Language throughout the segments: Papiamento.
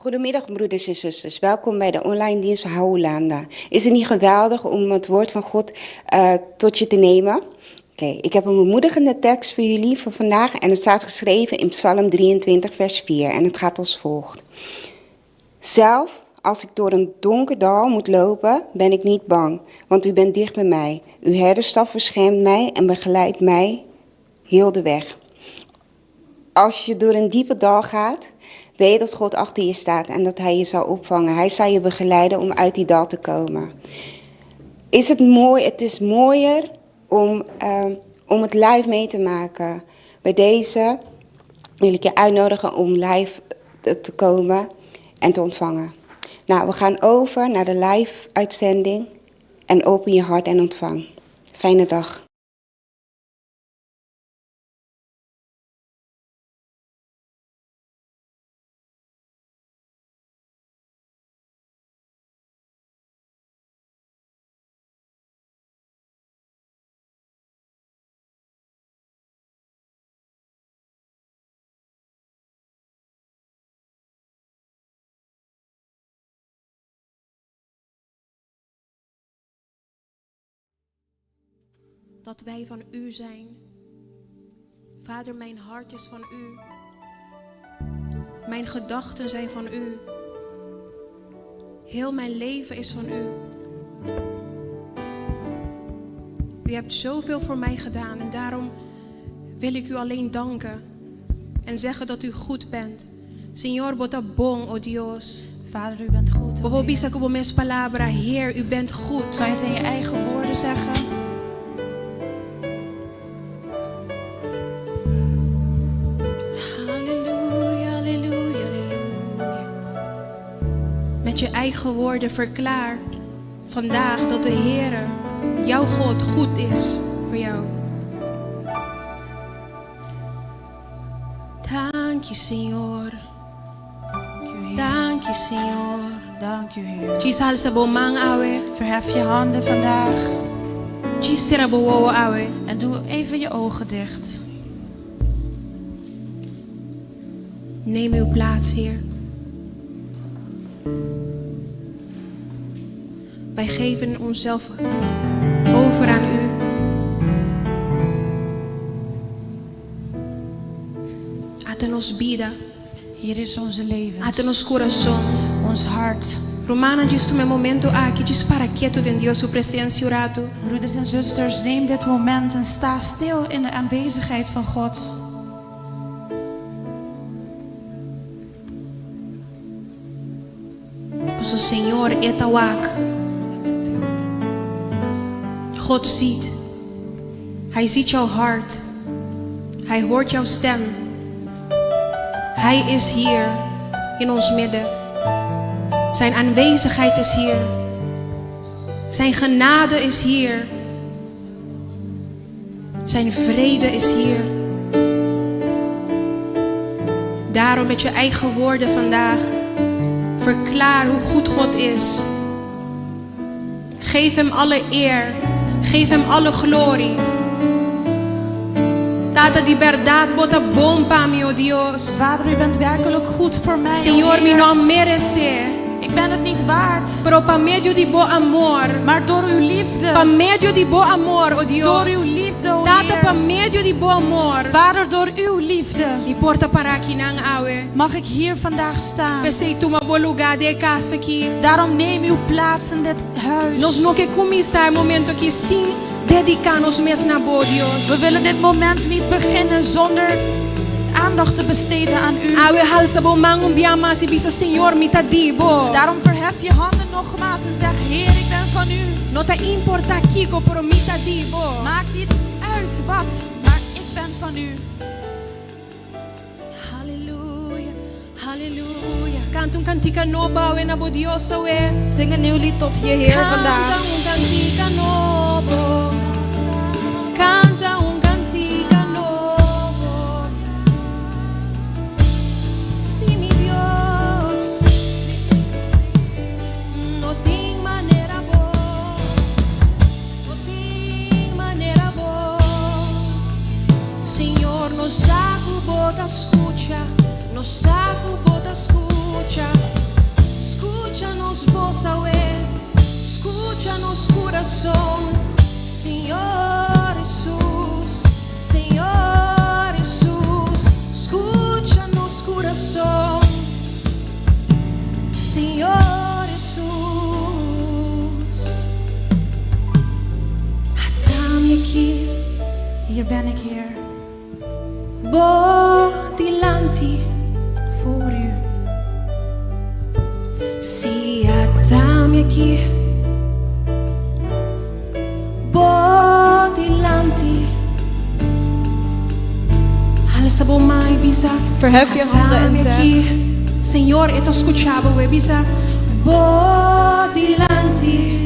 Goedemiddag broeders en zusters, welkom bij de online dienst Hulanda. Is het niet geweldig om het woord van God tot je te nemen? Oké, ik heb een bemoedigende tekst voor jullie voor vandaag en het staat geschreven in Psalm 23 vers 4 en het gaat als volgt. Zelf, als ik door een donker dal moet lopen, ben ik niet bang, want u bent dicht bij mij. Uw herderstaf beschermt mij en begeleidt mij heel de weg. Als je door een diepe dal gaat, weet dat God achter je staat en dat Hij je zal opvangen. Hij zal je begeleiden om uit die dal te komen. Is het mooi? Het is mooier om het live mee te maken. Bij deze wil ik je uitnodigen om live te komen en te ontvangen. Nou, we gaan over naar de live uitzending en open je hart en ontvang. Fijne dag. Dat wij van u zijn. Vader, mijn hart is van u. Mijn gedachten zijn van u. Heel mijn leven is van u. U hebt zoveel voor mij gedaan en daarom wil ik u alleen danken en zeggen dat u goed bent. Señor, bo ta bon, o Dios. Vader, u bent goed. O Bo por Heer. bisa ku bo mes palabra, Heer, u bent goed. Kan je het in je eigen woorden zeggen? Halleluja, halleluja, halleluja. Met je eigen woorden verklaar vandaag dat de Heere, jouw God, goed is voor jou. Dank je, Señor. Dank u, Heer. Dank je, Señor. Dank u, Heer. Djis halsa bo man awe. Verhef je handen vandaag Djis sera bo wowo awe. en doe even je ogen dicht. Neem uw plaats, Heer. Wij geven onszelf over aan u. Ata nos bida, Hier is onze leven. ata nos kurason. Ons hart. Rumannan, djis tuma e momento aki, djis para ketu den Dios su presensia un ratu. Broeders en zusters, neem dit moment en sta stil in de aanwezigheid van God. Paso Señor e ta wak. God ziet. Hij ziet jouw hart. Hij hoort jouw stem. Hij is hier in ons midden. Zijn aanwezigheid is hier. Zijn genade is hier. Zijn vrede is hier. Daarom met je eigen woorden vandaag. Verklaar hoe goed God is. Geef hem alle eer. Geef hem alle glorie. Tata di berdat bo ta bon pa mi, o Dios. Vader, u bent werkelijk goed voor mij. o Señor, mi Heer. no a meresé. Ik ben het niet waard. Pero pa medio di bo amor. Maar door uw liefde. Pa medio di bo amor, o Dios. Door uw liefde, o Tata, Heer. pa medio di bo amor. Vader, door uw liefde Mi por ta pará akinan awe. mag ik hier vandaag staan. P'esei tuma bo lugá den e kas aki. Daarom neem uw plaats in dit huis. Nos no ke kuminsá e momento aki sin dediká nos mes na bo, Dios. We willen dit moment niet beginnen zonder aandacht te besteden aan u. Awe halsa bo man un bia mas i bisa Señor mi ta di bo. Daarom verhef je handen nogmaals en zeg, Heer, ik ben van u. No ta importá kiko pero mi ta di bo. Maakt niet uit wat, maar ik ben van u. Haleluya, haleluya. Kanta un kantika nobo awe na bo Dios awe. Zing een nieuw lied tot je Heer Kanta vandaag. un kantika nobo. Kanta un kantika nobo. Sí, mi Dios. No tin manera bo. No tin manera bo. Señor, nos sa ku bo ta skucha, nos sa ku bo ta skucha. Skucha, skucha nos bos awe, skucha nos kurason, Señor Hesus, Señor Hesus, skucha nos kurason, Señor Hesus. Ata mi aki. Hier ben ik, Heer, Bo dilanti. Voor u. Si ata mi aki. Bo dilanti. Alsa bo man i bisa. Verhef je handen en Ata mi zeg. aki. Señor, e ta skucha bo, bisa. Bo dilanti.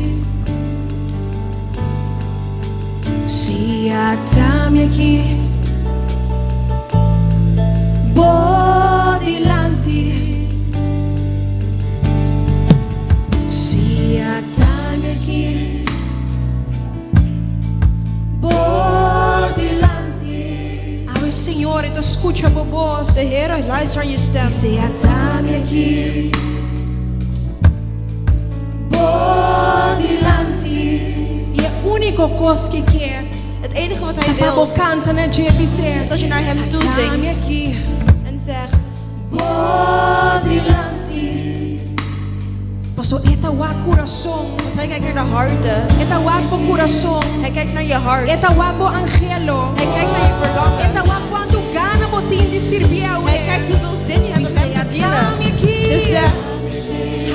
Si ata mi aki. Bo dilanti. Si ata mi aki. Bo dilanti. Awe Señor, e ta skucha bo bos. De Heer luistert naar je stem. Si ata mi aki. Bo dilanti. I e úniko kos ku e ke. Het enige wat hij Pa bo wil kanta na dje is dat je naar hem toe Ata mi zingt. aki. En zegt, Bo dilanti. Paso e ta wak kurason. Want hij kijkt naar de harten. E ta wak bo kurason. Hij kijkt naar je hart. E ta wak bo anhelo. Hij kijkt naar je verlangen. E ta wak kuantu gana bo tin di sirbi. Hij kijkt hoeveel zin je hebt om hem te dienen. Ata mi aki. Dus zeg,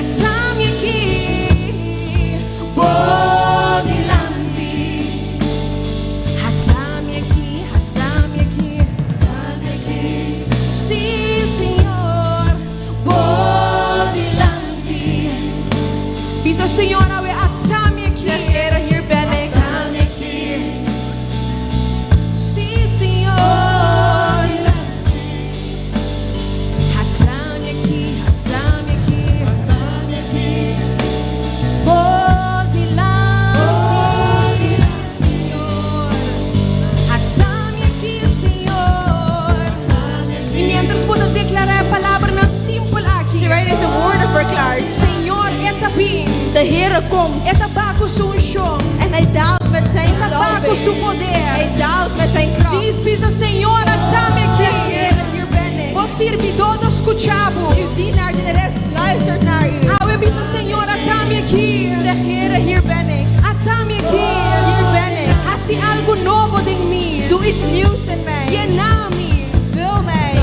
Ata mi aki. Bo dilanti. Ata mi aki, ata mi aki, ata mi aki. Si, Señor, bo dilanti. Bisa Señor, awe ata mi aki. Zeg, Heer, hier ben ik. Ata mi aki. Si, Señor. Ata mi aki, ata mi aki, ata mi aki. Bo dilanti, Señor. Ata mi aki, Señor. I mientras bo ta deklará e palabranan simpel aki. Terwijl je deze woorden verklaart. Señor, e ta bin. De Heere komt. E ta baha ku su unshon. En hij daalt met zijn E ta baha ku zalving. su poder. Hij daalt met zijn kracht. Diz, bisa Señor, ata mi Zeg, aki. Heer, hier ben ik. Bo sirbidó ta skucha bo. Uw dienaar, dienares, luistert naar u. Awe bisa Señor, ata mi aki. Zeg, Heer, hier ben ik. Ata mi aki. Hier ben ik. Hasi algu nobo den mi. Doe iets nieuws in mij. Yena mi. Vul mij.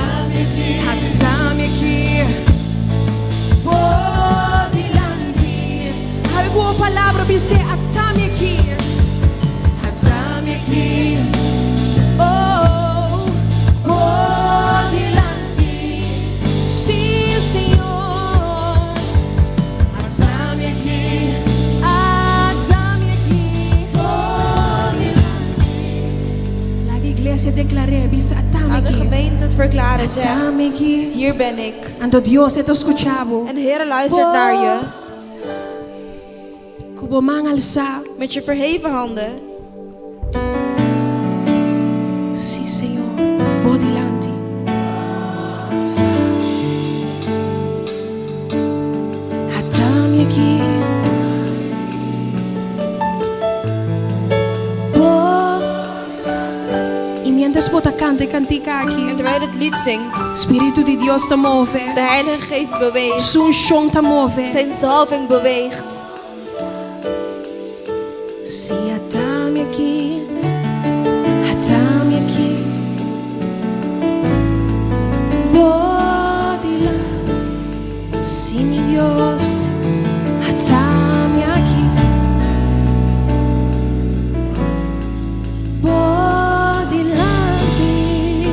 Ata mi aki. Bo dilanti. Algun palabra bisa ata mi aki. Ata mi aki. Oh, bo dilanti. Si, Señor. Ata mi aki. Ata mi aki. Bo dilanti. Laga iglesia deklará, bisa Aan de ata mi aki. Gemeente het verklaren. Zeg, Ata mi aki. hier ben ik. Anto Dios ta skucha bo. En de Heer luistert naar je. Ku bo man alsá. Met je verheven handen. Si, Señor. Bo dilanti. Ata mi aki. Bo. I mientras bo ta kanta e kantika aki. En terwijl je het lied zingt. Spiritu di Dios ta move. De Heilige Geest beweegt. Su unshon ta move. Zijn zalving beweegt. Si ata mi aki. Ata mi aki. Bo dilanti. Si mi Dios. Ata mi aki. Bo dilanti.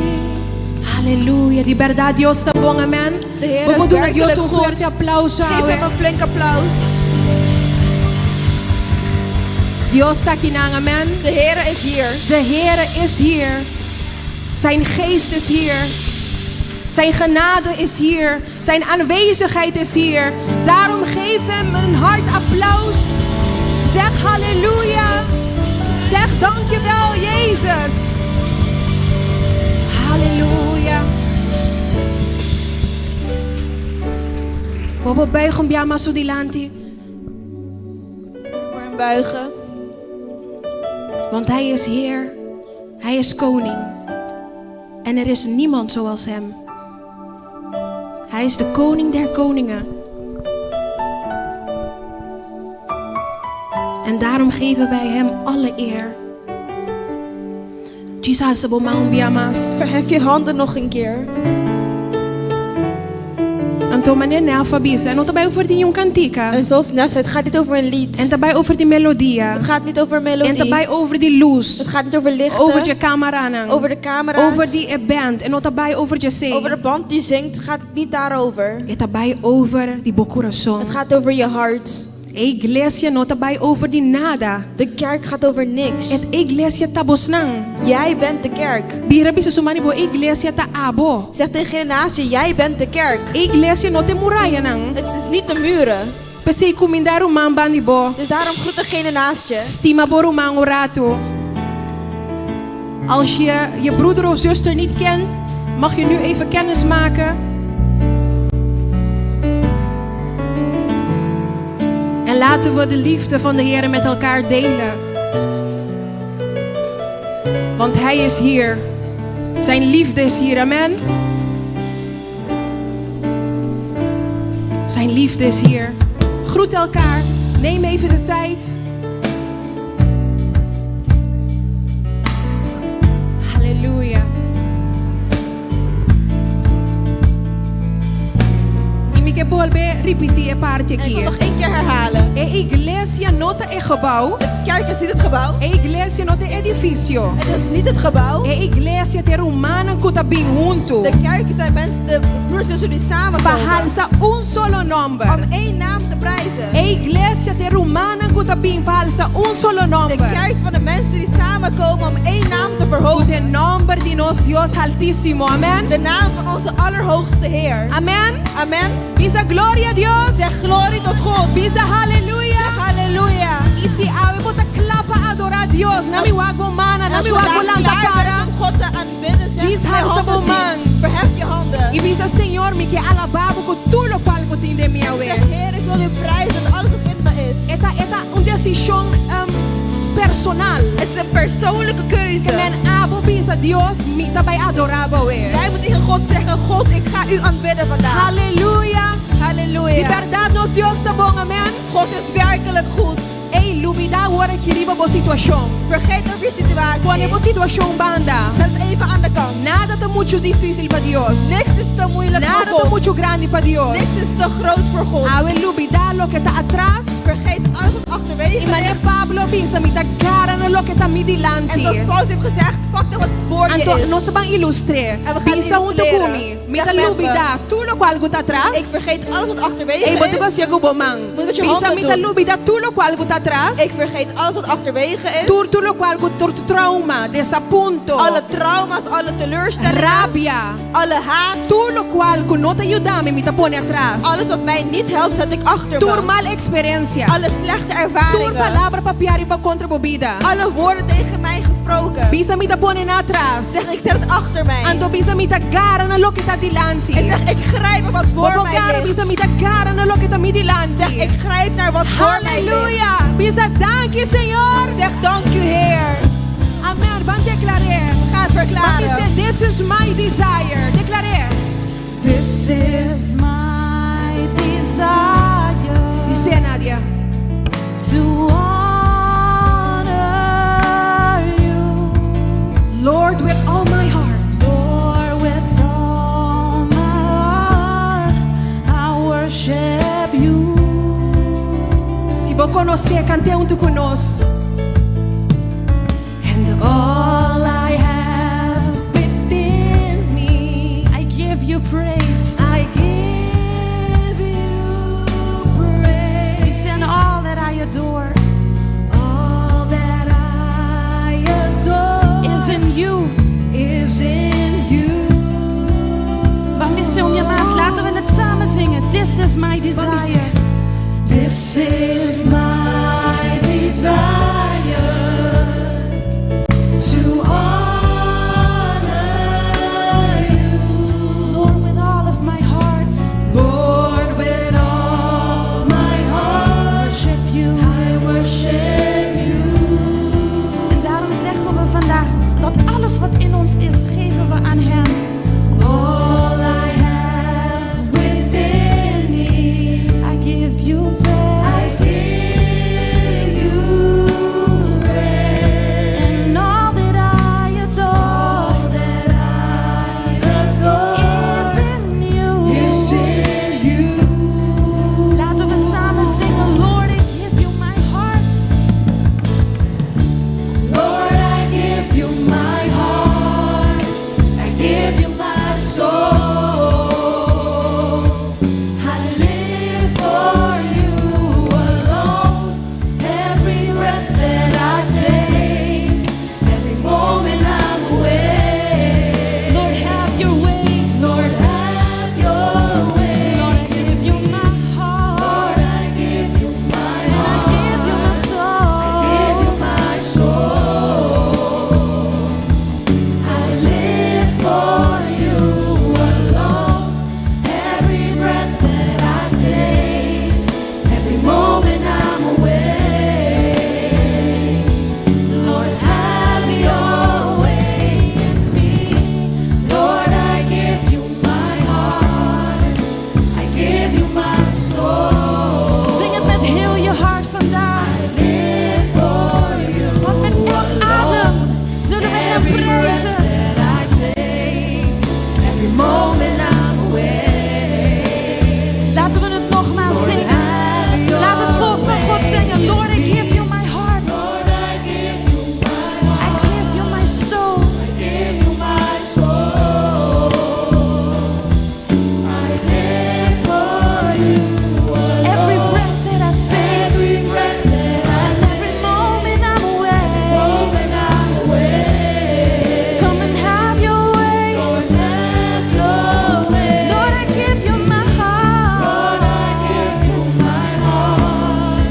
Aleluya. Di berdat Dios ta bon, amèn. De Heer is Ban duna Dios werkelijk un goed. fuerte aplouso. Geef hem een flink applaus. Dios ta aki, amèn. De Heer is hier. De Heer is hier. Zijn geest is hier. Zijn genade is hier. Zijn aanwezigheid is hier. Daarom geef hem een hard applaus. Zeg halleluja. Zeg dankjewel, Jezus. Halleluja. Bo por buig un bia mas su dilanti. Voor hem buigen. Want hij is Heer, hij is koning. En er is niemand zoals hem. Hij is de koning der koningen. En daarom geven wij hem alle eer. Djis bo man un bia mas. Verhef je handen nog een keer. Anto manera Nelfa a bisa, no ta bai over di un kantika. En zoals Nef zei, het gaat niet over een lied. E n' ta bai over di melodia. Het gaat niet over E melodie. n' ta bai over di lus. Het gaat niet over lichten. Over di kameranan. Over de camera's. Over di band. E no ta bai over di esei. Over de band die zingt. Het gaat niet daarover. E ta bai over di bo kurason. Het gaat over je hart. E iglesia no ta bai over di nada. De kerk gaat over niks. E iglesia ta bosnan. Jij bent de kerk. Bira bisa su man bo iglesia ta abo. Zeg tegen degene naast je, jij bent de kerk. E iglesia no ta e murayanan. Het is niet de muren. P'esei kumindá ruman band'i bo. Dus daarom groet degene naast je. Stima bo ruman un ratu. Als je je broeder of zuster niet kent, mag je nu even kennis maken. En laten we de liefde van de Heer met elkaar delen. Want Hij is hier. Zijn liefde is hier. Amen. Zijn liefde is hier. Groet elkaar. Neem even de tijd. Halleluja. I mi ke bolbe ripití e parti En ik wil aki. nog één keer herhalen. E iglesia no ta e gebouw. De kerk is niet het gebouw. E iglesia no ta e edifisio. Het is niet het gebouw. E iglesia ta e rumannan ku ta bin huntu. De kerk zijn mensen, de broers en zussen die Pa samenkomen. halsa un solo nòmber. Om één naam te prijzen. E iglesia ta e rumannan ku ta bin pa halsa un solo De nòmber. kerk van de mensen die samenkomen om één naam te verhogen. E nòmber di nos Dios Altísimo. Amen. De naam van onze Allerhoogste Heer. Amen. Amen. Bisa gloria na Dios. Zeg glorie tot God. Bisa halleluja. Zeg halleluja. I si awe bo ta kla pa adorá Dios. Laga mi wak bo mannan, En na als mi je wak bo vandaag lanta klaar para. bent om God te aanbidden, zeg Djis mijn halsa handen bo zien. man. Verhef je handen. I bisa Señor, mi ke alabá bo ku tur loke ku tin den mi awe. Zeg Heer, ik wil u prijzen met alles wat in me is. E ta un desishon personal. Het is een persoonlijke keuze. Ke men abo bisa Dios, mi ta bai adorá bo awe. Jij moet tegen God zeggen, God, ik ga u aanbidden vandaag. Halleluja. Halleluja. Di berdat nos Dios ta bon, amen. God is werkelijk goed. Ei, lubidá awor aki riba bo situashon. Vergeet over je situatie. Pone bo situashon banda. Zet het even aan de kant. Nada ta muchu difísil pa Dios. Niks is te moeilijk Nada voor ta God. muchu grandi pa Dios. Niks is te groot voor God. Awe lubidá loke ta atras. Vergeet alles wat achterwege I manera ligt. Pablo a bisa, mi ta gara na loke ta mi En dilanti. zoals Paulus heeft gezegd, pak dan wat voor je Anto, is. nos ta ban ilustr'é. En we gaan Bisa huntu illustreren. ku mi. Mi Zeg ta met me. lubidá tur loke ku ta atras. Ik vergeet alles wat achterwege Ei, bo is. ta hasi ku bo man. Moet met je Bisa handen mi ta doen. lubidá tur loke ku ta atras. Ik vergeet alles wat achterwege is. Tur tur loke ku tur trauma, desapunto. Alle trauma's, alle teleurstellingen. Rabia. Alle haat. Tur loke ku no ta yuda mi, mi ta pone atras. Alles wat mij niet helpt, zet ik achter Tur me. mal eksperensia. Alle slechte Tur ervaringen. palabra papiá riba kontra bo bida. Alle woorden tegen mij gesproken. Bisa mi ta pone nan atras. Zeg, ik zet het achter mij. Anto bisa mi ta gara na loke ta dilanti. En zeg, ik grijp op wat voor Bo mij gara ligt. bisa mi ta gara na loke ta mi dilanti. Zeg, ik grijp naar wat voor mij ligt. Halleluja. Bisa danki Señor. Zeg, dank u Heer. Amen. Ban deklará. We gaan het verklaren. Bisa, this is my desire. Deklará. This is my desire. Bis'é Nadia. To honor you. Lord, with all my heart. Lord, with all my heart, I worship you. Si bo konosé, kant'é huntu ku nos. And all I have within me, I give you praise. I give you praise. It's in all that I adore All that I adore is in you. is in you. Ban bis'é un bia mas? Laten we het samen zingen. This is my desire. This is my desire to hart vandaag. Want met elk adem zullen we hem prijzen. Every moment I'm away. Laten we het nogmaals zingen. Laat het volk van God zingen. Lord, I give you my heart. Lord, I give you my I give you my soul. give you my soul. I live for you. Every breath that I take. Every breath that I Every moment I'm away. moment I'm away. Come and have your way. Go and have your way. Lord, I give you my heart. Lord, I give you my heart.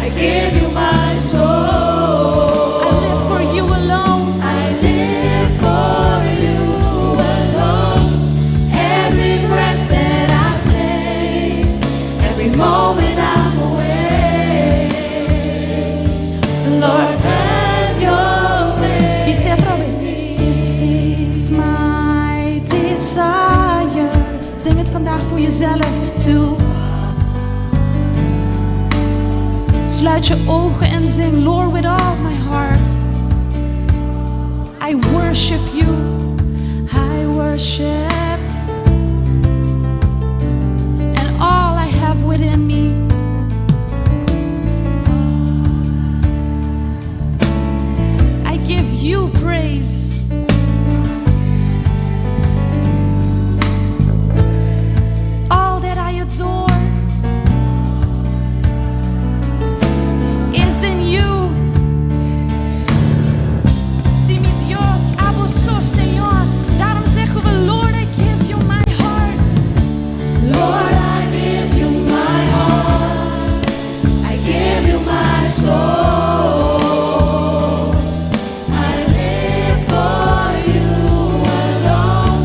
I give you my soul. I live for you alone. I live for you alone. Every breath that I take, every moment I'm away. Lord, have your way. Bis'é atrobe. This is my desire. Zing het vandaag voor jezelf. To. Sluit je ogen en zing, Lord, with all my heart. I worship you. I worship. And all I have within me. I give you praise. All that I adore is in you. Sí, mi Dios, abo so, Señor. Daarom zeggen we, Lord, I give you my heart. Lord, I give you my heart. I give you my soul. I live for you alone.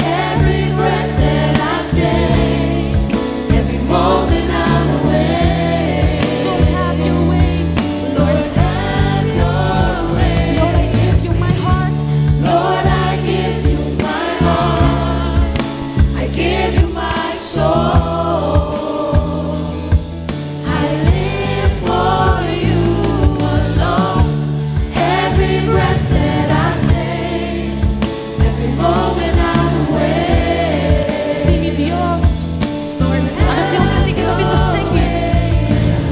Every breath that I take, every moment I'm away. Lord, have your way. Lord, have your way. Lord, I give you my heart. Lord, I give you my heart. I give you my soul. I live for you alone. Every breath that I take, every moment I'm away. Sí, mi Dios. Lord, Anto un kantika ku bisa thank you.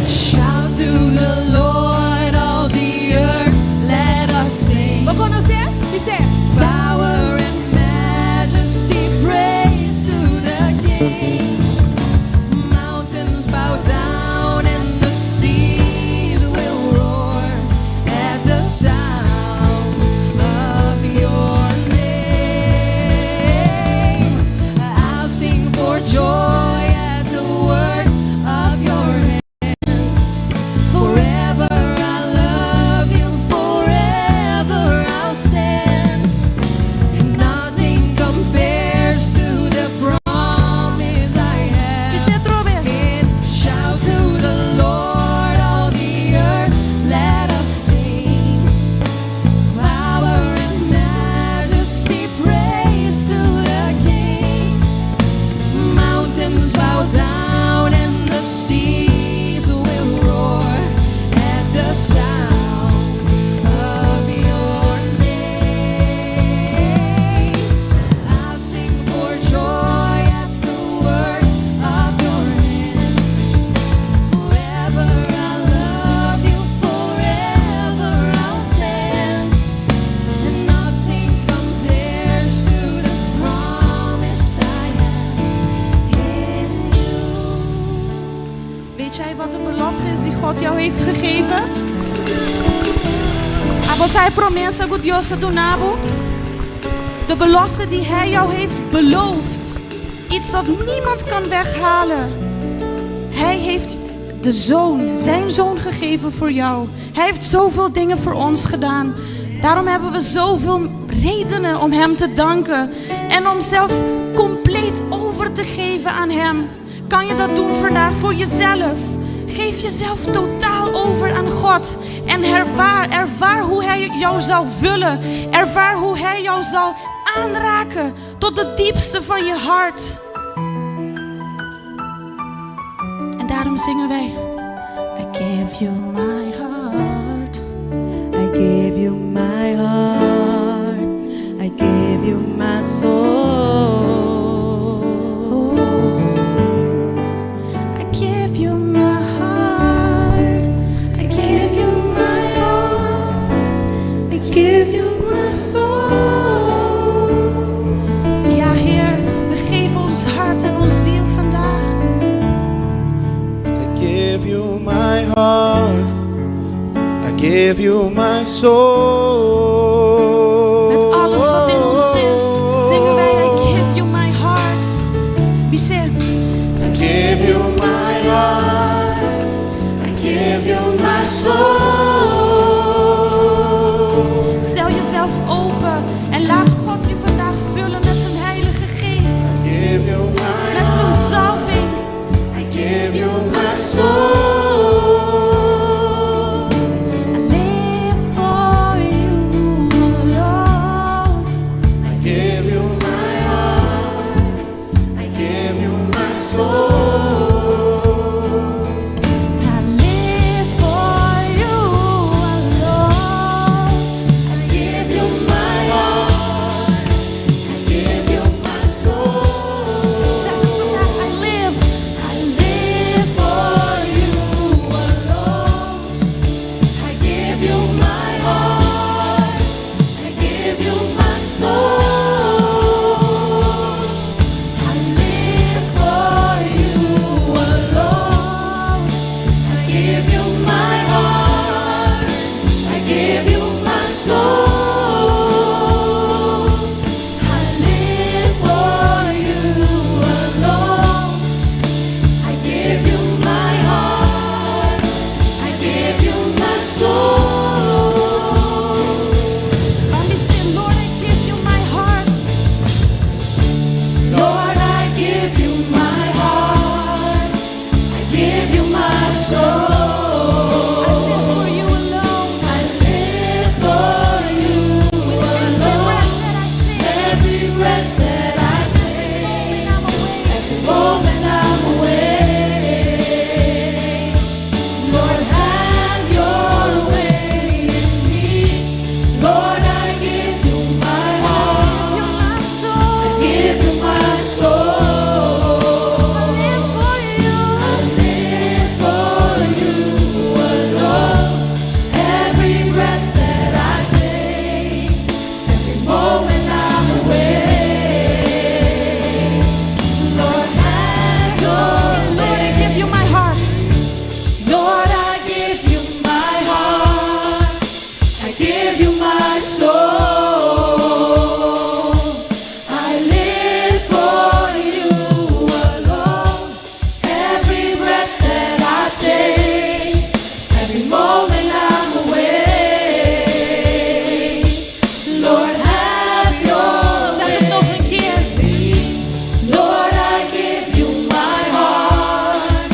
Shout to the Lord, all the earth, let us sing. Bo konosé? Dice. Power and majesty, praise to the King. Mountains bow down and the seas will roar at the sound of your name. I'll sing for joy at the work of your hands. Forever I love you, forever I'll stand. And nothing compares to the promise I have. Bis'é atrobe. In shout to the Lord, all the earth, let us sing. Power and majesty, praise to the King. Mountains bow down and the seas will roar at the sound of your name. I'll sing for joy at the work of your hands. Forever I love you, forever I'll stand. And nothing compares to the promise I have in you. Weet jij wat de belofte is die God jou heeft gegeven? Abo sa e promesa ku Dios a duna bo? De belofte die Hij jou heeft beloofd. Iets dat niemand kan weghalen. Hij heeft de zoon, zijn zoon gegeven voor jou. Hij heeft zoveel dingen voor ons gedaan. Daarom hebben we zoveel redenen om Hem te danken. En om zelf compleet over te geven aan Hem. Kan je dat doen vandaag voor jezelf? Geef jezelf totaal over aan God. En ervaar, ervaar hoe Hij jou zal vullen. Ervaar hoe Hij jou zal aanraken tot het diepste van je hart. En daarom zingen wij. I Give you my heart. I give you my heart. I give you my soul. I give you my heart. I give you my heart. I give you my soul. Ja, Heer, we geven ons hart en ons ziel vandaag. I give you my heart. I give you my soul. Met alles wat in ons is, zingen wij I give you my heart. Wie zegt? I give you my heart. I give you my soul. Stel jezelf open en laat God je vandaag vullen met zijn Heilige Geest. Give you my Met zijn zalving. I give you my soul. I live for you alone. I give you my heart. I give you my soul. I live for you alone. I give you my heart. I give you my soul. Zeg het vandaag, I live. I live for you alone. I give you my heart. I give you my soul. I live for you alone. I give you my heart. I give you my soul. I live for you alone. I give you my heart. I give you my soul. Laat me sing, Lord, I give you my heart. Lord, I give you my heart. I give you my soul. I live for you alone. I live for you Every alone. breath that I take, Every breath that I take, I'm awake. every moment I'm awake. Lord, have your way in me. Lord, I give you my heart. You my soul. I give you my soul. I live for you. I live for you alone. Every breath that I take, every moment I'm awake. Lord, have your Lord, I way. give you my heart. Lord, I give you my heart. I give you my soul. I live for you alone. Every breath that I take, every moment I'm awake. Lord, have your Zeg het nog een keer. Lord, I give you my heart.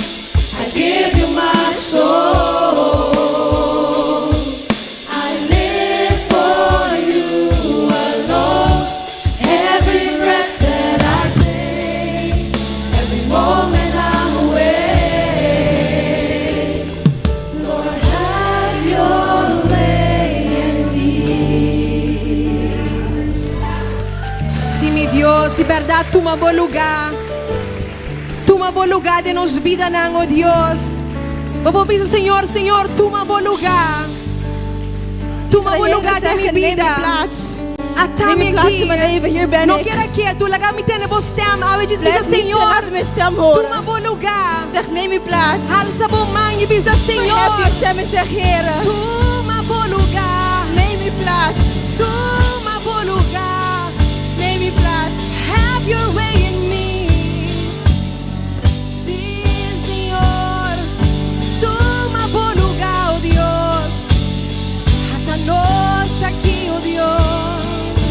I give you my soul. I live for you alone. Every breath that I take, every moment I'm awake. Lord, have your way in me. Si, mi Dios, di berdat, tuma bo lugá. Tuma bo lugá den nos bidanan, oh Dios. Bo por bisa, Señor, Señor, tuma bo lugá. Tuma bo lugá den mi zeggen, neem bida. uw plaats. Ata Neem mi uw plaats in aki. mijn leven. Hier ben No ik. keda ketu, laga mi tende bo stem. Awe djis Blijf bisa, niet stil, Señor. laat mijn stem horen. Tuma bo lugá. Zeg, neem uw plaats. Halsa bo man i bisa, Verhef Señor. je stem en zeg, Heere, Tuma bo lugá. neem uw plaats. Tuma bo lugá. Neem uw plaats. Have your way in me. Si, Señor. Tuma bo lugá, oh Dios. Ata nos aki, oh Dios.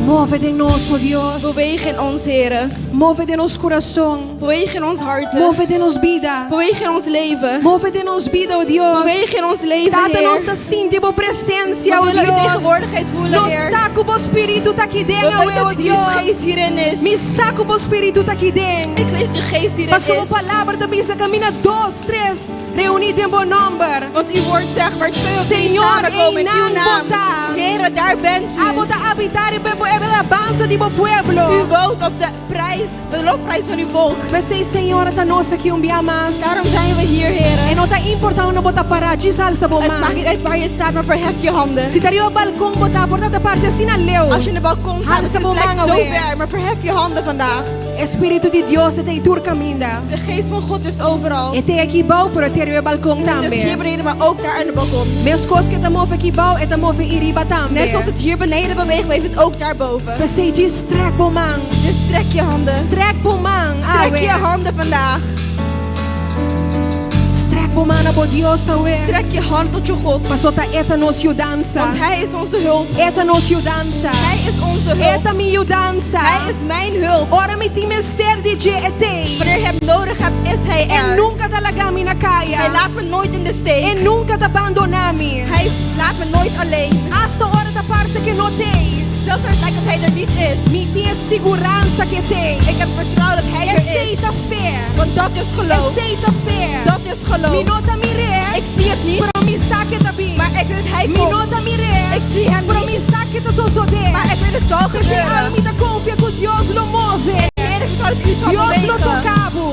Move den nos, oh Dios. Beweeg in ons, Heere. Move den nos kurason. Beweeg in ons harten. Move den nos bida. Beweeg in ons leven. Move den nos bida, o Dios. Beweeg in ons leven, Tata, Heer. nos ta sinti bo presensia, We o willen uw Dios. tegenwoordigheid voelen, Nos Heer. sa ku bo spiritu ta aki den, We awe, weten o dat uw Dios. geest hierin is. Mi sa ku bo spiritu ta aki den. Ik weet dat uw geest hierin Paso bo is. palabra ta bisa kaminda dos, tres reuní den bo nòmber. Want uw woord zegt waar twee of drie Señor, samenkomen in uw einan naam. bo ta. Heere, daar bent u. Abo ta habitá riba e alabansa di bo pueblo. U woont op de prijs, de lofprijs van uw volk. P'esei, Señor, ta nos aki un bia mas. Daarom zijn we hier, Heere. E no ta importá unda bo ta pará, djis alsa bo Het man. maakt niet uit waar je staat, maar verhef je handen. Si ta riba balkon bo ta, por ta ta parse asina leu. Als je in de balkon staat, Alsa het bo lijkt man zo awe. ver, maar verhef je handen vandaag. E Spiritu di Dios ta tur kaminda. De geest van God is overal. E ta aki bou, pero e ta riba balkon Het is hier tambe. beneden, maar ook daar aan de balkon. Meskos ku e ta move aki bou, e ta move ei riba tambe. Net zoals het hier beneden beweegt, beweegt het ook daarboven. P'esei, djis strek bo man. Dus strek je handen. Strek bo man. Strek awe. je handen vandaag. Strek bo man na bo Dios awe. Strek je hand tot je God. Paso ta e ta nos yudansa. Want Hij is onze hulp. E ta nos yudansa. Hij is onze hulp. E ta mi yudansa. Hij is mijn hulp. Ora mi tin mester di dje e t'ei. Wanneer je hem nodig hebt, is hij E er. nunka ta laga mi na kaya. Hij laat me nooit in de steek. E nunka ta bandoná mi. Hij laat me nooit alleen. Asta ora ta parse ku e no t'ei. Zelfs als het lijkt dat hij er niet is. Mi tin e siguransa ku e t'ei. Ik heb vertrouwen dat hij er Esei is. ta fe. Want dat is geloof. Esei ta fe. Dat is geloof. Mi no ta mir'é. Ik zie het niet. Pero mi sa ku e ta bin. Maar ik weet dat hij Mi komt. no ta mir'é. Ik zie hem Pero niet. mi sa ku e ta sosodé. Maar ik weet het zal P'esei gebeuren. mi ta konfia ku Dios lo move. Heer, ik vertrouw dat u zal Dios lo bewegen. toka bo.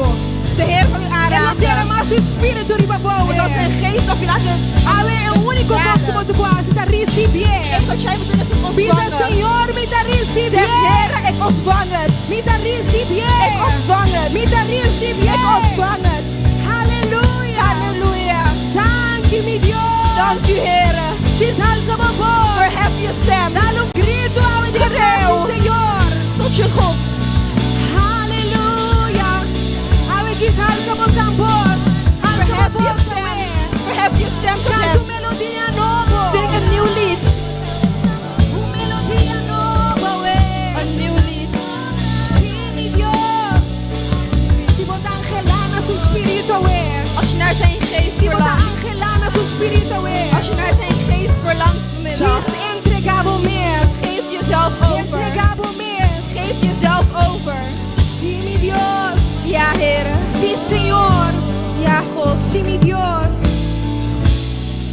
De Heer zal u E lo aanraken. derama su spiritu riba bo. En dat zijn geest op je laten. Awe e úniko kos ku bo por hasi ta risibié. En wat jij moet doen is het Bisa ontvangen. Señor, mi ta risibié. Zeg, Heer, ik ontvang het. Mi ta risibié. Ik ontvang het. Mi ta risibié. Ik ontvang het. Halleluja. Halleluja. Danki mi Dios. Dank u, Heer. Djis halsa bo bos. Verhef je stem. Dal un gritu awe den Schreeuw. Señor. Tot je God. Halleluja. Awe djis halsa bo bos. Halsa Verhef bo je bos. stem. Verhef je stem tot Kanta hem. un melodia nobo. Zing een nieuw lied. Un melodia nobo. Een nieuw lied. Si, mi Dios. Si bo ta anhelá na su spiritu, Als je naar zijn geest Si bo ta verlangt. anhelá na su spiritu, Als je naar zijn geest verlangt vanmiddag. Djis entregá bo mes. Geef jezelf over. Entregá bo mes. Geef jezelf over. Si, mi Dios. Ja, Heer. Si, Señor. Ja, God. Si, mi Dios.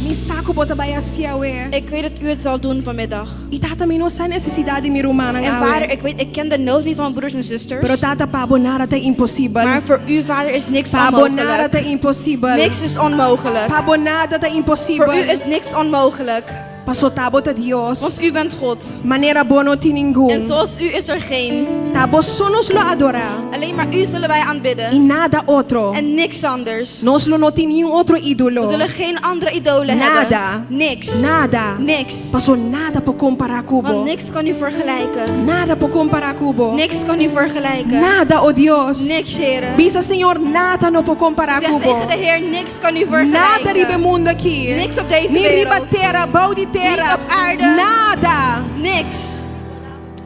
Mi sa ku bo ta bai hasi awe. Ik weet dat u het zal doen vanmiddag. I tata mi no sa nesesidat di mi rumannan En awe. vader, ik weet, ik ken de nood niet van mijn broers en zusters. Pero tata pa bo nada ta imposibel. Maar voor u, vader, is niks Pa bo nada onmogelijk. ta imposibel. Niks is onmogelijk. Pa bo nada ta imposibel. Voor u is niks onmogelijk. Paso ta bo ta Dios. Want u bent God. Manera bo no tin ningun. En zoals u is er geen. Ta bo so nos lo adorá. Alleen maar u zullen wij I aanbidden. nada otro. En niks anders. Nos lo no tin ningun otro ídolo. We zullen geen andere idolen Nada. hebben. Niks. Nada. Niks. Paso nada por kompará ku bo. Want niks kan u vergelijken. Nada por kompará ku bo. Niks kan u vergelijken. Nada, oh Dios. Niks, Heere. Bisa Señor, nada no por kompará Zeg ku bo. tegen de Heer, niks kan u Nada riba vergelijken. mundu aki. Niks op deze Ni riba wereld. tera, bou di tera. Niet op aarde. Nada. Niks.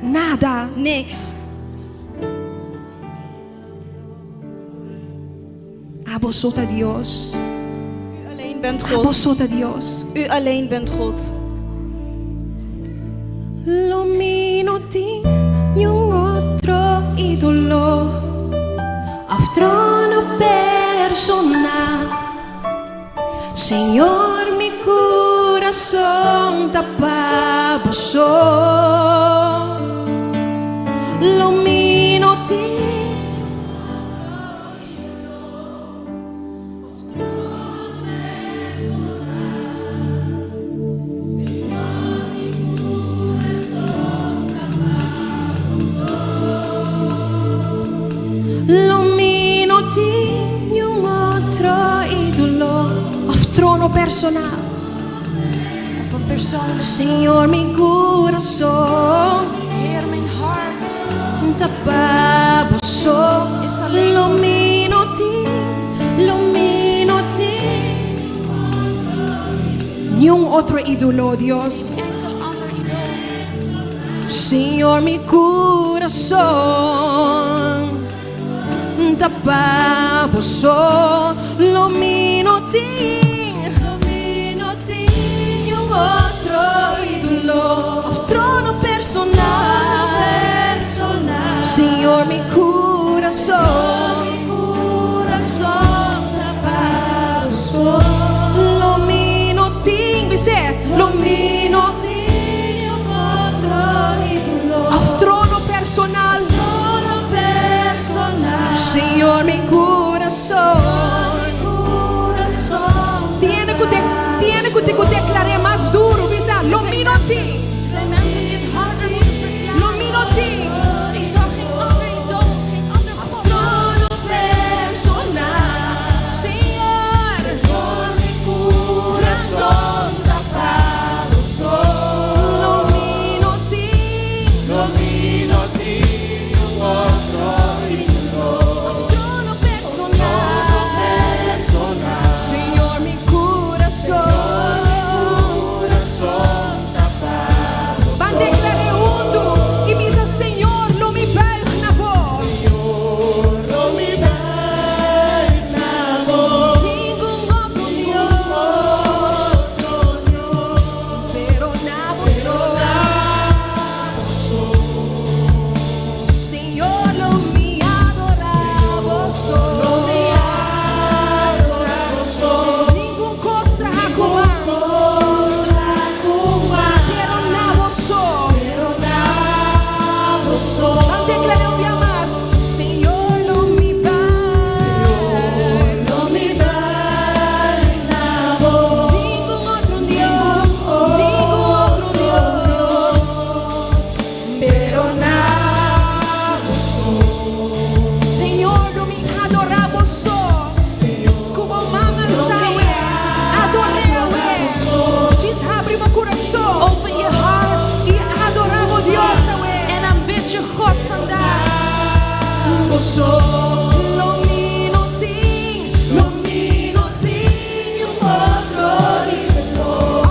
Nada. Niks. Abo so ta Dios. U alleen bent Abo God. so ta Dios. U alleen bent God. Lo mi no tin ningun otro ídolo Òf trono personal Señor, mi kurason ta pa bo so Lo mi no tin Lo mi no tin ningun otro ídolo Òf trono personal Of een persoon. Señor, mi kurason Heer, mijn hart Ta pa bo so is alleen Lo mi no tin, lo mi no tin Ningun otro ídolo, Dios. enkel ander idool. Señor, mi kurason. ta pa bo so. Lo mi no tin. Lo mi no tin Niun otro ídolo òf trono personal. Personal. Señor, mi kurason. Mi kurason ta pa bo so. Lo mi no tin, bis'é, lo mi no Tin niun otro ídolo. Òf trono personal. Trono personal. Señor, mi kurason. Mi kurason. Tin ku deklará mas duru, bisa, lo mi no tin. Er zijn mensen die het harder moeten verklaren. Lo mi no tin. Ik zal geen ander idool, geen ander Òf God. trono personal. Señor, Mi kurason ta pa bo so. Lo mi no tin. Lo mi no tin otro ídolo. Òf trono personal. Personal. Señor, mi kurason. Kurason ta pa Ban deklará huntu i bisa, Señor, lo mi buig na bo. Lo mi buig na bo. Ningun otro Dios, pero na bo so. Señor, lo mi adorá bo so. Ningun kos traha ku man, pero na bo so. Ban deklará un dia mas, Señor, lo mi buig. Lo mi buig na bo. Ningun otro Dios, ningun otro Dios. Pero na bo so. Señor, lo mi adorá bo so. Ku bo man alsá, ador'é. Djis habri bo kurason Open je hart i adorá bo Dios. En aanbid je God vandaag. Bo so. Lo mi no tin, lo mi no tin niun otro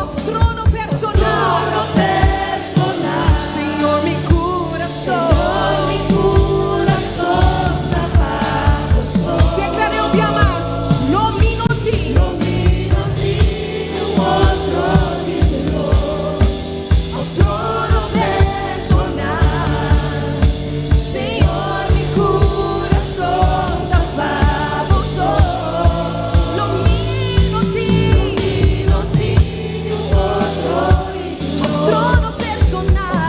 òf trono personal. Personal. Señor, mi kurason. Mi kurason ta pa bo so. Deklará un dia mas, lo mi no tin. Lo mi no tin otro ídolo. Òf trono personal. Señor, mi kurason ta pa bo so. Lo mi no tin. No tin otro Òf trono personal.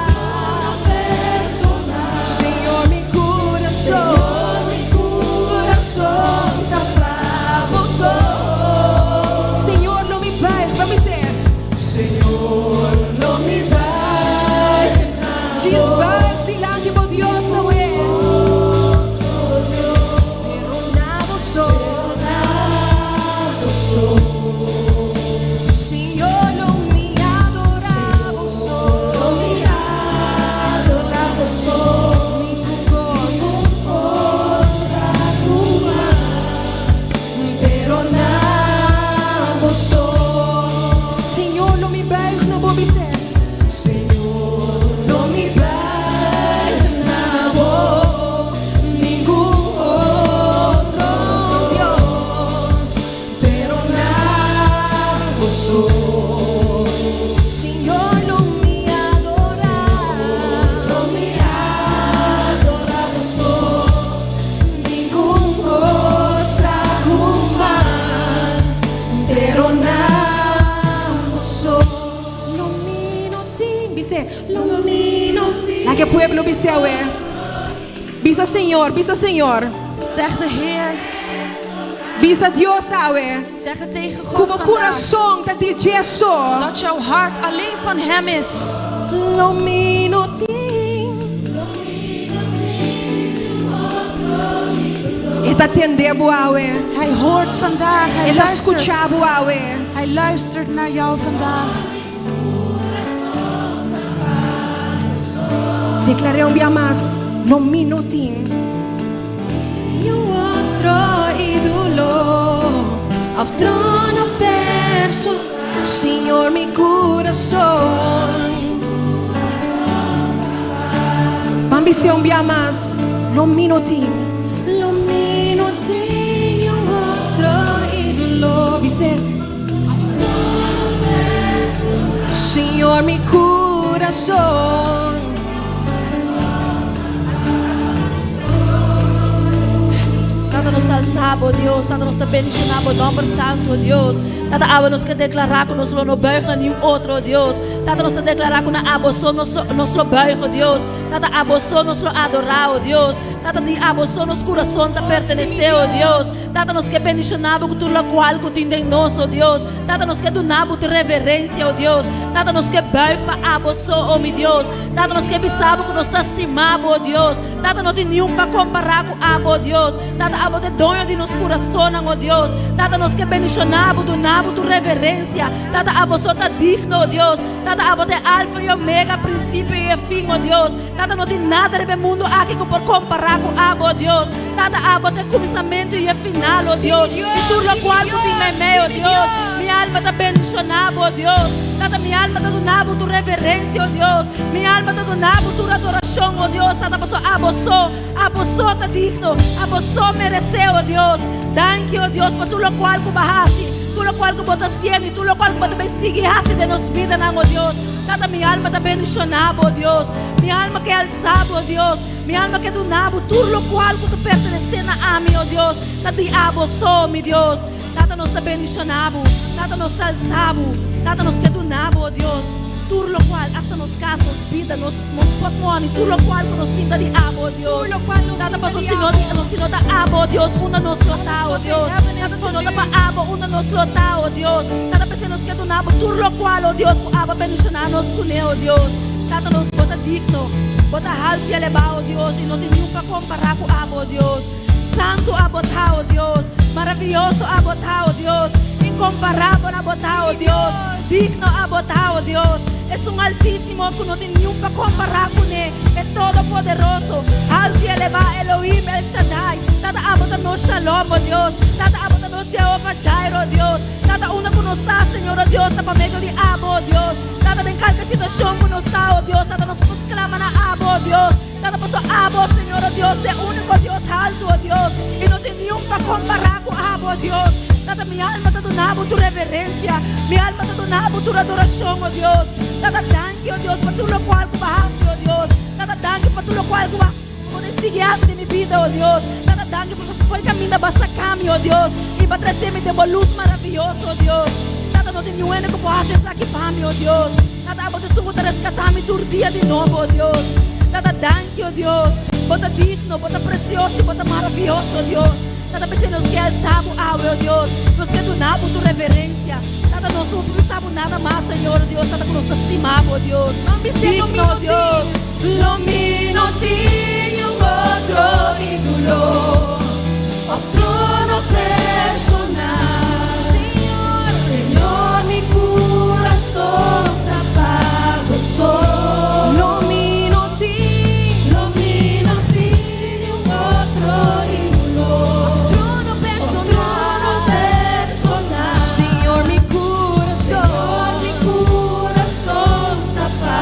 Personal. Señor, mi kurason. Mi Kurason ta pa bo so. Señor, lo mi buig, ban bisa. Señor, lo mi buig Djis buig dilanti di Dios, awe. Pero na bo so. Señor, lo mi adorá bo so. Lo mi adorá bo so. Ningun kos. Pero na bo so. Señor, lo mi buig na bo, bis'é. Señor, lo mi buig na bo. Ningun otro Dios, pero na bo so. Señor, lo mi adorá. Lo mi adorá bo so. Ningun kos ta ku man, pero na bo so. Lo mi no tin, bis'é. Lo Mi no tin. Laga pueblo bis'é, awe. Bisa Señor, bisa Señor. Zeg de Heer, Bisa Dios, awe. Zeg het tegen God Ku bo vandaag. kurason ta di dje so. Dat jouw hart alleen van Hem is. Lo mi no tin. E ta tende bo, awe. Hij hoort vandaag, hij E ta luistert. skucha bo, awe. Hij luistert naar jou vandaag. Deklará un dia mas. Lo mi no tin. Niun otro ídolo, òf trono personal. Señor, mi kurason. Ban bis'é un dia mas. Lo mi no tin. Lo mi Bis'é. Señor mi kurason. Tata nos ta alsa bo, Dios. Tata nos ta bendiciona bo nomber santo, Dios. Tata awe nos ke declara cu nos lo no buig na niun otro, Dios. Tata nos ta declara cu na abo so nos nos lo buig, oh Dios. Tata abo so nos lo adora, oh Dios. Tata di abo so nos curason ta pertenece, oh Dios. Tata nos ke bendiciona bo cu tur locual cu tin den nos, oh Dios. Tata nos ke duna bo tur reverencia, oh Dios. Tata nos ke buig pa abo so, oh mi Dios. Tata nos ke bisa bo ku nos ta stima bo, o Dios. Tata no tin niun pa kompará ku abo, o Dios. Tata abo ta e doño di nos kurasonnan, o Dios. Tata nos ke bendishoná bo, duna bo tur reverensia. Tata abo so ta digno, o Dios. Tata abo ta e Alfa i Omega, prinsipio i e fin, o Dios. Tata no tin nada riba e mundu aki ku por kompará ku abo, o Dios. Tata abo ta e kuminsamentu i e final, o Dios. I tur lokual ku tin meimei, o Dios. Mi alma ta bendishoná bo, o Dios. Tata, mi alma ta duna bo tur reverensia, o Dios. Mi alma ta duna bo tur adorashon, o Dios. Tata, pasobra abo so, abo so ta digno. Abo so meresé, o Dios. Danki, o Dios, pa tur lokual ku bo a hasi, tur lokual ku bo ta hasiendo i tur lokual ku bo ta bai sigui hasi den nos bidanan, o Dios. Tata, mi alma ta bendishoná bo, o Dios. Mi alma ke alsá bo, o Dios. Mi alma ke duna bo tur lokual ku ta pertenesé na ami, o Dios. Ta di abo so, mi Dios. Tata nos ta bendiciona bo, Tata nos ta alsa bo, Tata nos ke duna bo, oh Dios, tur locual, hasta nos cas, nos bida, nos nos portmoni, tur locual cu nos tin ta di abo, oh Dios. Tata paso si no si no ta abo, oh Dios, unda nos lo ta, oh Dios. Tata si no ta pa abo, unda nos lo ta, oh Dios. Tata p'esei nos ke duna bo tur locual, oh Dios, cu abo a bendiciona nos cune, oh Dios. Tata nos bo ta digno, bo ta haltu y eleba, oh Dios, y no tin niun pa compara cu abo, oh Dios. Santu abo ta, o Dios. Maravioso abo ta, o Dios. Inkomparabel abo ta, o Dios. Digno abo ta, o Dios. Esun Altísimo ku no tin niun pa kompará kuné, e Todopoderoso, Haltu i Elevá, Elohim, El Shaddai. Tata, abo ta nos Shalom, o Dios. Tata, abo ta nos Jehová Jireh, o Dios. Tata, unda ku nos ta, Señor, o Dios, ta pa medio di abo, o Dios. Tata, den kalke situashon ku nos ta, o Dios, Tata, nos por sklama na abo, o Dios. Tata paso abo, Señor, o Dios, e único Dios haltu, o Dios, i no tin niun pa kompará ku abo, o Dios. Tata, mi alma ta duna bo tur reverensia, mi alma ta duna bo tur adorashon, o Dios. Tata, danki, o Dios, pa tur lokual ku bo a hasi, o Dios. Tata, danki pa tur lokual ku bo a sigui hasi den mi bida, o Dios. Tata, danki pasobra for e kaminda bo a saka mi, o Dios, i bo a trese mi den bo lus maravioso, o Dios. Tata, no tin niun hende ku por hasi esaki pa mi, o Dios. Tata, abo ta esun ku ta reskatá mi tur dia di nobo, o Dios. Tata, danki, o Dios. Bo ta digno, bo ta presioso i bo ta maravioso, o Dios. Tata, p'esei nos ke alsá bo awe, o Dios. Nos ke duna bo tur reverensia. Tata, nos no por bisa bo nada mas, Señor, o Dios, Tata, ku nos ta stima bo, o Dios. Digno, o Dios. Lo mi no tin niun otro ídolo òf trono personal. Señor, mi kurason ta pa bo so. Lo mi no tin. Lo mi no tin niun otro ídolo. Òf trono personal. Señor, mi kurason. Señor, mi kurason ta pa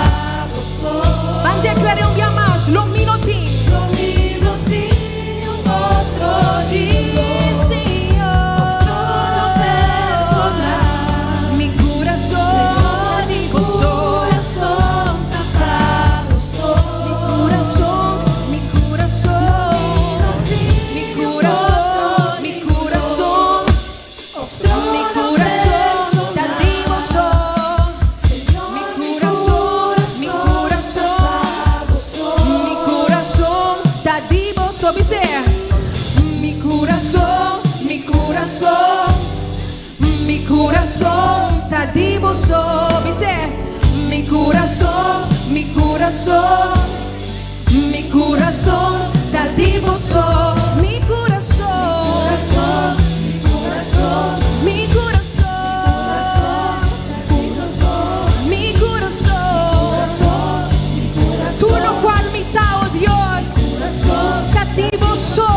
bo so. Ban deklar'é un bia mas, Lo mi no tin. Lo mi no tin. Sí, Señor. Mi kurason ta di bo so. Mi kurason, mi kurason. Mi kurason, mi kurason. Mi kurason ta di bo so. Mi kurason, mi kurason. Mi kurason ta di bo so bis'é. Mi kurason, mi kurason, mi kurason ta di bo so bis'é. Mi kurason, mi kurason, mi kurason ta di bo so. Mi kurason, mi kurason, mi kurason. Tur locual mi ta, oh Dios, ta di bo so.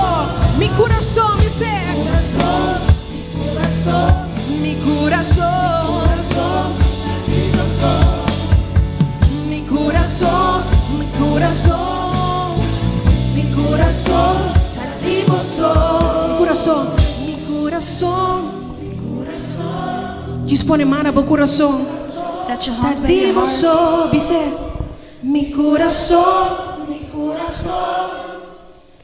Mi curason, mi ser. Mi curason. Mi curason, mi curason. Mi curason ta di bo so. Mi curason, mi curason. Djis pone man na bo kurason. Zet je Ta hand bij je di bo hart. so, bis'é. Mi kurason.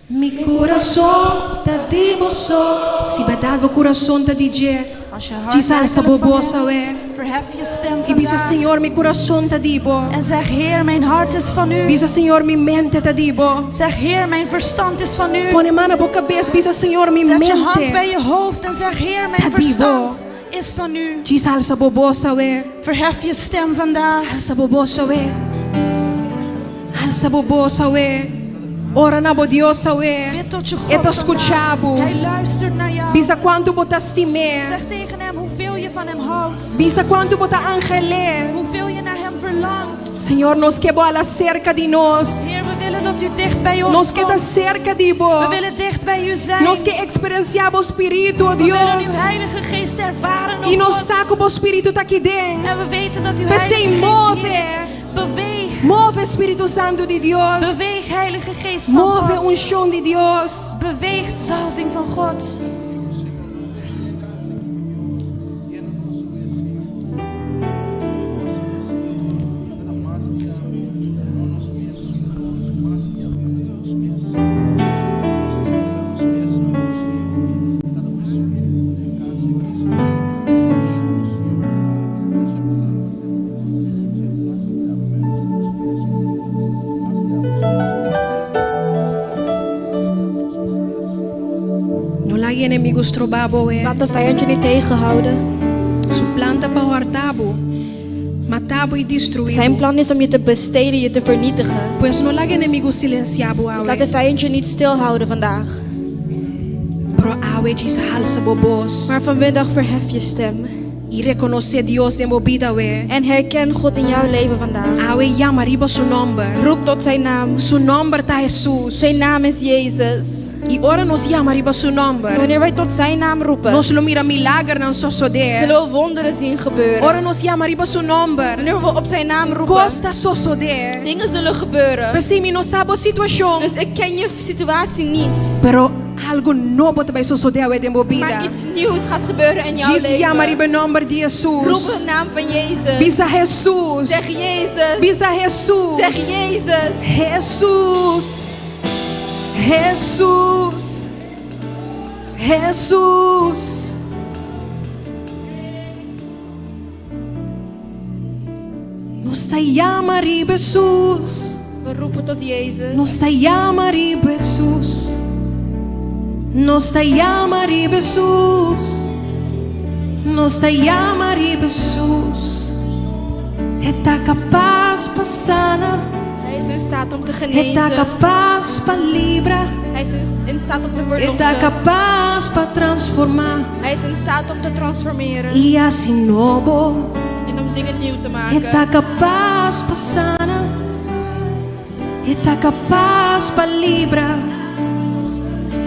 Mi kurason ta di bo so. Si bèrdat bo kurason ta di dje, Als je hart djis alsa bo werkelijk van bos hem awe is, verhef je stem i bisa, vandaag. Señor, mi kurason ta di bo. En zeg, Heer, mijn hart is van u. Bisa, Señor, mi mente ta di bo. Zeg, Heer, mijn verstand is van u. Pone man na bo kabes, bisa, Señor, mi Zet je hand bij mente. je hoofd en zeg, Heer, mijn Ta di bo. verstand is van u. Djis alsa bo bos awe. Verhef je stem vandaag. Alsa bo bos awe. Alsa bo bos awe. Ora na bo Dios awe. Bid tot je God E ta vandaag. skucha bo. Hij luistert naar jou. Bisa kuantu bo ta stim'é. Zeg tegen hem hoeveel je van hem houdt. Bisa kuantu bo ta anhel'é. Hoeveel je naar hem verlangt. Señor, nos ke bo hala serka di nos. Heer, we willen dat u dicht bij ons Nos ke ta komt. serka di bo. We willen dicht bij u zijn. Nos ke eksperensiá bo spiritu, oh We willen uw Dios. Heilige Geest ervaren, oh I nos God. sa ku bo spiritu ta aki den. En we weten dat uw P'esei Heilige Geest move. hier is. Beweeg. Move, Spiritu Santu di Dios. Beweeg, Heilige Geest van Move, God. unshon di Dios. Beweeg, zalving van God. No laga enemigu stroba bo, eh. Laat de vijand je niet tegenhouden. Su plan ta pa hòrta bo, mata bo i destruí. Zijn plan is om je te bestelen, je te vernietigen. Pues no laga enemigu silensiá bo Dus laat de awe. vijand je niet stilhouden vandaag. Pero awe djis halsa bo bos. Maar vanmiddag verhef je stem. I rekonosé Dios den bo bida awe. En herken God in jouw leven vandaag. Awe yama riba su nòmber. Roep tot zijn naam. Su nòmber ta Hesus. Zijn naam is Jezus. I ora nos yama riba su nòmber. Wanneer wij tot zijn naam roepen, Nos lo mira milagernan sosodé. zullen we wonderen zien gebeuren. Ora nos yama riba su nòmber. Wanneer we op zijn naam roepen, Kos ta sosodé. dingen zullen gebeuren. P'esei mi no sa bo situashon. Dus ik ken je situatie niet. Pero algu nobo ta bai sosodé awe den bo bida. Maar iets nieuws gaat gebeuren in jouw Djis yama leven. riba nòmber di Roep Hesus. de naam van Jezus. Bisa Hesus. Zeg Jezus. Bisa Hesus. Zeg Jezus. Hesus. Hesus. Hesus. Nos ta yama riba Hesus. We roepen tot Jezus. Nos ta yama riba Hesus. Nos ta yama riba Hesus. Nos ta yama riba Hesus. E ta kapas pa sana. Hij is in staat om te E ta genezen. kapas pa libra. Hij is in staat om te E ta verlossen. kapas pa transformá. Hij is in staat om te transformeren. I hasi nobo. En om dingen nieuw te E maken. ta kapas pa sana. E ta kapas pa libra.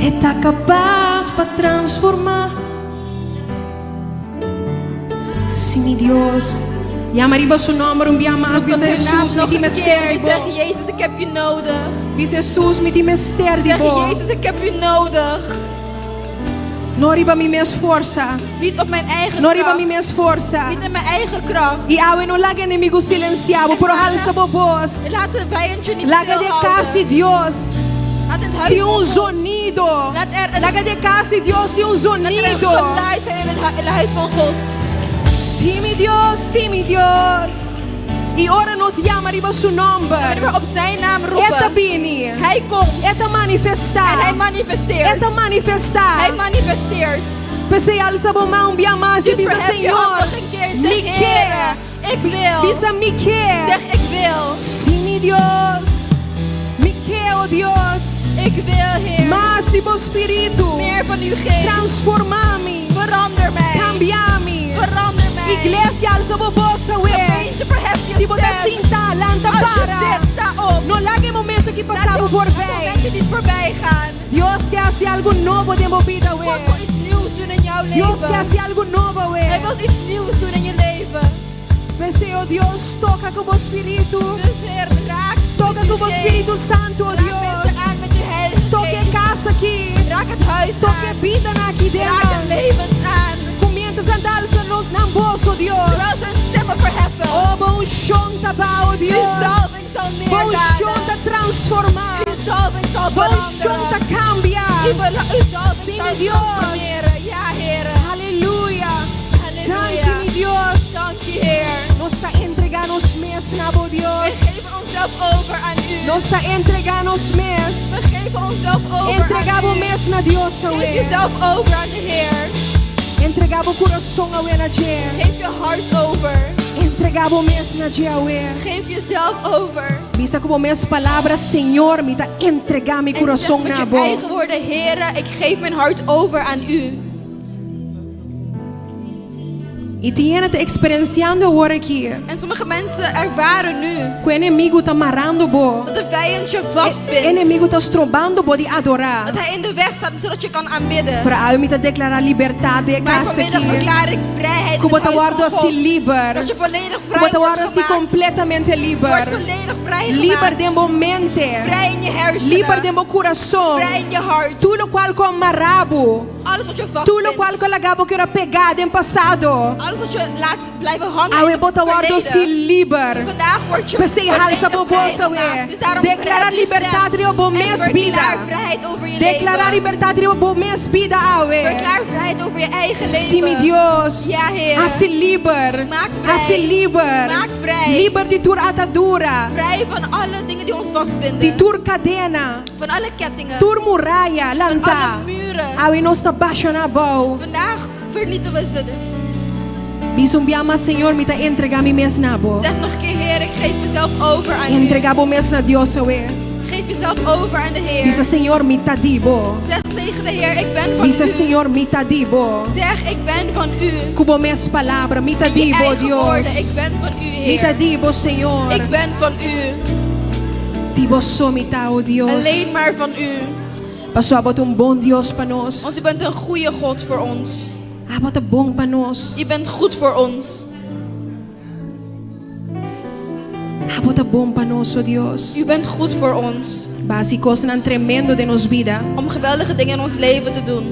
E ta kapas pa transformá. Sí, mi Dios. Yama riba su nòmber un bia mas. Roep tot Bisa zijn naam Hesus, mi nog tin een mester keer. di Zeg bo. Jezus, ik heb je nodig. Bisa Hesus, mi tin mester di Zeg bo. Jezus, ik heb je nodig. No riba mi mes forsa. Niet op mijn eigen No riba mi kracht. mes forsa. Niet in mijn eigen kracht. I awe no laga enemigu silensiá bo, pero halsa bo bos. Laat de vijand je niet Laga den kas di stilhouden. Dios. Laat het huis Tin un van God. zonido. Laat er een- Laga den kas di Dios tin un Laat er een zonido. geluid zijn in het, in het huis van God. Sí, mi Dios, sí, mi Dios. I ora nos yama riba su nòmber. Wanneer we op zijn naam E ta roepen. bini. Hij komt. E ta manifestá. En hij manifesteert. E ta manifestá. Hij manifesteert. P'esei alsa bo man un bia mas i Dus bisa verhef je Señor. hand nog een keer. Zeg, Mi ke. Heere, ik wil. Bisa mi ke. Zeg ik wil. Sí, mi Dios. Mi ke, oh Dios. Ik wil, Heer. Mas di bo spiritu. Meer van uw geest. Transformá mi. Verander mij. Kambia mi. Verander mij. Iglesia, alsa bo bos awe. Gemeente, verhef je Si bo ta stem. sintá, lanta Als je para. zit, sta op. No laga e momento aki Laat pasa het voorbij. momentje niet voorbij gaan. Dios ke hasi algu nobo den bo bida God we. wil iets nieuws doen in jouw Dios ke leven. hasi algu nobo Hij we. wil iets nieuws doen in je leven. P'esei, oh Dios, toka ku bo spiritu. Dus Heer, raak Toka met ku uw bo geest. Spiritu Santu, oh Raak Dios. mensen aan met uw heilige Toka e geest. kas aki. Raak het huis Toka aan. e bidanan aki Raak het den. levens aan. Ku miéntras nan ta alsa nos nan bos, o Dios. Terwijl ze hun stemmen verheffen. Oh, bo unshon ta baha, o Uw Dios. zalving zal Bo unshon neerdalen. ta transformá. Uw zalving zal Bo unshon ta veranderen. kambia. Uw zalving Sí, zal mi Dios. transformeren. Ja, Heer. Aleluya. Danki, Halleluja. mi Dios. Dank u, Heer. Nos ta entregá nos mes na bo, We Dios. geven onszelf over aan u. Nos ta entregá nos mes. We geven onszelf over Entregá aan bo u. mes na Dios, Geef awe. jezelf over aan de Heer. Entregá bo kurason awe na dje. Geef je hart over. Entregá bo mes na dje awe. Geef jezelf over. Bisa ku bo mes palabra, Señor, mi ta entregá mi En zeg kurason met na je bo. eigen woorden, Heere, ik geef mijn hart over aan u. I tin hende ta eksperensiando awor aki. En sommige mensen ervaren nu Ku e enemigu ta marando bo. dat de vijand je vastbindt. Enemigu ta strobando bo di adorá. Dat hij in de weg staat zodat je kan aanbidden. Pero awe mi ta deklará libertat den Maar kas vanmiddag aki. verklaar ik vrijheid in Ku bo het ta huis wòrdu van hasi God. liber. Dat je volledig Ku vrij bo ta wordt wòrdu hasi gemaakt. kompletamente Wordt liber. volledig vrij Liber gemaakt. den bo mente. Vrij in je hersenen. Liber den bo kurason. Vrij in je hart. Tur lokual ku a mara bo. Alles wat je Tur lokual vastbindt. ku a laga bo keda pegá den pasado. Alles wat je laat blijven hangen in Awe het bo ta wòrdu verleden. hasi liber. Vandaag word je P'esei halsa bo volledig bos vrijgemaakt. awe. Dus daarom Deklará verhef je libertat stem riba bo en mes verklaar bida. vrijheid over je Deklará leven. libertat riba bo mes bida awe. Verklaar vrijheid over je eigen leven. Sí, mi Dios. Ja, Heer. Hasi liber. Maak vrij. Hasi liber. Maak vrij. Liber di tur atadura. Vrij van alle dingen die ons vastbinden. Di tur kadena. Van alle kettingen. Tur muraya lanta. Alle muren. Awe nos ta basha nan abou. Vandaag vernieten we ze. Bisa un bia mas, Señor, mi ta entregá mi mes na bo. Zeg nog een keer, Heer, ik geef mezelf over aan u. Entregá bo mes na Dios awe. Geef jezelf over aan de Heer. Bisa Señor, mi ta di bo. Zeg tegen de Heer, ik ben van Bisa u. Señor, mi ta di bo. Zeg, ik ben van u. Ku bo mes palabra, mi ta In je di bo, eigen Dios. woorden, ik ben van u, Mi ta Heer. di bo, Señor. Ik ben van u. Di bo so mi ta, o Dios. Alleen maar van u. Paso abo ta un bon Dios pa nos. Want u bent een goede God voor ons. Abo ta bon pa nos. Je bent goed voor ons. Abo ta bon pa nos, o Dios. U bent goed voor ons. Pa hasi kosnan tremendo den nos bida. Om geweldige dingen in ons leven te doen.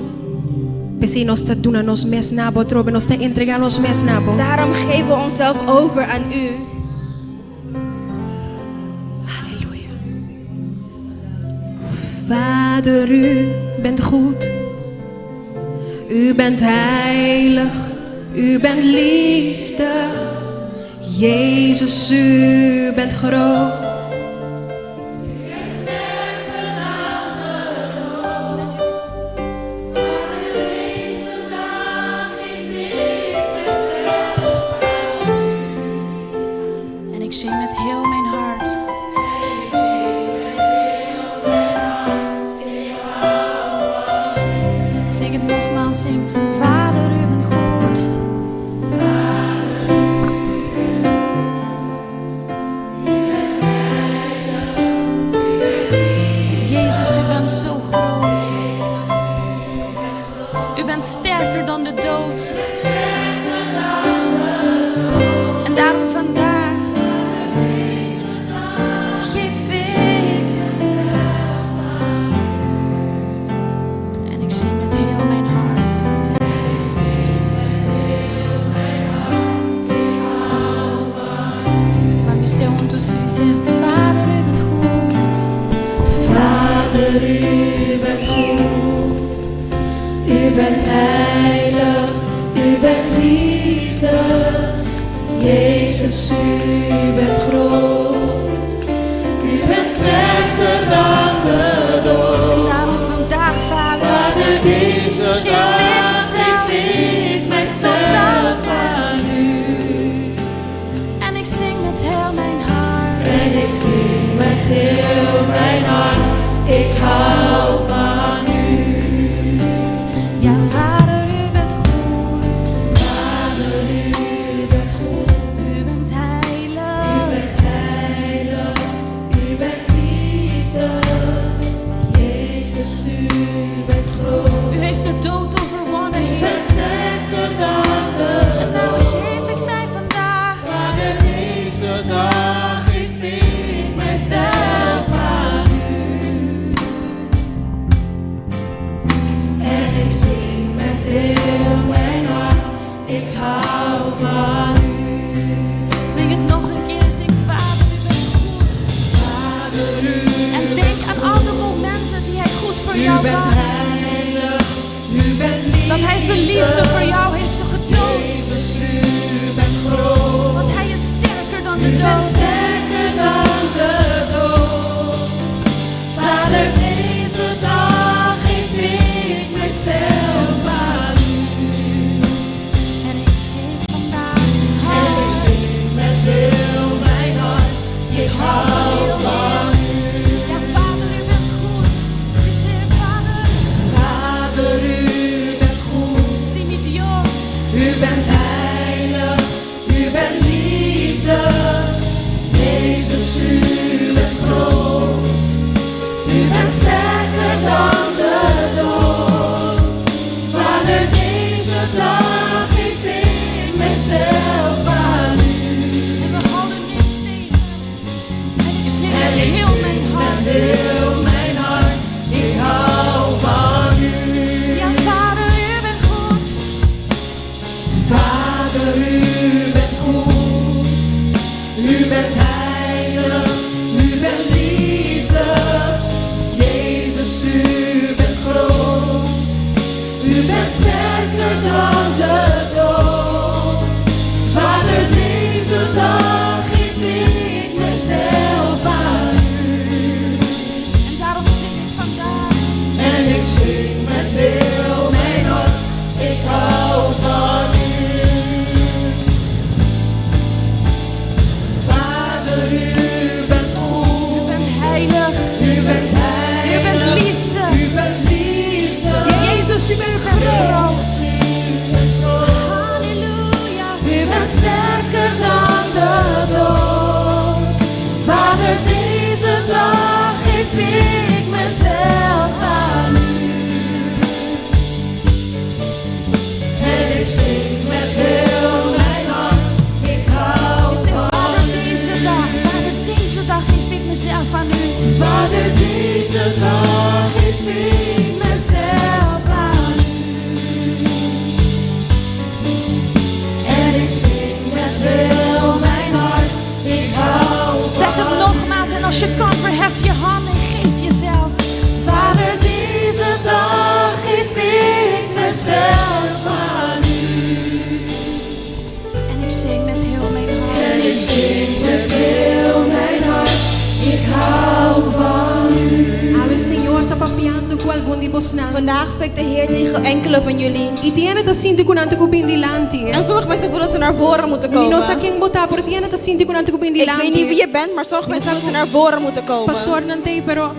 P'esei nos ta duna nos mes na bo, trobe nos ta entregá nos mes na bo. Daarom geven we onszelf over aan u. Halleluja. Vader, u bent goed. U bent heilig. U bent liefde. Jezus, u bent groot. En ik zing met heel mijn hart. Zing het nogmaals, zing. Vader, u bent goed. Jezus, u bent zo groot. U bent sterker dan de dood. En daarom vandaag geef ik. En ik zing met heel mijn hart. Maar we zullen tussen zeggen, Vader, u bent goed. Vader, u bent goed. U bent heilig, u bent liefde. Jezus, u bent groot. U bent sterker dan de dood. En daarom vandaag, Vader, Vader, deze geef ik dag mezelf geef ik mijzelf totaal aan u. En ik zing met heel mijn hart. En ik zing met heel mijn hart, ik hou van u. Ja, Vader, u bent goed. Vader, u bent goed, U bent heilig. u bent Ik hou van u. Zing het nog een keer, zing Vader, u bent goed. Vader, u En denk aan al de momenten die hij goed voor U jou bent was. heilig, u bent liefde. Dat hij zijn liefde voor jou heeft getoond. Jezus, u bent groot. Want hij is sterker dan de U bent dood. sterker dan de dood. Vader, deze dag geef ik mijzelf aan u. En ik geef vandaag En ik hart. zing met heel mijn hart. Ik hou van u. Ja, Vader, u bent goed. We zeggen, Vader, Vader, u bent goed. zie mi Dios. U bent heilig, u bent liefde. Jezus, u bent groot. U bent sterker dan de dood. Vader, deze dag geef ik mezelf aan u. En we houden niks tegen. En ik zing En met ik heel mijn zing met hart. heel mijn hart, ik hou van u. Ja, Vader, u bent goed. Vader, u bent goed. U bent heilig, u bent liefde. Jezus, u bent groot. U bent sterker dan de dood. Vader, deze dag geef ik mezelf aan u. En daarom zing ik vandaag. En ik zing met heel mijn hart, ik hou van u. Vader, u bent U goed, bent heilig. u bent U heilig, bent liefde. u bent liefde. Jezus, u bent groot. Halleluja. U bent sterker dan de dood. Vader, deze dag geef ik mezelf aan u. En ik zing met heel mijn hart, ik hou Ik zeg, van Vader, deze dag. Vader, deze dag geef ik mezelf aan u. Vader, deze dag geef ik mezelf aan u. En ik zing met heel mijn hart, ik hou Zeg het van nogmaals en als je kan, verhef je hand en geef jezelf. Vader, deze dag geef ik mezelf aan u. En ik zing met heel mijn hart. En ik zing met heel mijn hart, ik hou van u. Awe Señor ta papiando ku algun di bosnan. Vandaag spreekt de Heer tegen enkele van jullie. I tin hende ta sinti ku nan tin ku bin dilanti. En sommige mensen voelen dat ze naar voren moeten Mi no sa komen. ken bo ta, pero tin hende ta sinti ku nan tin ku bin Ik weet niet wie dilanti. je bent, maar sommige mensen voelen dat ze naar voren moeten komen. Pastornan t'ei, pero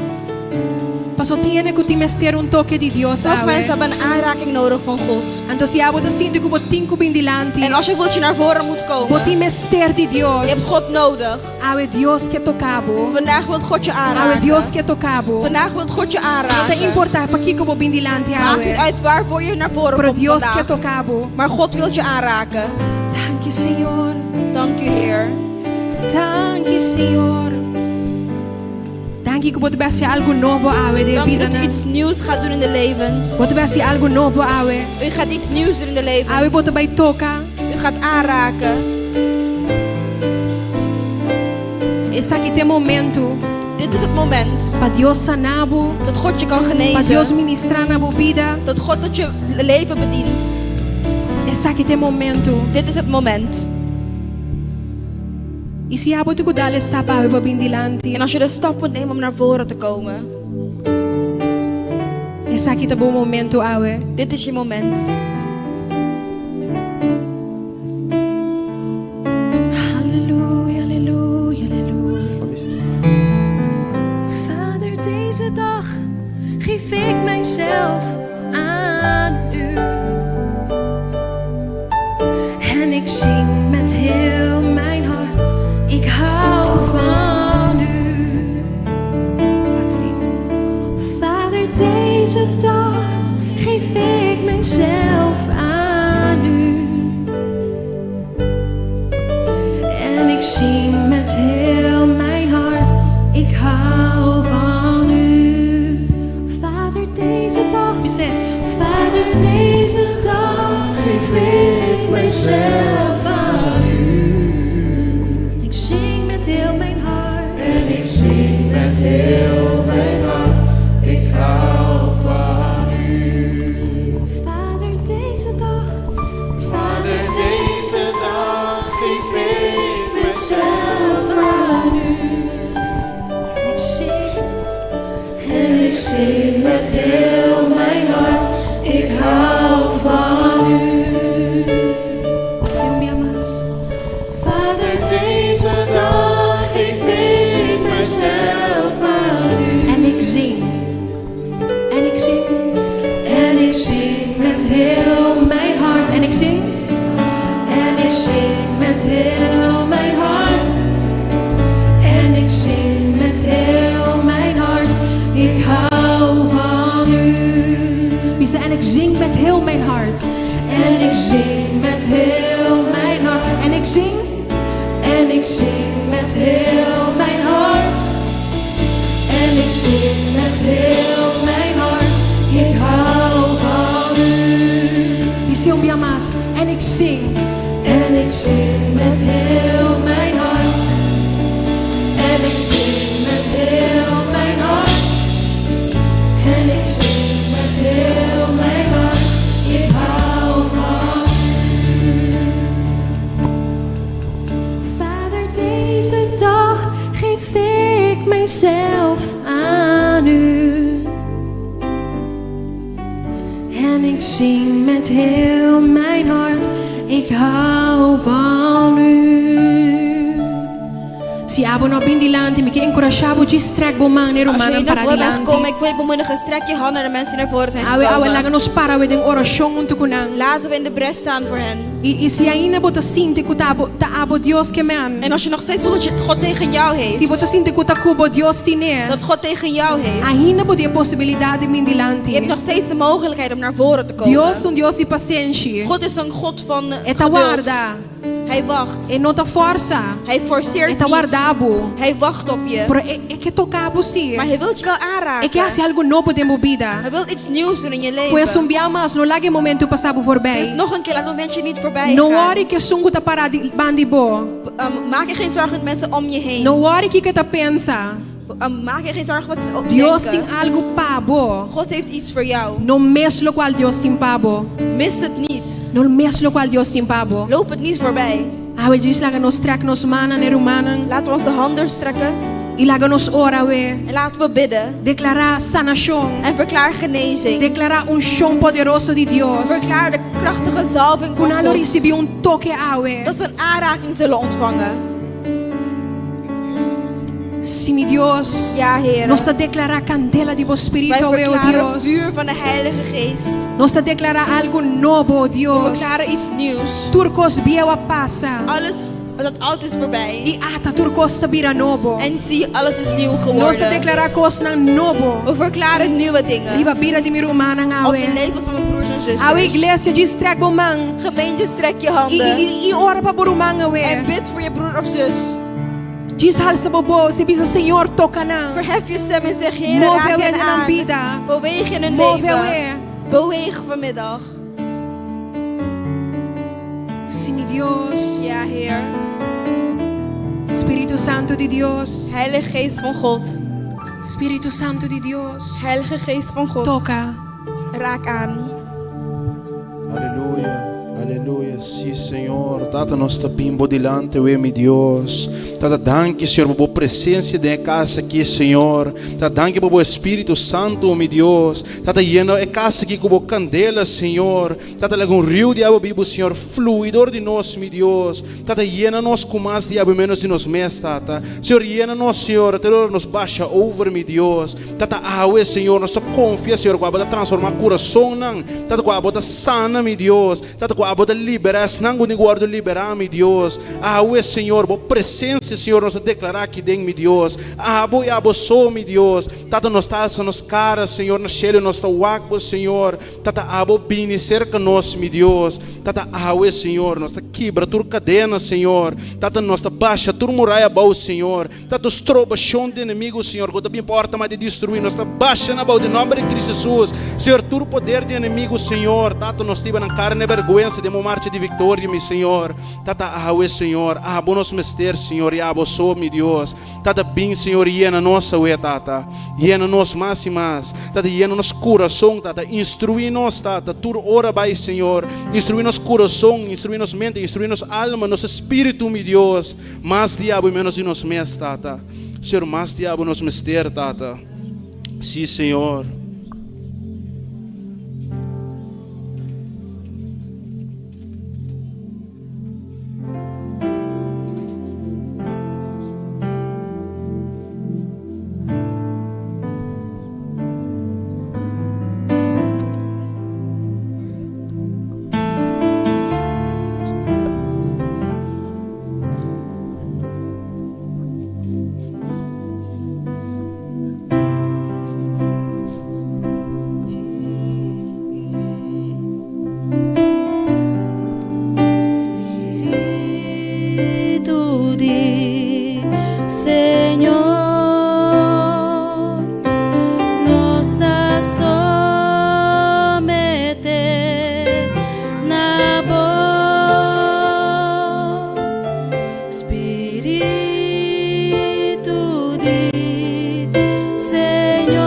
paso tin hende ku tin mester un toke di Dios Sommige awe. mensen hebben een aanraking nodig van God. Anto si abo ta sinti ku bo tin ku bin dilanti. En als je voelt dat je naar voren moet Bo komen, tin mester di je hebt Dios. God nodig. Awe Dios ke toka bo. Vandaag wil God je Awe aanraken. Dios ke toka bo. Vandaag wil God je No ta aanraken. importá pakiko bo bin dilanti Maakt niet awe. uit waarvoor je naar voren Pero komt Dios ke vandaag. toka bo. Maar God wil je aanraken. Danki Señor. Dank u, Heer. Danki Señor. Danki ku Bo ta bai hasi algu nobo awe den Dank u bida dat u nan. iets nieuws gaat doen in de levens. Bo ta bai hasi algu nobo awe. U gaat iets nieuws doen in de Awe levens. Bo ta bai toka. U gaat aanraken. Esaki ta e momento Dit is het moment pa Dios sana bo, dat God je kan pa Dios genezen. ministrá na bo bida. Dat God tot je leven bedient. Esaki ta e momento. Dit is het moment. I si abo tin ku dal e stap awe pa bin dilanti. En als je de stap moet nemen om naar voren te komen. Esaki ta bo momento awe. Dit is je moment. Halleluja, halleluja, halleluja. Vader, deze dag geef ik mijzelf aan u. En ik zing met heel mijn hart, ik hou van u. Vader, deze dag geef ik mijzelf aan u. En ik zing met heel mijn hart, ik hou van u. Vader, deze dag, we zeggen, Vader, deze dag Geef ik mezelf aan u. Ik zing met heel mijn hart. En ik zing met heel mijn hart, ik hou van u. Vader, deze dag. Vader, deze dag geef ik mezelf aan u. En ik zing. En ik zing met heel mijn hart, ik hou van u. Zing mi amas. Vader, deze dag geef ik mezelf aan u. En ik zing. En ik zing. En ik zing met heel mijn hart. En ik zing. En ik zing met heel mijn hart. En ik zing met heel mijn hart. Ik hou van u. Bisa, en ik zing met heel mijn hart. En ik zing met heel mijn hart. En ik zing. En ik zing met heel mijn hart. En ik zing met heel mijn hart. Ik hou van u. Bisa mi amas. En ik zing. En ik zing met heel mijn hart. En ik zing met heel mijn hart. En ik zing met heel mijn hart. Ik hou van u. Vader, deze dag geef ik mijzelf aan u. En ik zing met heel mijn hart, ik hou van u. Si abo no bin dilanti, mi ke enkurashá bo djis trek bo man, Als rumannan je niet naar para voren bent dilanti. gekomen, ik wil je bemoedigen. Strek je hand naar de mensen die naar voren zijn Awe awe gekomen. laga nos para awe den orashon huntu ku nan. Laten we in de bres staan voor hen. I, i si ainda bo ta sinti ku ta abo, ta abo Dios ke men. En als je nog steeds voelt dat je God tegen jou Si heeft. bo ta sinti ku ta ku bo Dios tine. Dat God tegen jou heeft. Ainda bo tin e posibilidat di bin Je hebt dilanti. nog steeds de mogelijkheid om naar voren te komen. Dios ta un Dios di pasenshi. God is een God van E ta geduld. warda. Hij wacht. E no ta forsa. Hij forceert E ta niet. warda bo. Hij wacht op je. Pero e, e ke toka bo si. Maar hij wil je wel E ke hasi aanraken. algu nobo den bo bida. Hij wil iets nieuws doen in je Pues un leven. bia mas, no laga e momento pasa bo Dus voorbij. nog een keer, laat het momentje niet voorbij No gaan. worry ku esun ku ta pará di band'i bo. Maak je geen zorgen met mensen om je heen. No worry kiko ta pensa. Maak je geen zorgen wat ze ook Dios denken. tin algu pa bo. God heeft iets voor jou. No miss lokual Dios tin pa bo. Mis het niet. No miss lokual Dios tin pa bo. Loop het niet voorbij. Awe djis laga nos trek nos mannan na e rumannan. Laten we onze handen strekken I laga nos ora awe. en laten we bidden. Deklará sanashon. En verklaar genezing. Deklará unshon poderoso di Dios. Verklaar de krachtige zalving van Ku nan lo God. risibí un toke awe. Dat ze een aanraking zullen ontvangen. Si mi Dios. Ja, Heer. Nos ta deklará kandela di bo Wij spiritu, awe, o verklaren Dios. vuur van de Heilige Geest. Nos ta deklará algu nobo, We Dios. verklaren iets nieuws. Tur kos bieu a pasa. Alles dat oud is voorbij. I ata tur kos ta bira nobo. En zie, alles is nieuw Nos ta geworden. deklará kosnan nobo. We verklaren nieuwe dingen. Riba bida di mi rumannan Op de awe. levens van mijn broers en Awe zusters. iglesia djis trek bo man. Gemeente, strek je I, handen. i, i ora pa bo ruman En awe. bid voor je broer of zus. Djis halsa bo bos i bisa Señor toka nan. Verhef je stem en zeg, Heer, Move raak awe hen den nan aan. bida. Beweeg in hun Move leven. awe. Beweeg vanmiddag. Si mi Dios. Ja, Heer. Spiritu Santu di Dios. Heilige Geest van God. Spiritu Santu di Dios. Heilige Geest van God. Toka. Raak aan. Aleluya, aleluya. Si, Señor. Tata, nos ta bin bo dilanti, awe, mi Dios. Tata, danki, Señor, pa bo presensia den e kas aki, Señor. Tata, danki pa bo Spiritu Santu, mi Dios. Tata, yena e kas aki ku bo kandela, Señor. Tata, laga un riu di awa bibu, Señor, flui dor di nos, mi Dios. Tata, yena nos ku mas di abo i ménos di nos mes, Tata. Señor, yena nos, Señor, te ora nos basha over, mi Dios. Tata, awe, Señor, nos ta konfia, Señor, ku abo ta transformá kurasonnan. Tata, ku abo ta sana, mi Dios. Tata, ku abo ta liberá esnan ku tin ku wòrdu liberá, mi Dios. Awe, Señor, bo presensia, Señor, nos ta deklará aki den, mi Dios. Abo i abo so, mi Dios. Tata, nos ta alsa nos kara, Señor, na shelu, nos ta wak bo, Señor. Tata, abo bini serka nos, mi Dios. Tata, awe, Señor, nos ta kibra tur kadena, Señor. Tata, nos ta basha tur muraya abou, Señor. Tata, strobashon di enemigu, Señor, ku ta bin pa mata i destruí, nos ta basha nan abou den nòmber di Kristu Hesus. Señor, tur poder di enemigu, Señor. Tata, nos ta hiba nan kara na bèrgwensa. den bo marcha di viktoria, mi Señor. Tata, awe, Señor, abo nos mester, Señor, i abo so, mi Dios. Tata, bin, Señor, yena nos awe, Tata. Yena nos mas i mas. Tata, yena nos kurason, Tata. Instruí nos, Tata, tur ora bai, Señor. Instruí nos kurason, instruí nos mente, instruí nos alma, nos espíritu, mi Dios. Mas di abo i ménos di nos mes, Tata. Señor, mas di abo nos mester, Tata. Sí, Señor. Spiritu di Señor nos ta somete na bo. Spiritu di Señor,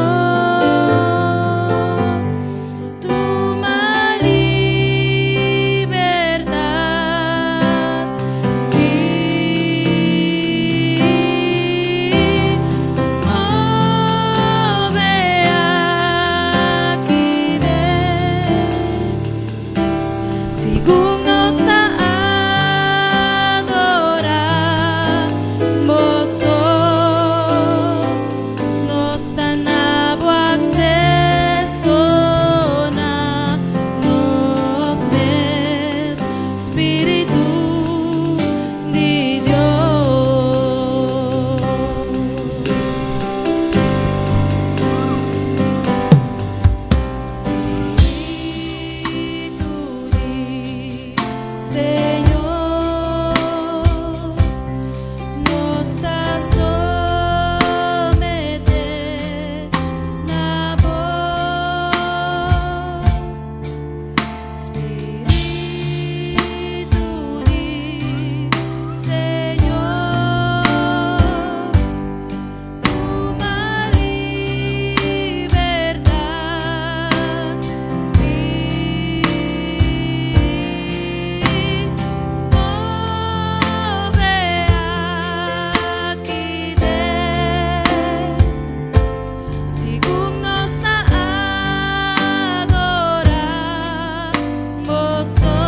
tuma libertad i move aki den. Segun nos ta adorá boso, nos ta na bo akseso na nos mes, Spiritu di Dios. Spiritu di Señor, nos ta somete na bo. Spiritu di Señor, Tuma libertad i move aki den. Segun nos ta adorá boso,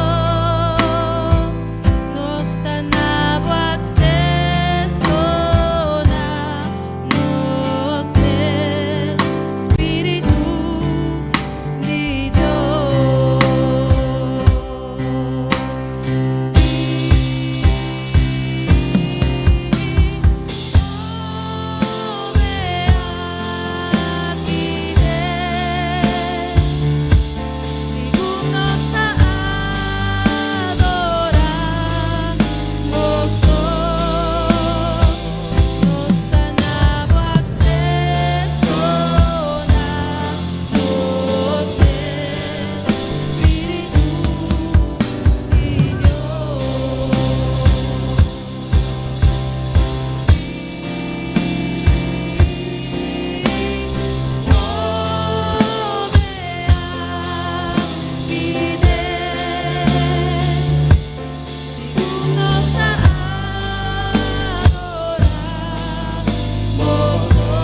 nos ta na bo akseso na nos mes, Spiritu di Dios. Move aki den. Segun nos ta adorá boso, nos ta na bo akseso na nos mes, Spiritu di Dios.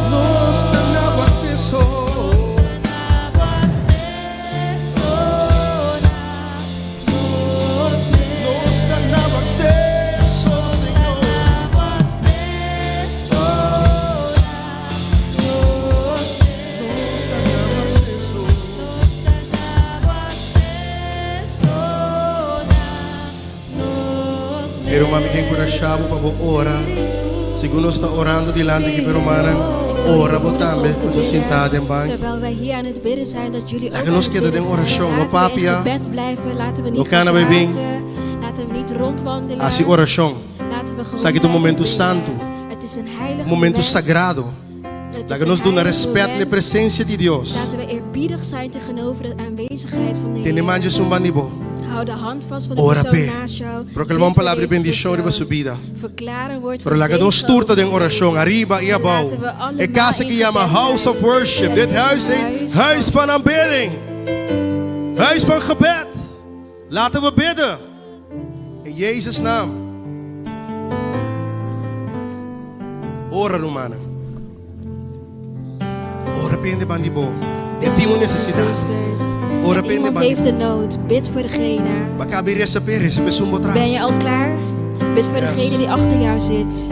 Nos ta na bo akseso. Nos ta na bo akseso, Señor. Nos ta na bo akseso. E ruman mi ta enkurashá bo pa bo ora. Segun nos ta orando dilanti aki pa e rumannan, ora bo tambe ku ta sintá den banki. Laga nos keda den orashon, no papia, no kana bai bin. Hasi orashon. Esaki ta un momentu santu, un momentu sagrado. Laga nos duna rèspèt na e presensia di Dios. Tene man dje esun ban di bo. Hou de hand vast van de Ora persoon p'e. naast jou. Proclama Bid un voor palabra di deze bendicion riba persoon. su bida. Verklaar een woord Pero van laga nos zegen tur ta over den zijn oracion, leven. ariba y En abao. laten we E allemaal cas in aki yama gebed House zijn. of Worship. Het Dit is een huis heet huis Huis van van Aanbidding. Huis van gebed. Laten we bidden. In Jezus naam. Ora, rumannan. Ora p'e hende bandi bo. E Bid tin un voor nesesidat. zusters. Ora En p'e hende iemand bandi heeft bo. de nood. Bid voor degene. B'a kaba di resa p'e, resa p'esun bo tras. Ben je al klaar? Bid voor Yes. degene die achter jou zit.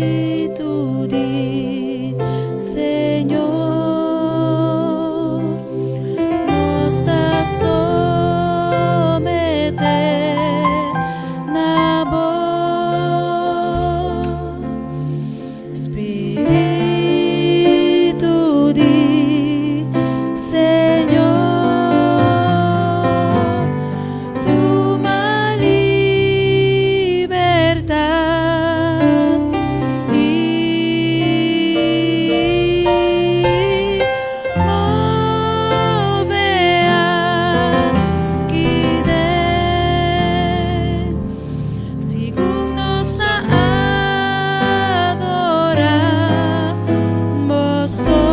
Spiritu di Señor, nos ta someté na Bo. Spiritu di Señor, tuma libertad y move aki den. Segun nos ta adorá Boso,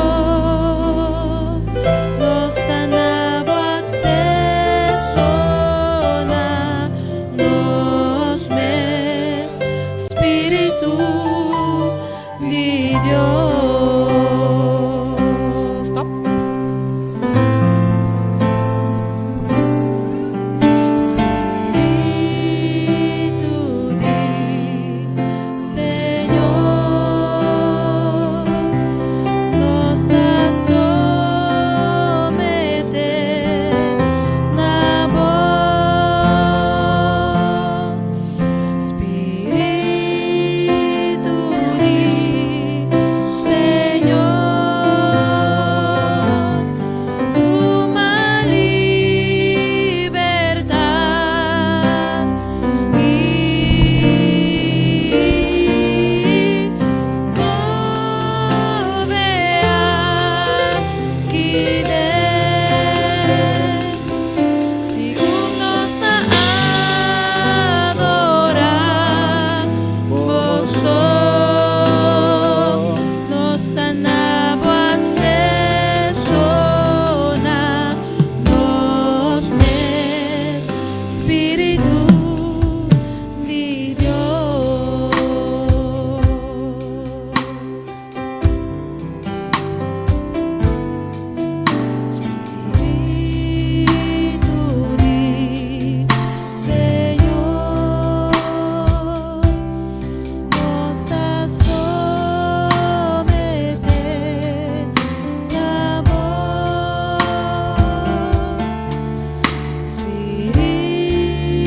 nos ta duna Bo akseso na nos mes, Spiritu di Dios. Stop. Spiritu di Señor, nos ta someté na Bo. Spiritu di Señor, tuma libertad y move aki den. Segun nos ta adorá Boso, nos ta duna Bo akseso na nos mes, Spiritu di Dios. Spiritu di Señor, nos ta someté na Bo.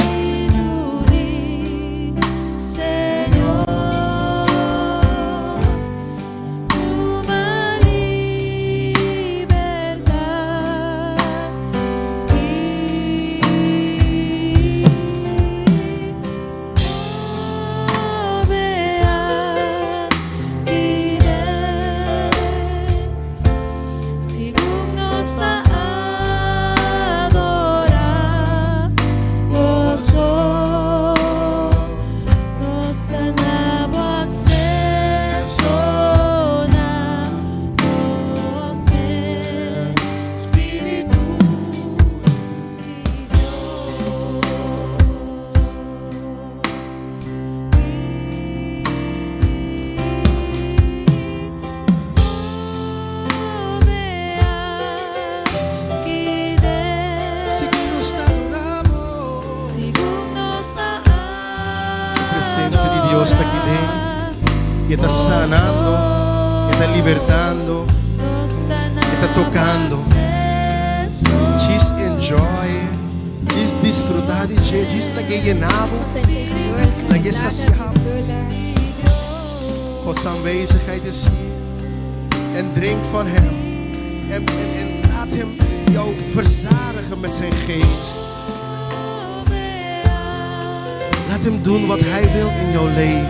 Spiritu di Señor, tuma libertad y move aki den. Segun nos ta adorá Boso, nos ta duna Bo akseso na nos mes, Spiritu di Dios. Move aki den. Segun nos ta adorá Bo. Segun nos ta Presensia di Dios ta aki den. E ta sanando, e ta libertando, e ta tokando. Just enjoy, just disfrutá di dje, just lag'é yena bo. God zijn tegenwoordigheid. Lag'é Laat hem sasia. vullen. Gods aanwezigheid is hier. En drink van Hem. En laat Hem jou verzadigen met zijn geest. Laat Hem doen wat Hij wil in jouw leven.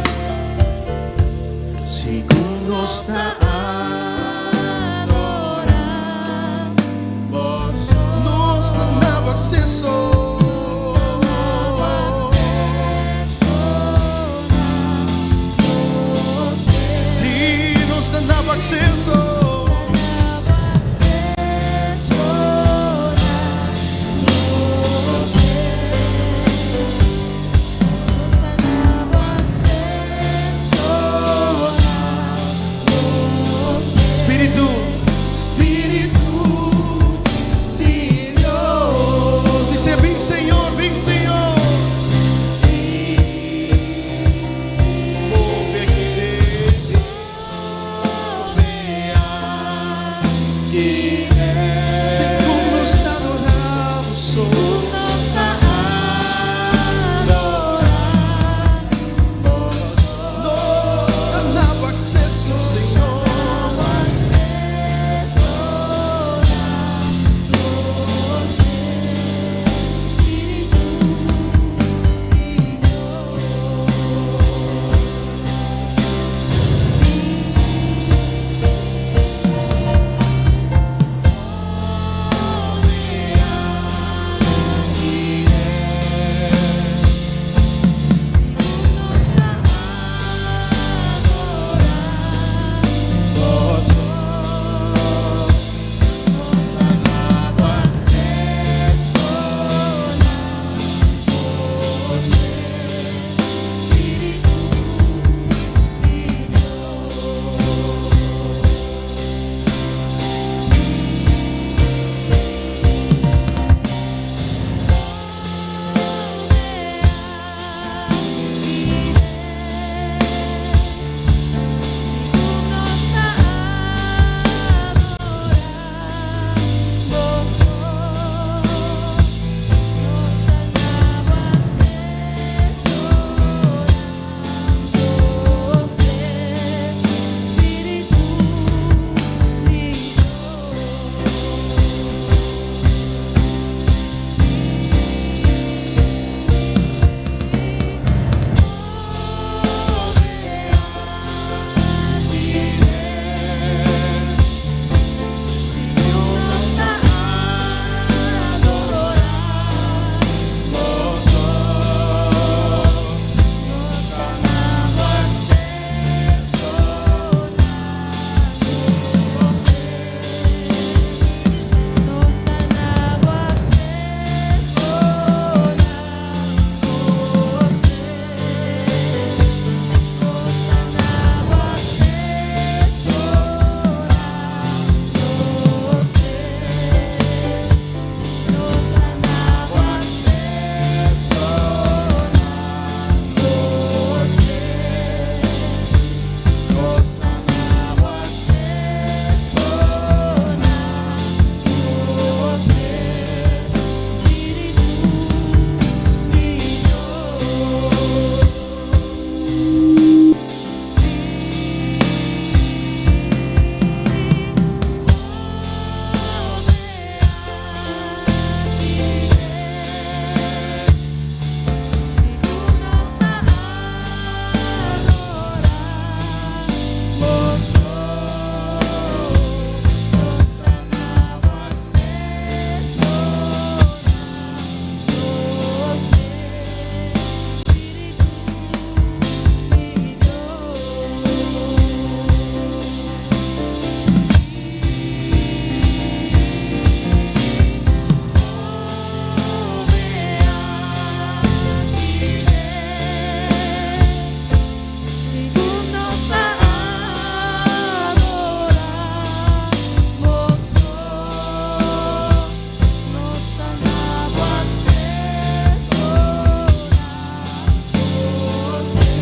Segun nos ta adorá. Nos ta na bo akseso. Sí, nos ta na bo akseso. Spiritu, Spiritu di Dios. Bisa, bin Señor, bin Señor. Move aki den. Move aki den. Segun nos ta adorá Bo. Nos ta adorá. Nos ta na bo akseso, Señor.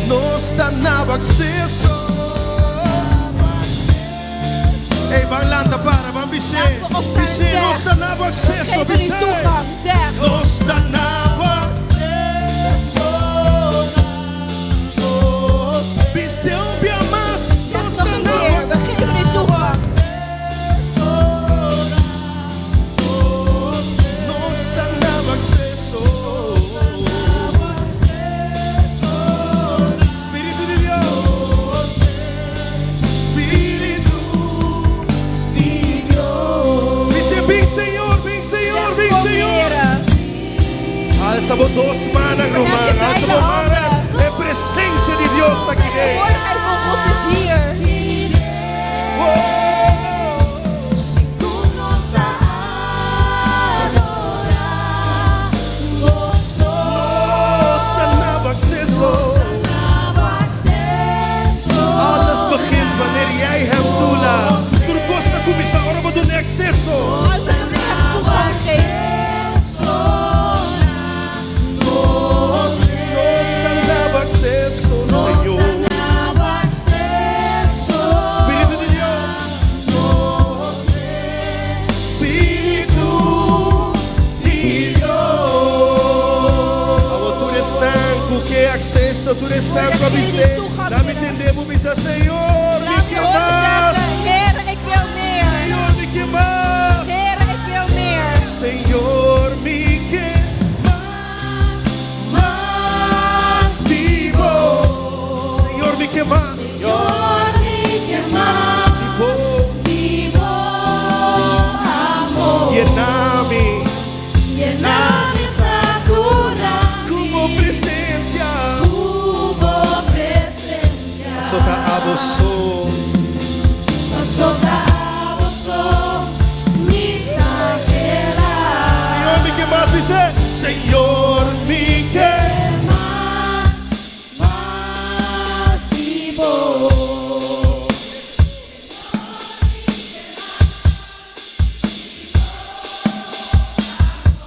Nos ta na bo akseso. Hey, ban lanta para, ban bis'é. Laten we opstaan en Bis'é, zeg. nos ta na bo akseso, Geef u bis'é. toegang. Zeg. Nos ta na bo akseso. Bis'é un bia mas. Zeg Nos nog ta een na keer. We geven u toegang. Nos ta na bo akseso. Alsa bo dos mannan, Verhef ruman. je Alsa beide bo mannan. handen. E presensia di Dios ta De aki den. tegenwoordigheid van God is hier. Oh. Nos ta na bo akseso. Alles begint wanneer jij hem toelaat. Tur kos ta kuminsá ora bo dun'é akseso. Alles begint wanneer je hem toegang geeft. Nos ta na bo akseso, Señor. Spiritu di Dios. Spiritu di Dios. Awor tur esnan ku ke akseso, tur esnan ku a bis'é, Dami tende bo bisa, Señor, mi Laat ke je horen mas. zeggen, Heer, ik wil meer. Señor, mi ke mas. Heer, ik wil meer. Señor, mi ke mas, mas di bo. Señor, mi ke mas. Di bo. Yena mi. Ku bo presensia. Paso ta abo so. Señor, mi ke mas, bis'é. Señor, mi ke.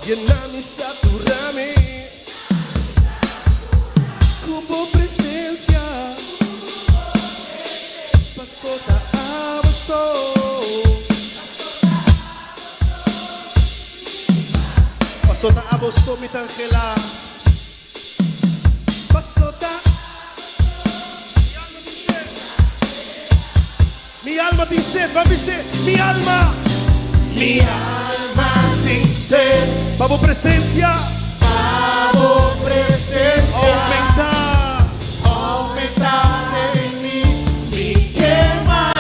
Yena mi, saturá mi ku bo presensia. Paso ta abo so. Paso ta abo so mi ta anhelá. Paso ta. Mi alma tin set, ban bis'é. Mi alma. Mi alma tin set. Pa bo presensia. Pa bo presensia. Oumentá. Oumentá den mi. Mi ke mas.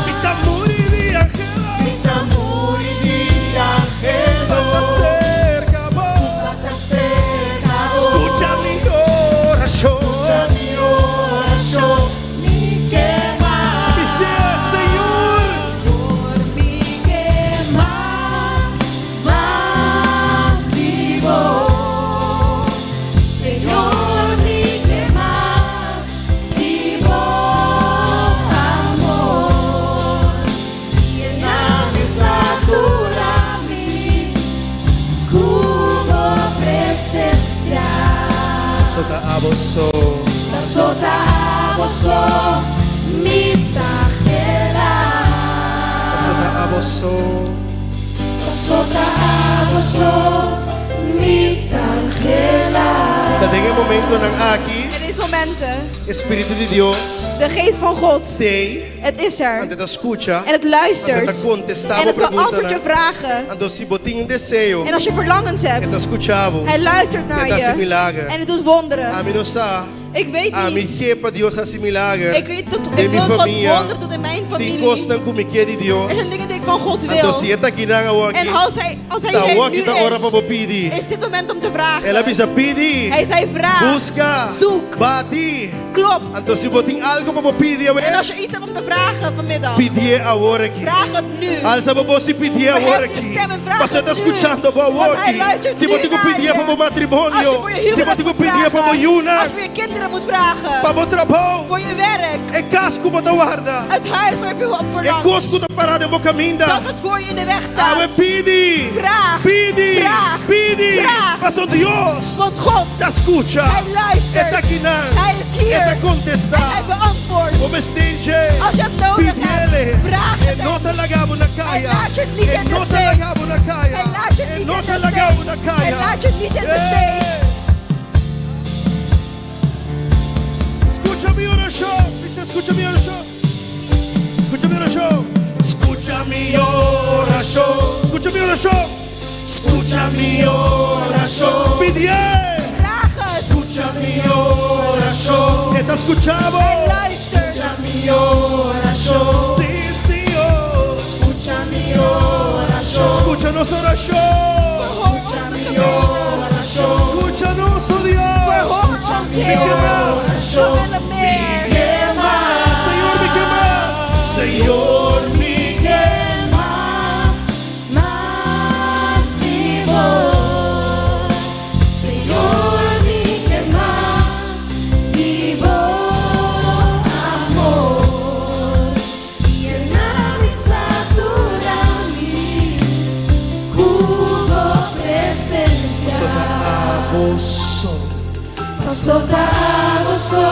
Mi ta muri di anhelo. Mi ta muri di anhelo. Pa ta serka bo. Pa ta serka bo. Skucha mi orashon. Skucha mi orashon. Mi ke mas. Bis'é, Señor. Mi ke mas, mas di bo. Señor, mi ke mas di bo amor. Yena mi, saturá mi ku bo presensia. Paso ta abo so. Paso ta abo so, mi ta anhelá. Paso ta abo so. Paso ta abo so, mi ta anhelá. Ta den e momentonan aki. In deze momenten, Spiritu di Dios. de geest van God, T'ei. het is er. Anto e ta skucha. En het luistert. Anto e ta kontestá En het beantwoordt je preguntanan. vragen. Anto si bo tin deseo. En als je verlangens E ta hebt, skucha bo. hij luistert naar E ta hasi je. milager. En het doet wonderen. Ami no sa. Ik weet Ami niet. ke pa Dios hasi milager. Ik weet dat Den ik mi wil God famia. wonderen doen in mijn Tin familie. kosnan ku mi ke di Dios. Er zijn dingen die ik van God Anto wil. si e ta akinan awor En als hij Ta hier awor nu ta ora pa is, bo pidi. is dit moment om te vragen. El a bisa pidi. Hij zei vraag, Buska. zoek, Bati. klop. Anto si bo tin algu pa bo pidi En als je iets hebt om te vragen vanmiddag, Pidié awor aki. vraag het nu. Alsa bo bos i pidié awor Verhef je aki. stem en vraag Paso het ta nu. skuchando bo Want awor hij luistert Si nu bo tin ku naar pidié je. pa bo Als je matrimonio. voor je Si huwelijk bo tin ku moet pidié pa bo vragen. yunan. Als je voor je kinderen moet vragen. Pa bo trabou. Voor je werk. E kas ku bo ta warda. Het huis waar je op E verlangt. kos ku ta pará den bo kaminda. Dat wat voor je in de weg staat. Awe pidi. Vraag. Pidi. Vraag. Pidi. Vraag. Paso Dios. Want God. Ta skucha. Hij luistert. E ta akinan. Hij is hier. E ta kontestá. En hij beantwoordt. Si bo mester dje. Als je het nodig hebt, Pidié. vraag het E no ta laga bo na Hij kaya. laat je niet E in de no ta steek. laga bo na kaya. Hij laat je E niet no in ta de laga bo steek. na kaya. Hij laat je niet in de steek. Skucha mi orashon. Dice, skucha mi orashon. Skucha mi orashon. Skucha mi orashon. Skucha mi orashon. Skucha mi orashon. Pidié. Vraag het. Skucha mi orashon. E ta skucha bo. Hij luistert. Skucha mi orashon. Sí, Señor. Skucha mi orashon. Skucha nos orashon. Hoor onze gebeden. mi ke mas. We willen meer. Señor, mi ke mas. Señor, mi ke Mas, mas di bo. Señor, mi ke mas di bo amor. Yena mi, saturá mi ku bo presensia. Paso ta abo so. Paso ta abo so,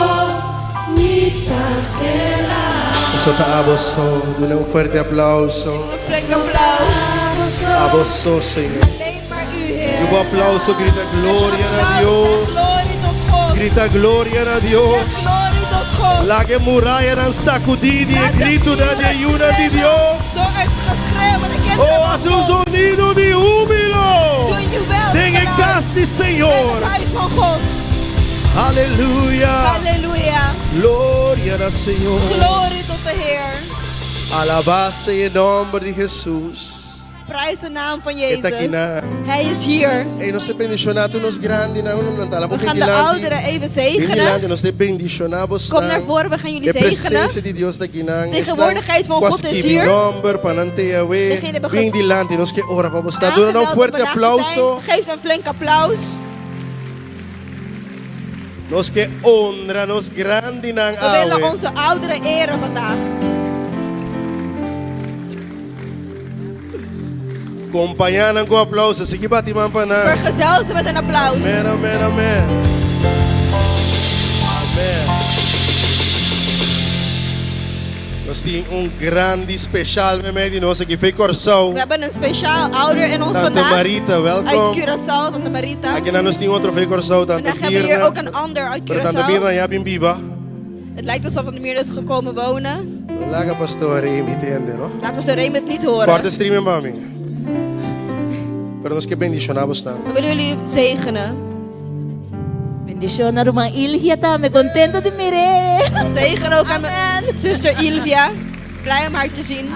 mi ta anhelá. Paso ta abo so. Duna un fuerte aplouso. Een flink applaus. Abo so, Señor. Alleen maar u, Heer. Un aplouso, grita gloria na Applaus en Dios. Glorie tot God. Grita gloria na Dios. Glorie tot God. Laga e murayanan sakudí di Laat de grito di muren ayuda di trillen Dios. Door het geschreeuw van de kinderen Oh, van hasi un God. sonido di húbilo. Doe een jubel. Den e kas di In Señor. het huis van God. Aleluya. Halleluja. Gloria na Señor. Glorie tot de Heer. Alabá sea e nòmber di Hesus. Prijs de naam van E ta Jezus. akinan. Hij is hier. Ei, nos ta bendishoná tur nos grandinan. We gaan de ouderen even zegenen. Nos ta bendishoná Kom naar voren, we gaan jullie De zegenen. presensia di Dios ta akinan. Tegenwoordigheid van God is hier. Nòmber pa nan TAW. Degene hebben Bin dilanti, nos ke ora pa bo. Duna un Aangemeld om fuerte vandaag te aplouso. zijn. Geef ze een flink applaus. Nos ke honra nos grandinan We willen awe. onze ouderen eren vandaag. Kompañá nan ku aplouso. Sigui bati man pa nan. Vergezel ze met een applaus. Amen, amen, amen. Amen. Nos tin un grandi spesial meimei di nos aki, for di Kòrsou. We hebben een speciaal ouder in ons Tante vandaag. Marita, welkom. Uit Curaçao, Tante Marita. Akinan nos tin otro for di Kòrsou, Tante Vandaag hebben we hier Mirna. ook een ander uit Pero Tante Curaçao. Mirna ya a bin biba. Het lijkt alsof Tante Mirna is gekomen wonen. Laga Pastor Remy tende, no? Laat Pastor Raymond niet horen. Kòrta stream pa mi. Pero nos ke bendishoná boso. We willen jullie zegenen. Bendishoná ruman Ilvia tambe, kontentu di mir'é. Zegen ook aan mijn zuster Ilvia. Blij om haar te zien.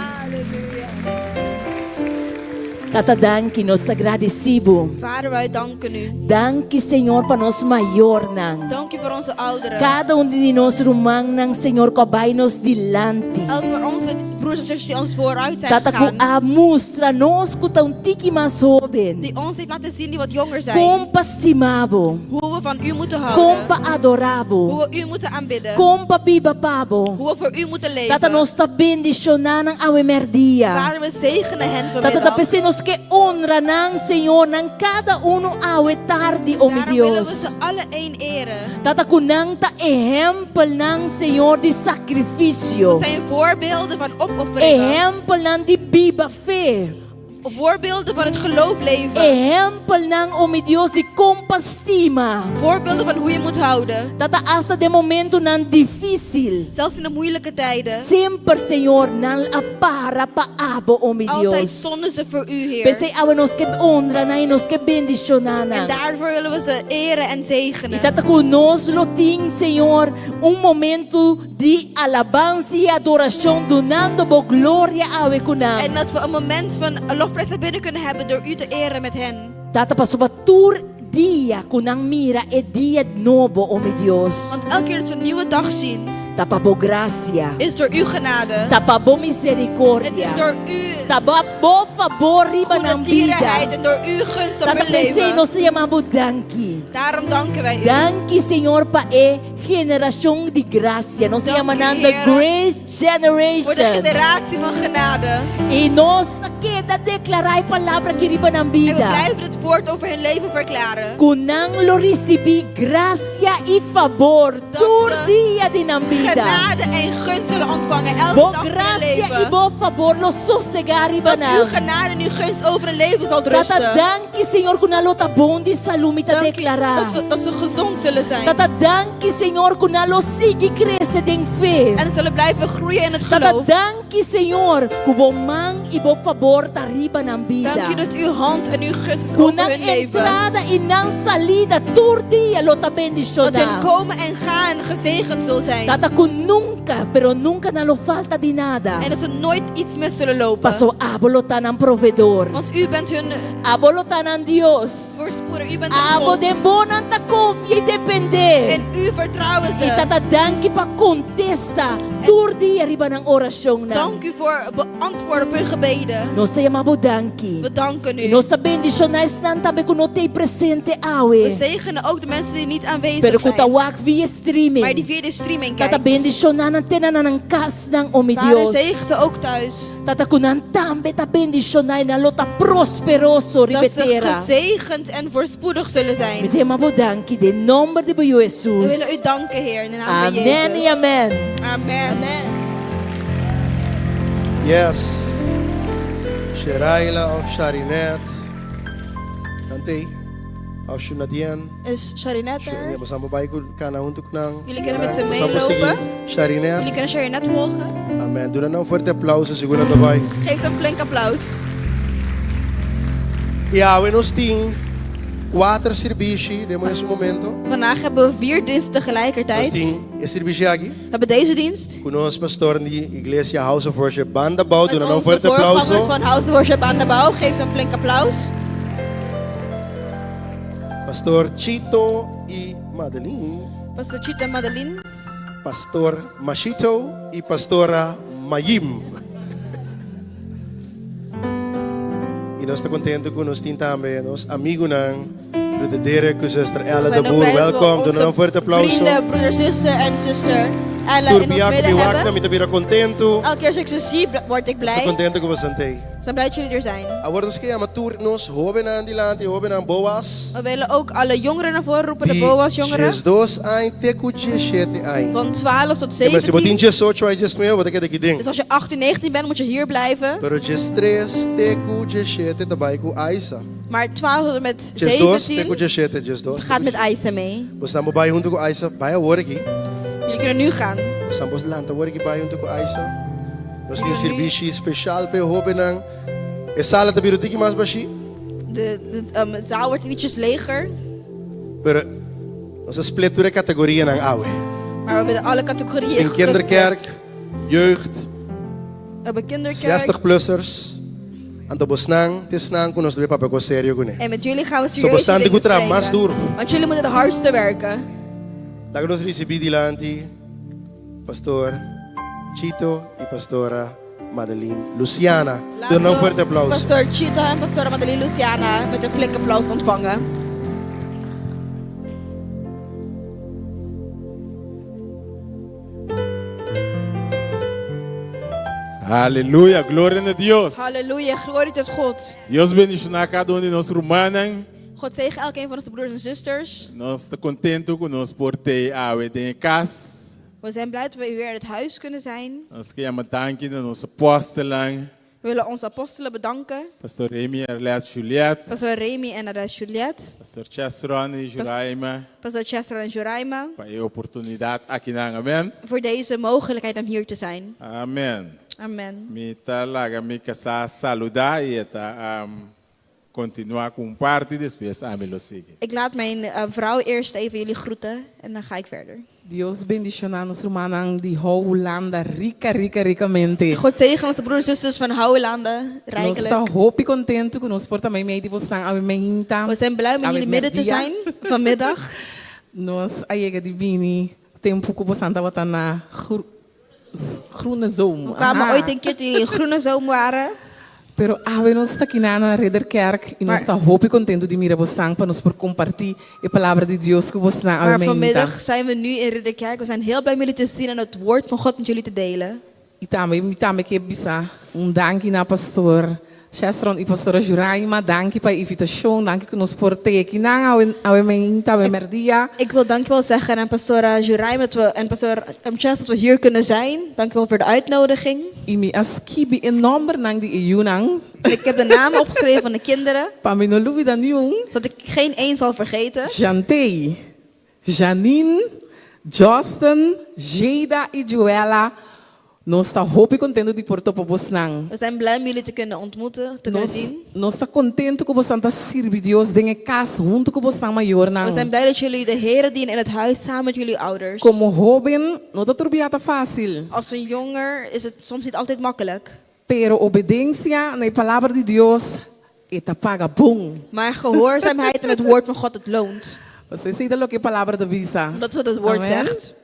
Tata danki, nos ta gradisí bo. Vader, wij danken u. Danki Señor pa nos mayornan. Dank u voor onze ouderen. Kada un di nos rumannan, Señor, ku a bai nos dilanti. Elk voor onze broers en zusters die ons vooruit zijn Tata ku gegaan. a mustra nos ku ta un tiki mas hóben. Die ons heeft laten zien die wat jonger zijn. Kon pa stima bo. Hoe we van u moeten houden. Kon pa adorá bo. Hoe we u moeten aanbidden. Kon pa biba pa bo. Hoe we voor u moeten leven. Tata nos ta bendishoná nan awe mèrdia. Vader, we zegenen hen Tata ta vanmiddag. p'esei nos ke honra nan, Señor, nan kada unu awe tardi, o mi Daarom willen we Dios. ze alle één eren. Tata ku nan ta ehèmpelnan, Señor, di sakrifisio. Ze zijn voorbeelden van opofferingen. Ehèmpelnan di biba fe. Voorbeelden van het geloof leven. Ehèmpelnan, o mi Dios, di kon pa stima. Voorbeelden van hoe je moet houden. Tata asta den momentonan difísil. Zelfs in de moeilijke tijden. Semper, Señor, nan a para pa abo, o mi Altijd Dios. stonden ze voor u, Heer. P'esei awe nos ke honra nan i nos ke bendishoná En nan. daarvoor willen we ze eren en I zegenen. tata ku nos lo tin, Señor, un momento di alabansa i adorashon, dunando bo gloria awe ku nan. En dat we een moment van lofprijs aanbidding kunnen hebben door u te eren met hen. Tata pasobra tur dia ku nan mira e dia nobo, o mi Dios. Want elke keer dat ze een nieuwe dag zien, Ta pa bo grasia. is door uw genade. Ta pa bo misericordia. Het is door u Ta pa bo fabor riba goede nan bida. tierenheid en door uw gunst op Tata hun p'esei leven. nos ta yama bo danki. Daarom danken wij u. Danki Señor pa e generashon di grasia. Nos Dank yama u, nan the Heer. Grace Voor de Generation. generatie van genade. I nos ta keda deklará e palabra aki riba nan En we bida. blijven het woord over hun leven verklaren. Ku nan lo risibí grasia i fabor Dat tur ze dia di nan bida. Genade en gunst zullen ontvangen elke Bo dag van hun grasia i leven. bo fabor lo sosegá riba Dat uw nan. genade en uw gunst over hun leven zal Tata rusten. danki Señor ku nan lo ta bon di salú mi ta Dank u deklará. dat ze, dat ze gezond zullen zijn. Tata danki Señor ku nan lo sigui krese den fe. En zullen blijven groeien in het Tata geloof. danki Señor ku bo man i bo fabor ta riba nan bida. Dank u dat uw hand en uw gunst is Ku over nan hun leven. entrada i nan salida tur dia lo ta Dat bendishoná. hun komen en gaan gezegend zal zijn. Tata ku nunka Nunka, pero nunka nan lo falta di nada. En dat ze nooit iets mis zullen lopen. Paso abo lo ta nan proveedor. Want u bent hun Abo lo ta nan Dios. voorspoeder, u bent hun Abo God. den bo nan ta konfia i dependé. In u vertrouwen I ze. Tata danki pa kontesta tur dia riba nan orashonnan. Dank u voor beantwoorden op hun gebeden. Nos ta yama bo danki. We danken I u. nos ta bendishoná esnan tambe ku no t'ei presente awe. We zegenen ook de mensen die niet aanwezig Pero ku ta zijn. wak via streaming. Maar die via de streaming Tata kijkt. bendishoná nan te na nan kasnan, o mi Vader, Dios. zegen ze ook thuis. Tata ku nan tambe ta bendishoná i nan lo ta prosperoso riba Dat ze tera. gezegend en voorspoedig zullen zijn. Mi ta yama bo danki den nomber di bo Yu We Hesus. willen u danken, Heer, in de naam van Amen i Jezus. amen. Amen. Yes. Sheraila of Sharinet. Nante. Of Shunadien. Is Sharinet er? Ja, bosan bai ku kana hunto ku nan. Jullie kunnen met ze Bosan meelopen. sigui Sharinet. Jullie kunnen Sharinet volgen. Amen. Doe dan een fuerte aplauso segun nan ta bai. Geef ze een flink applaus. Ja, we nos tin kuater sirbishi den mesun momento. Vandaag hebben we vier diensten tegelijkertijd. Nos tin e sirbishi aki. We hebben deze dienst. Ku nos pastor di Iglesia House of Worship Banda Bou. Doe Met dan een onze fuerte voorgangers aplauso. van House of Worship Banda Bou. Geef ze een flink applaus. Pastor Chito y Madeline. Pastor Chito en Madeline. Pastor Machito y Pastora Mayim. Y nos ta contento cu nos tin tambe nos amigunan, Broeder Derek cu Zuster Ella de Boer. Welkom, duna un fuerte aplauso. Vrienden, broeder, zuster en zuster Ella Tur in ons bia cu midden mi wak hebben. na mi ta bira contento. Elke keer als ik ze zie, word ik Nos ta blij. contento cu boso tei. We zijn blij dat jullie er zijn. Awor nos ke yama tur nos hobennan dilanti, hobennan Boas. We willen ook alle jongeren naar voren roepen, de Di Boas jongeren. diesdos aña te ku diesshete aña. Van 12 tot Ja, maar si bo tin 17. diesocho aña, diesnuebe, bo ta keda aki den. Dus als je 18, 19 bent, moet je hier blijven. Pero diestres te ku diesshete ta bai ku Aisa. Maar 12 tot en met 12 te ku 17 diesshete, 12 gaat met Aisa mee. Bosnan bo bai huntu ku Aisa, bai awor aki. Jullie kunnen nu gaan. Bosnan bo lanta awor aki bai huntu ku Aisa. Nos tin sirbishi special pa e hobennan. E sala ta bira un tiki mas bashí. De, de um, zaal wordt ietsjes leger. Pero nos a split tur e categorianan awe. Maar we hebben alle categorieën Nos tin kinderkerk, jeugd, We hebben kinderkerk. 60 plussers. Anto bosnan ta esnan ku nos debe papia kos serio kuné. En met jullie gaan we So serieus bosnan dingen tin ku traha mas bespreken. duro. Want jullie moeten het hardste werken. Laga nos risibí dilanti Pastor Chito i Pastora Madeline Luciana. Laten Duna un we fuerte aplauso. Pastor Chito en pastora Madeline Luciana met een flink applaus ontvangen. Aleluya, gloria na Dios. Halleluja, glorie tot God. Dios bendiciona cada un di nos rumannan. God zegen elkeen van onze broers en zusters. Nos ta contento cu nos por t'ey awe den e cas. We zijn blij dat we weer in het huis kunnen zijn. Nos ke yama danki na nos apostelnan. We willen onze apostelen bedanken. Pastor Remy Arlette Juliet. Pastor Remy en Arlette Juliet. Pastor Chesron y Juraima. Pastor Chesron en Juraima. Pa e oportunidad akinan. Amen. Voor deze mogelijkheid om hier te zijn. Amen. Amen. Mi ta laga mi casá saluda y e ta continua cu un parti despues ami lo sigui. Ik laat mijn vrouw eerst even jullie groeten en dan ga ik verder. Dios bendiciona nos rumannan di Hou Hulanda rica rica ricamente. God zegen onze broers en zusters van Hou Hulanda Nos rijkelijk. ta hopi contento cu nos por ta meimei di bosnan awe meinta. We zijn blij om in Awe jullie midden te merdia. zijn vanmiddag. Nos a yega di bini tempo cu bosan tabata na Groene Zoom. We kwamen Aha. ooit een keer toen jullie in Groene Zoom waren. Pero awe nos ta kina na Ridderkerk y nos ta hopi contento di mira bosan pa nos por comparti e palabra di Dios cu bosnan awe Maar meinta. vanmiddag zijn we nu in Ridderkerk. We zijn heel blij om jullie te zien en het woord van God met jullie te delen. Y tambe mi tambe ke bisa un danki na pastor Chestron y pastora Juraima. Danki pa e invitacion. Danki cu nos por te aki nan awe awe meinta, awe merdia. Ik wil dankjewel zeggen aan pastora Juraima dat we, en pastor Chestron dat we hier kunnen zijn. Dankjewel voor de uitnodiging. Y mi a skibi e nombernan di e yunan. Ik heb de namen opgeschreven van de kinderen. Pa mi no lubida niun. Zodat ik geen één zal vergeten. Jantei, Janine, Justin, Jada y Joella. Nos ta hopi kontentu di por topa bosnan. We zijn blij om jullie te kunnen ontmoeten, te kunnen Nos, zien. nos ta kontentu ku bosnan ta sirbi Dios den e kas huntu ku bosnan mayornan. We zijn blij dat jullie de Here dienen in het huis samen met jullie ouders. Komo hóben, no ta tur bia ta fásil. Als een jonger is het soms niet altijd makkelijk. Pero obedensia na e Palabra di Dios, e ta paga bon. Maar gehoorzaamheid aan het woord van God, het loont. Pasobra esei ta loke e Palabra ta bisa. Dat is wat het woord Amen. zegt.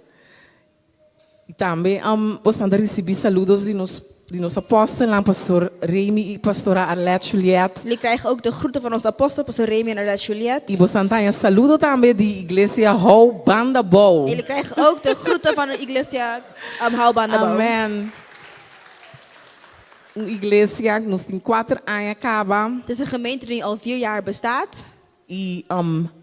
I tambe bosnan ta risibí saludos di nos di nos apòstelnan, Pastor Remy i Pastora Arlette Juliet. Jullie krijgen ook de groeten van onze apostel, Pastor Remy en Arlette Juliet. I bosnan ta haña saludo tambe di Iglesia Hou Banda Bou. Jullie krijgen ook de groeten van de Iglesia Hou Banda Bou. Amen. Un iglesia ku nos tin kuater aña kaba. Het is een gemeente die al vier jaar bestaat. I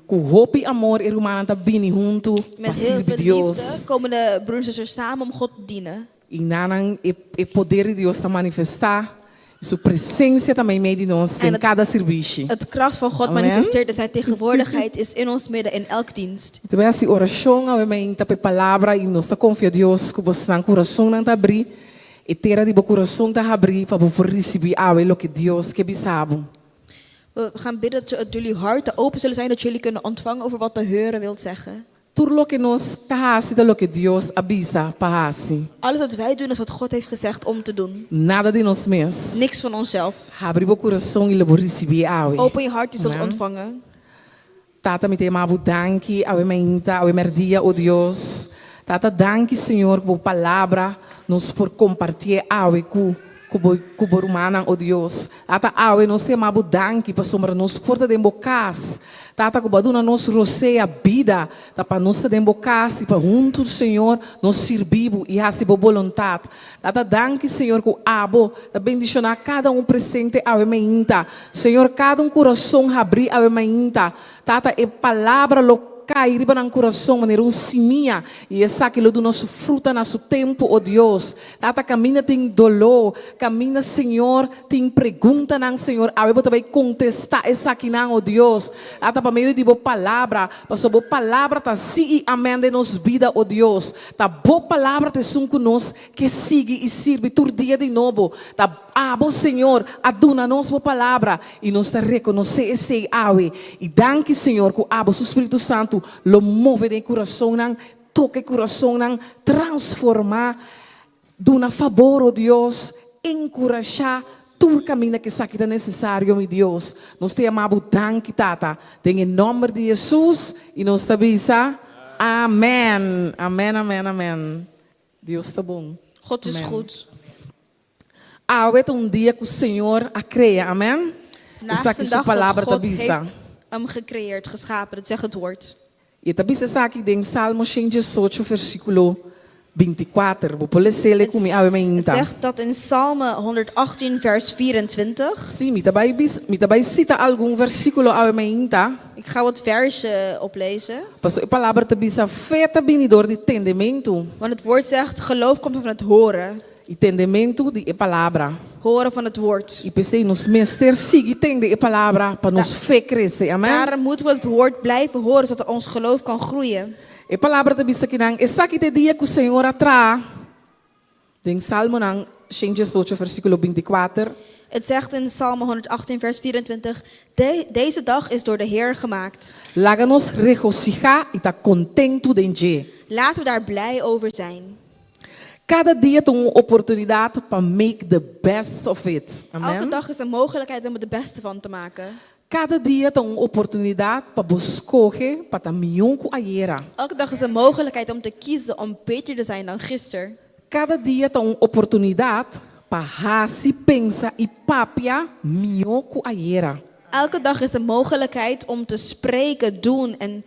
ku hopi amor e rumannan ta bini huntu pa Met heel sirbi veel Dios. liefde komen de broers en zusters samen om God te dienen. I nanan e e poder di Dios ta manifestá, i su presensia ta meimei di nos den het- kada sirbishi. Het kracht van God Amen. manifesteert en zijn tegenwoordigheid is in ons midden in elk dienst. Mi ta bai hasi orashon awe mainta pa e palabra i nos ta konfia Dios ku bosnan kurasonnan ta abrí, e tera di bo kurason ta habrí pa bo por risibí awe loke Dios ke bisa bo. We gaan bidden dat jullie harten open zullen zijn, dat jullie kunnen ontvangen over wat de Heere wilt zeggen. Tur loke nos ta hasi ta loke Dios a bisa pa hasi. Alles wat wij doen is wat God heeft gezegd om te doen. Nada di nos mes. Niks van onszelf. Habri bo kurason i lo bo risibí awe. Open je hart, je zult Amen. ontvangen. Tata, mi ta yama bo danki awe mainta, awe merdia, o Dios. Tata, danki, Señor, ku bo palabra nos por kompartié awe ku ku bo ku bo rumannan, o Dios. Tata, awe nos ta yama bo danki pasobra nos por ta den bo kas. Tata, ku bo a duna nos rosea, bida, ta pa nos ta den bo kas i pa huntu, Señor, nos sirbi bo i hasi bo boluntat. Tata, danki, Señor, ku abo ta bendishoná kada un presente awe mainta. Señor, kada un kurason habrí awe mainta. Tata, e palabra lo kai riba nan kurason manera un simia, i esaki lo duna su fruta na su tempu, o Dios. Tata, kaminda tin doló, kaminda, Señor, tin preguntanan, Señor, awe Bo ta bai kontestá esakinan, o Dios. Tata, pa medio di Bo palabra, pasobra Bo palabra ta sí i amèn den nos bida, o Dios. Ta Bo palabra ta esun ku nos ke sigui i sirbi tur dia di nobo. Ta Abo, Señor, a duna nos Bo palabra i nos ta rekonosé esei awe. I danki, Señor, ku Abo su Spiritu Santu lo move den e kurasonnan, toka e kurasonnan, transformá, duna fabor, o Dios, enkurashá tur kaminda ku esaki ta nesesario, mi Dios. Nos ta yama Bo danki, Tata, den e nòmber di Hesus, i nos ta bisa, Amèn. Amèn, amèn, amèn. Dios ta bon. God is Amèn. goed. Awe ta un dia ku Señor a krea, amen? Vandaag is Esaki een su dag dat palabra ta God bisa. heeft hem gecreëerd, geschapen. Dat zegt het woord. I e ta bisa esaki den Salmo shen diesocho versíkulo binti kuater. Bo por les'é ku mi awe Het mainta. zegt dat in Psalmen 118 vers 24. Sí, mi ta bai bis, mi ta bai sita algun versíkulo awe mainta. Ik ga wat versen oplezen. Pasobra e palabra ta bisa, Fe ta bini dor di tendementu. Want het woord zegt, geloof komt van het horen. I tendementu di e palabra. Horen van het woord. I p'esei nos mester sigui tende e palabra pa nos fe krese. Amen. Daarom moeten we het woord blijven horen, zodat ons geloof kan groeien. E palabra ta bisa kinan, Esaki ta e dia ku Señor a traha. Den Salmonan shen diesocho versíkulo binti kuater. Het zegt in Psalm 118 vers 24, Deze dag is door de Heer gemaakt. Laga nos regosihá i ta kontentu den dje. Laten we daar blij over zijn. Kada dia ta un oportunidat pa make the best of it. Elke Amen. dag is een mogelijkheid om er de beste van te maken. Kada dia ta un oportunidat pa bo skohe pa ta mihó ku ayera. Elke dag is een mogelijkheid om te kiezen om beter te zijn dan gisteren. Kada dia ta un oportunidat pa hasi, pensa i papia mihó ku ayera. Elke dag is een mogelijkheid om te spreken, doen en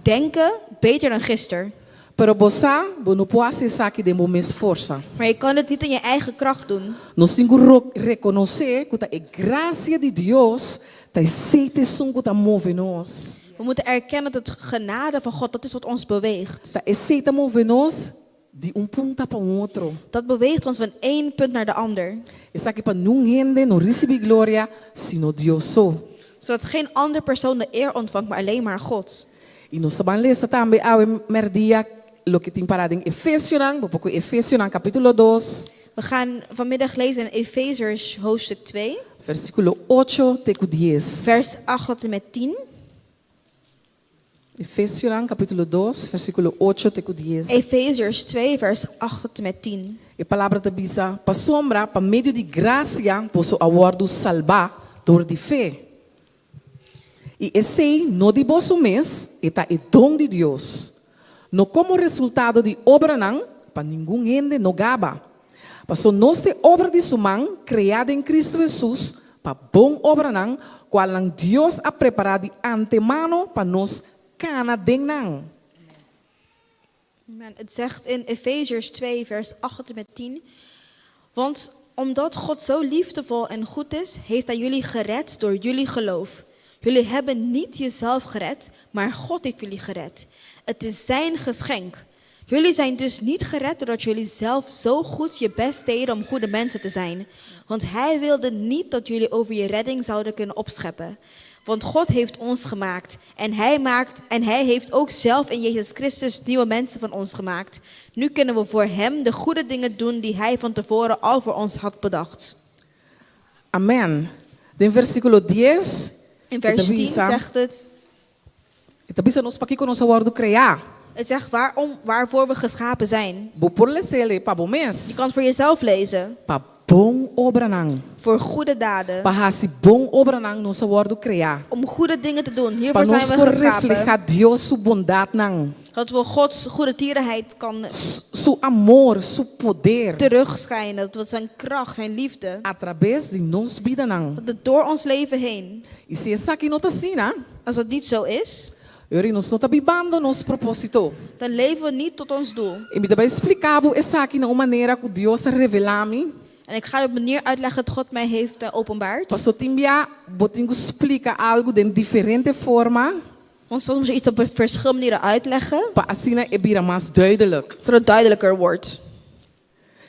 denken beter dan gisteren. Pero bo sa, bo no por hasi esaki den bo mes forsa. Maar je kan het niet in je eigen kracht doen. Nos tin ku rekonosé ku ta e grasia di Dios ta esei ta esun ku ta move nos. We moeten erkennen dat het genade van God, dat is wat ons beweegt. Ta esei ta move nos di un punta pa un otro. Dat beweegt ons van één punt naar de ander. Esaki pa niun hende no risibí gloria, sino Dios so. Zodat geen ander persoon de eer ontvangt, maar alleen maar God. I nos ta ban lesa tambe awe mèrdia. loke tin pará den Efesionan, bo por ku Efesionan kapítulo dos. We gaan vanmiddag lezen in Efezers hoofdstuk 2. Versíkulo ocho te ku dies. Vers 8 tot en met 10. Efesionan kapítulo dos, versíkulo ocho te ku dies. Efezers 2 vers 8 tot en met 10. E palabra ta bisa, Pasobra pa medio di grasia boso a wòrdu salbá dor di fe. I esei no di boso mes, e ta e don di Dios. No komo resultado di obranan, pa ningun hende no gaba. Paso nos ta e obra di su man, kreá den Kristu Hesus pa bon obranan, kualnan Dios a prepará di antemano pa nos kana den nan. Amen. Het zegt in Efeziërs 2, vers 8 tot en met 10. Want omdat God zo liefdevol en goed is, heeft Hij jullie gered door jullie geloof. Jullie hebben niet jezelf gered, maar God heeft jullie gered. Het is Zijn geschenk. Jullie zijn dus niet gered doordat jullie zelf zo goed je best deden om goede mensen te zijn. Want Hij wilde niet dat jullie over je redding zouden kunnen opscheppen. Want God heeft ons gemaakt en hij, maakt, en hij heeft ook zelf in Jezus Christus nieuwe mensen van ons gemaakt. Nu kunnen we voor Hem de goede dingen doen die Hij van tevoren al voor ons had bedacht. Amen. Den versíkulo dies, In e ta vers 10 bisa, zegt het, e ta bisa nos pakiko nos a wòrdu kreá. het zegt waarom, waarvoor we geschapen zijn. Bo por les'é pa bo Je mes. kan het voor jezelf lezen. Pa bon obranan. Voor goede daden. Pa hasi bon obranan nos a wòrdu kreá. Om goede dingen te doen. Pa Hiervoor nos zijn we por geschapen. reflehá Dios su bondatnan. Dat we Gods goede tierenheid kan Su amor, su poder. terugschijnen. Dat we zijn kracht, zijn liefde. A trabes di nos bidanan. Dat het door ons leven heen. I si esaki no ta asina, Als dat niet zo is, Yori nos no ta bibando nos propósito. dan leven we niet tot ons doel. I mi ta bai splika bo esaki na un manera ku Dios a revelá mi. En ik ga je op een manier uitleggen dat God mij heeft eh, openbaard. Paso tin bia bo tin ku splika algu den diferente forma. Want soms moet je iets op een verschillende manieren uitleggen. Pa asina e bira mas duidelijk. Zodat het duidelijker wordt.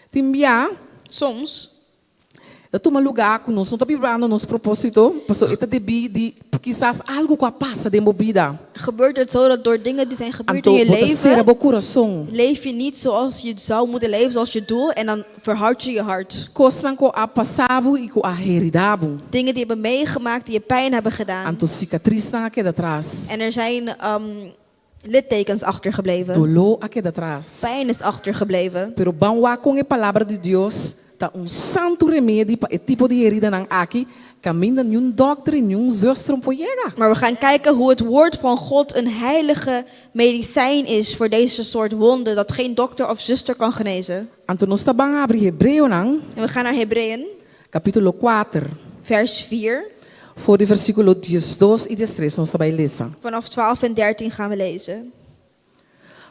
Tin bia. Soms. Ta tuma lugá ku nos no ta bibrando nos propósito, pasobra e ta debí di kisas algu ku a pasa den bo bida. Gebeurt het zo dat door dingen die zijn gebeurd Anto in je bo ta sera leven, bo kurason. leef je niet zoals je zou moeten leven, zoals je doel, en dan verhard je je hart. Kosnan ku a pasa bo i ku a heridá bo. Dingen die je hebt meegemaakt, die je pijn hebben gedaan. Anto sikatrisnan a keda tras. En er zijn ehm, littekens achtergebleven. Doló a keda tras. Pijn is achtergebleven. Pero ban wak kon e Palabra di Dios ta un santu remedi pa e tipo di heridanan aki, kaminda niun dòkter i niun zuster no por yega. Maar we gaan kijken hoe het woord van God een heilige medicijn is voor deze soort wonden dat geen dokter of zuster kan genezen. Anto nos ta ban habri Hebreonan. En we gaan naar Hebreeën. Kapítulo kuater. Vers 4. For di versíkulo diesdos i diestres nos ta bai lesa. Vanaf 12 en 13 gaan we lezen.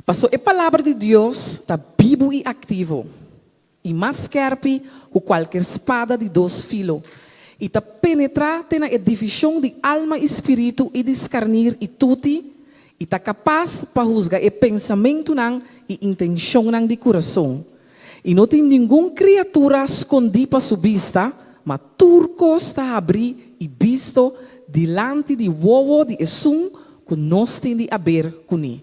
Paso e Palabra di Dios ta bibu i aktivo, i mas skèrpi ku kualker spada di dos filo, i ta penetrá te na e divishon di alma i spiritu i di skarnir i tuti, i ta kapas pa husga e pensamentunan i intenshonnan di kurason. I no tin ningun kriatura skondí pa su bista, ma tur kos ta habrí i bisto dilanti di wowo di esun ku nos tin di aber kuné.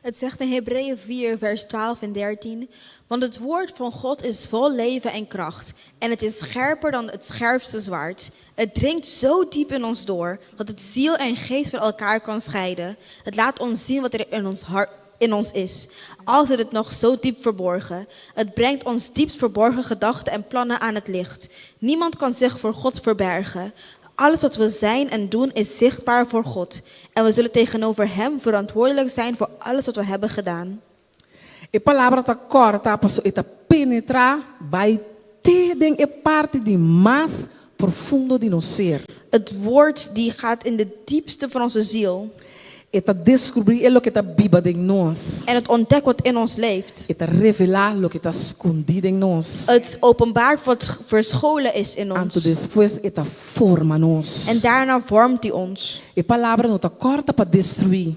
Het zegt in Hebreeën 4, vers 12 en 13, Want het woord van God is vol leven en kracht, en het is scherper dan het scherpste zwaard. Het dringt zo diep in ons door, dat het ziel en geest van elkaar kan scheiden. Het laat ons zien wat er in ons hart in ons is, al zit het nog zo diep verborgen. Het brengt ons diepst verborgen gedachten en plannen aan het licht. Niemand kan zich voor God verbergen. Alles wat we zijn en doen is zichtbaar voor God. En we zullen tegenover Hem verantwoordelijk zijn voor alles wat we hebben gedaan. E palabra ta kòrta pasobra e ta penetrá bai te den e parti di mas profundo di nos ser. Het woord die gaat in de diepste van onze ziel. E ta deskubrí e loke ta biba den nos. En het ontdekt wat in ons leeft. E ta revelá loke ta skondí den nos. Het openbaart wat verscholen is in ons. Anto despues e ta forma nos. En daarna vormt hij ons. E palabra no ta kòrta pa destruí.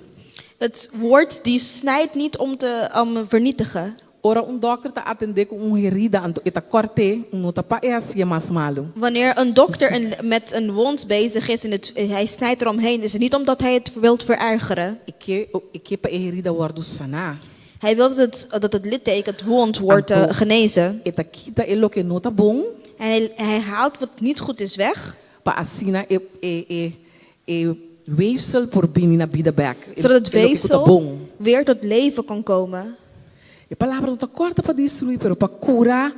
Het woord die snijdt niet om te um, vernietigen. Ora un dòkter ta atendé ku un herida anto e ta kòrt'é, no ta pa e hasié mas malu. Wanneer een dokter een, met een wond bezig is en het, hij snijdt eromheen, is het niet omdat hij het wilt verergeren. E ke, e ke pa e herida wòrdu saná. Hij wil dat het, dat het litteken, het wond, wordt Anto, genezen. E ta kita e loke no ta bon. En hij, hij haalt wat niet goed is weg. Pa asina e e e e weefsel por bini na bida bek. E Zodat het e loke ku ta weefsel bon. weer tot leven kan komen. E palabra no ta kòrta pa destruí, pero pa kura,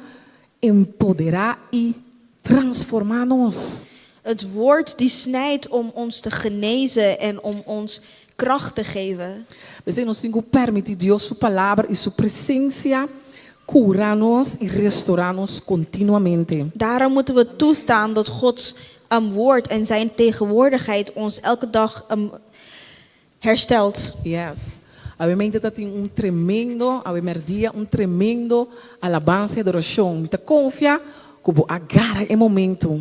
empoderá i transformá nos. Het woord die snijdt om ons te genezen en om ons kracht te geven. P'esei nos tin ku permití Dios su Palabra i su presensia kura nos i restorá nos kontinuamente. Daarom moeten we toestaan dat Gods woord en zijn tegenwoordigheid ons elke dag herstelt. Yes. Awe mente ta tin un tremendo, awe merdia un tremendo alabansa i adorashon. Mi ta konfia ku bo a gara e momento.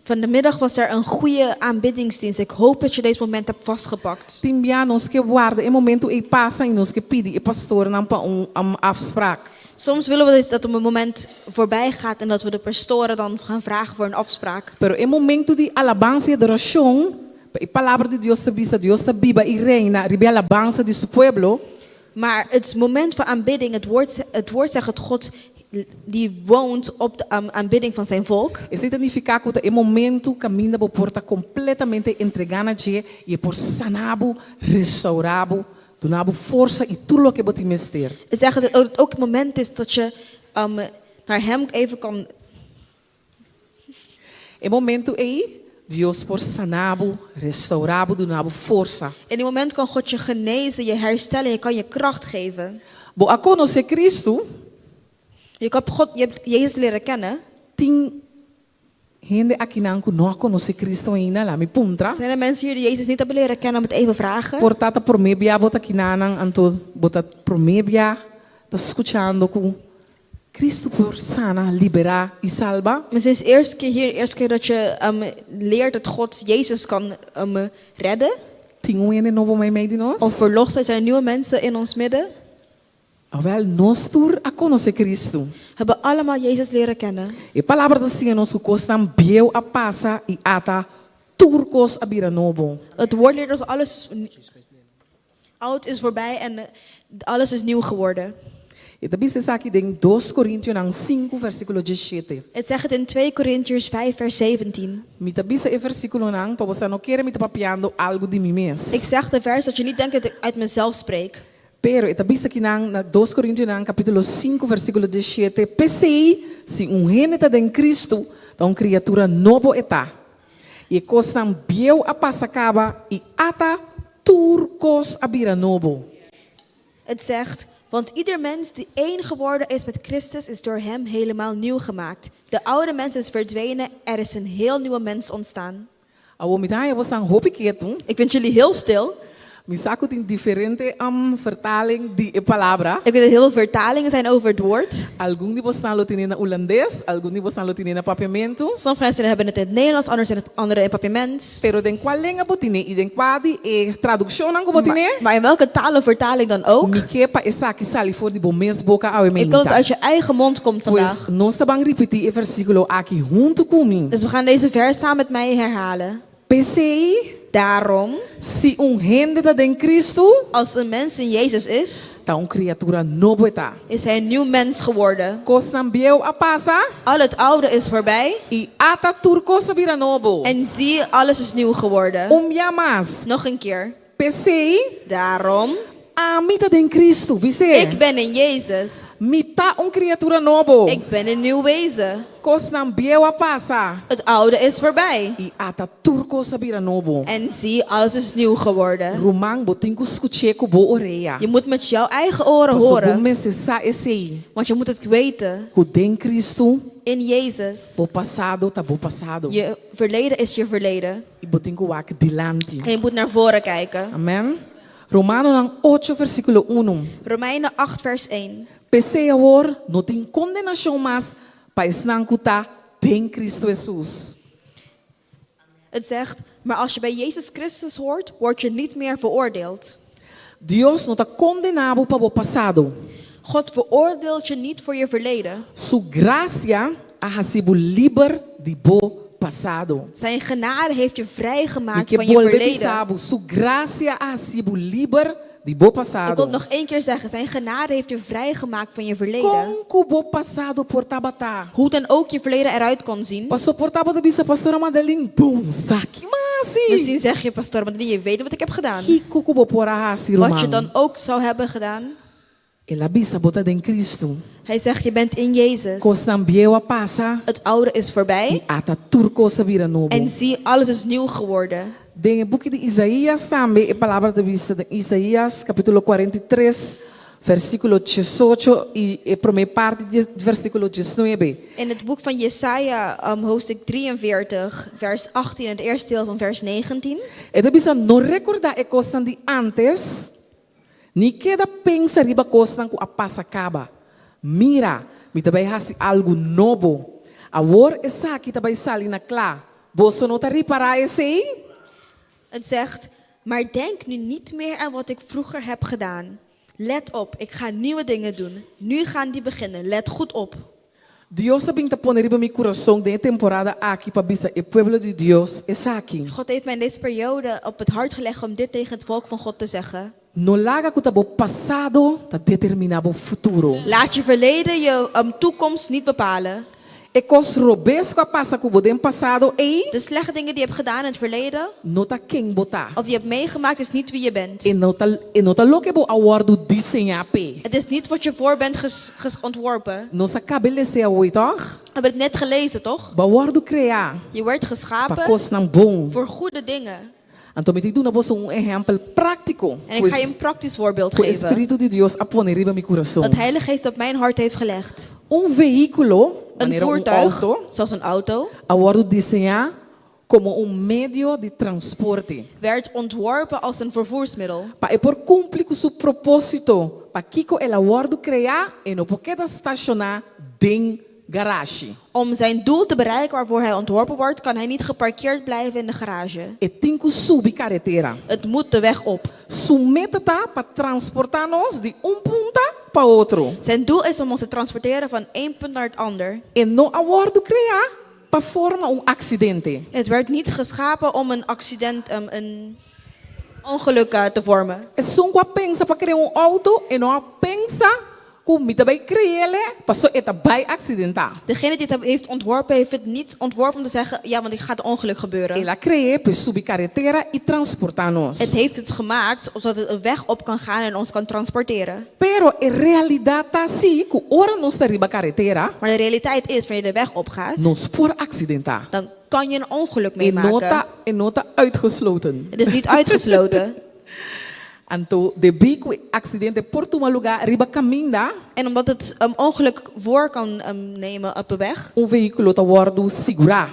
Van de middag was er een goede aanbiddingsdienst. Ik hoop dat je deze moment hebt vastgepakt. Tin bia nos ke warda e momento ei pasa i nos ke pidi e pastornan pa un afsprak. Soms willen we dat een moment voorbij gaat en dat we de pastoren dan gaan vragen voor een afspraak. Pero e momento di alabansa i adorashon, pa e Palabra di Dios ta bisa, Dios ta biba i reina riba e alabansa di su pueblo. Maar het moment van aanbidding, het woord, het woord zegt dat God die woont op de aanbidding van zijn volk. Esei ta nifiká ku ta e momento kaminda bo por ta kompletamente entregá na dje i e por sana bo, restourá bo, duna bo forsa i tur loke bo tin mester. Het zegt dat het ook het moment is dat je naar hem even kan. E momento ei, Dios por sana bo, restourá bo, duna bo forsa. In die moment kan God je genezen, je herstellen, je kan je kracht geven. Bo a konosé Kristu? Je hebt God, je hebt Jezus leren kennen. Tin hende akinan ku no a konosé Kristu ainda? Laat mi puntra. Zijn er mensen hier die Jezus niet hebben leren kennen om het even vragen? Por ta ta promé bia bo ta kinanan, anto bo ta promé bia ta skuchando ku Kristu por sana, liberá i salba. Misschien is het eerste keer hier, de eerste keer dat je leert dat God Jezus kan redden. Tin un hende nobo meimei di nos? Of verlossen, zijn er nieuwe mensen in ons midden? Awel, nos tur a konosé Kristu. We hebben allemaal Jezus leren kennen. E Palabra ta siña nos ku kosnan bieu a pasa i ata tur kos a bira nobo. Het woord leert ons alles oud is voorbij en alles is nieuw geworden. E ta bisa esaki den Dos Korintionan sinku versíkulo diesshete. Het zegt het in 2 Korintiërs 5 vers 17. Mi ta bisa e versíkulonan pa bo sa no kere mi ta papiando algu di mi mes. Ik zeg de vers dat je niet denkt dat ik uit mezelf spreek. Pero e ta bisa kinan na Dos Korintionan kapítulo sinku versíkulo diesshete, P'esei, si un hende ta den Kristu, ta un kriatura nobo e ta. I e kosnan bieu a pasa kaba i ata tur kos a bira nobo. Het zegt, Want ieder mens die één geworden is met Christus is door hem helemaal nieuw gemaakt. De oude mens is verdwenen, er is een heel nieuwe mens ontstaan. Awor mi ta haña bosan hopi ketu. Ik vind jullie heel stil. Mi sa ku tin diferente vertaling di e palabra. Ik weet dat heel veel vertalingen zijn over het woord. Algun di bosan lo tine na hulandes, algun di bosan lo tine na papiamentu. Sommige mensen hebben het in het Nederlands, anderen in het andere in Papiaments. Pero den kua lenga bo tine i den kua di e tradukshonnan ku bo tine? Maar, maar in welke taal of vertaling dan ook. Mi ke pa esaki sali for di bo mes boka awe Ik wil dat meinta. het uit je eigen mond komt vandaag. Pues nos ta ban ripití e versíkulo aki huntu ku mi. Dus we gaan deze vers samen met mij herhalen. P'esei, Daarom, si un hende ta den Kristu, als een mens in Jezus is, ta un kriatura nobo e ta. is hij een nieuw mens geworden. Kosnan bieu a pasa. Al het oude is voorbij. I ata tur kos a bira nobo. En zie, alles is nieuw geworden. Un bia mas. Nog een keer. P'esei. Daarom. Ami ta den Kristu. Bis'é. Ik ben in Jezus. Mi ta un kriatura nobo. Ik ben een nieuw wezen. Kosnan bieu a pasa. Het oude is voorbij. I ata tur kos a bira nobo. En zie, alles is nieuw geworden. Ruman, bo tin ku skuch'é ku bo orea. Je moet met jouw eigen oren Pasobra bo horen. mester sa esei. Want je moet het weten. Ku den Kristu. In Jezus. Bo pasado ta bo pasado. Je verleden is je verleden. I bo tin ku wak dilanti. En je moet naar voren kijken. Amen. Romanonan ocho versíkulo unu. Romeinen 8 vers 1. P'esei awor no tin kondenashon mas pa esnan ku ta den Kristu Hesus. Het zegt, Maar als je bij Jezus Christus hoort, word je niet meer veroordeeld. Dios no ta kondená bo pa bo pasado. God veroordeelt je niet voor je verleden. Su grasia a hasi bo liber di bo pasado. Zijn genade heeft je Mi vrijgemaakt ke van je bolbe verleden. bisa bo, Su grasia a hasi bo liber. di bo Ik wil pasado. het nog één keer zeggen. Zijn genade heeft je vrijgemaakt van je verleden. Kon ku bo pasado por tabata. Hoe dan ook je verleden eruit kon zien. Paso por ta bo ta bisa Pastora Madeline, Bon sa ki m'a hasi. Misschien zeg je, pastor Madeline, je weet wat ik heb gedaan. Kiko ku bo por a hasi, Wat je ruman. dan ook zou hebben gedaan. El a bisa bo ta den Cristo. Hij zegt, je bent in Jezus. Kosnan bieu a pasa. Het oude is voorbij. I ata tur kos a bira nobo. En zie, alles is nieuw geworden. Den e buki di Isaías tambe e palabra ta bisa den Isaías capítulo 43 versículo 18 i e promé parti di versículo 19. In het boek van Jesaja, um, hoofdstuk 43, vers 18 en het eerste deel van vers 19. E ta bisa, No rekordá e kosnan di ántes, ni keda pensa riba kosnan ku a pasa kaba. Mira, mi ta bai hasi algu nobo. Awor esaki ta bai sali na kla. Boso no ta ripará esei? Het zegt, Maar denk nu niet meer aan wat ik vroeger heb gedaan. Let op, ik ga nieuwe dingen doen. Nu gaan die beginnen. Let goed op. Dios a bin ta pone riba mi kurason den e temporada aki pa bisa e pueblo di Dios esaki. God heeft mij in deze periode op het hart gelegd om dit tegen het volk van God te zeggen. No laga ku ta bo pasado ta determiná bo futuro. Laat je verleden je um, toekomst niet bepalen. E kos robes ku a pasa ku bo den pasado ei. De slechte dingen die je hebt gedaan in het verleden. No ta ken bo ta. Of je hebt meegemaakt is niet wie je bent. E no ta e no ta loke bo a wòrdu diseñá p'e. Het is niet wat je voor bent ges, ges ontworpen. Nos a kaba e lese awoy, tòg? We hebben het net gelezen, toch? Bo a wòrdu kreá. Je werd Pa geschapen kosnan bon. voor goede dingen. Anto mi tin duna boso un ehèmpel práktiko En ik ga je een praktisch voorbeeld ku e geven. Spiritu di Dios a pone riba mi kurason. Dat Heilige Geest op mijn hart heeft gelegd. Un vehíkulo, Een manera un voertuig, outo, zoals een auto, a wòrdu diseñá komo un medio di transporte. werd ontworpen als een vervoersmiddel. Pa e por kumpli ku su propósito, pakiko el a wòrdu kreá, e no por keda stashoná den garashi. Om zijn doel te bereiken waarvoor hij ontworpen wordt, kan hij niet geparkeerd blijven in de garage. E tin ku subi karetera. Het moet de weg op. Su meta ta pa transportá nos di un punta pa otro. Zijn doel is om ons te transporteren van één punt naar het ander. E no a wòrdu kreá pa forma un aksidente. Het werd niet geschapen om een accident, um, een ongeluk eh, te vormen. Esun ku a pensa pa krea un outo, e no a pensa ku mi ta bai kre'el paso e ta bai aksidentá. Degene die het heeft ontworpen, heeft het niet ontworpen om te zeggen, ja, want er gaat een ongeluk gebeuren. El a kre'é pa e subi karetera i transportá nos. Het heeft het gemaakt zodat het een weg op kan gaan en ons kan transporteren. Pero e realidat ta si ku ora nos ta riba karetera, Maar de realiteit is, wanneer je de weg opgaat, nos por aksidentá. dan kan je een ongeluk E no meemaken. ta, e no ta uitgesloten. Het is niet uitgesloten. Anto debí ku e aksidente por tuma lugá riba kaminda, En omdat het um, ongeluk voor kan um, nemen op de weg, un vehíkulo ta wòrdu sigurá.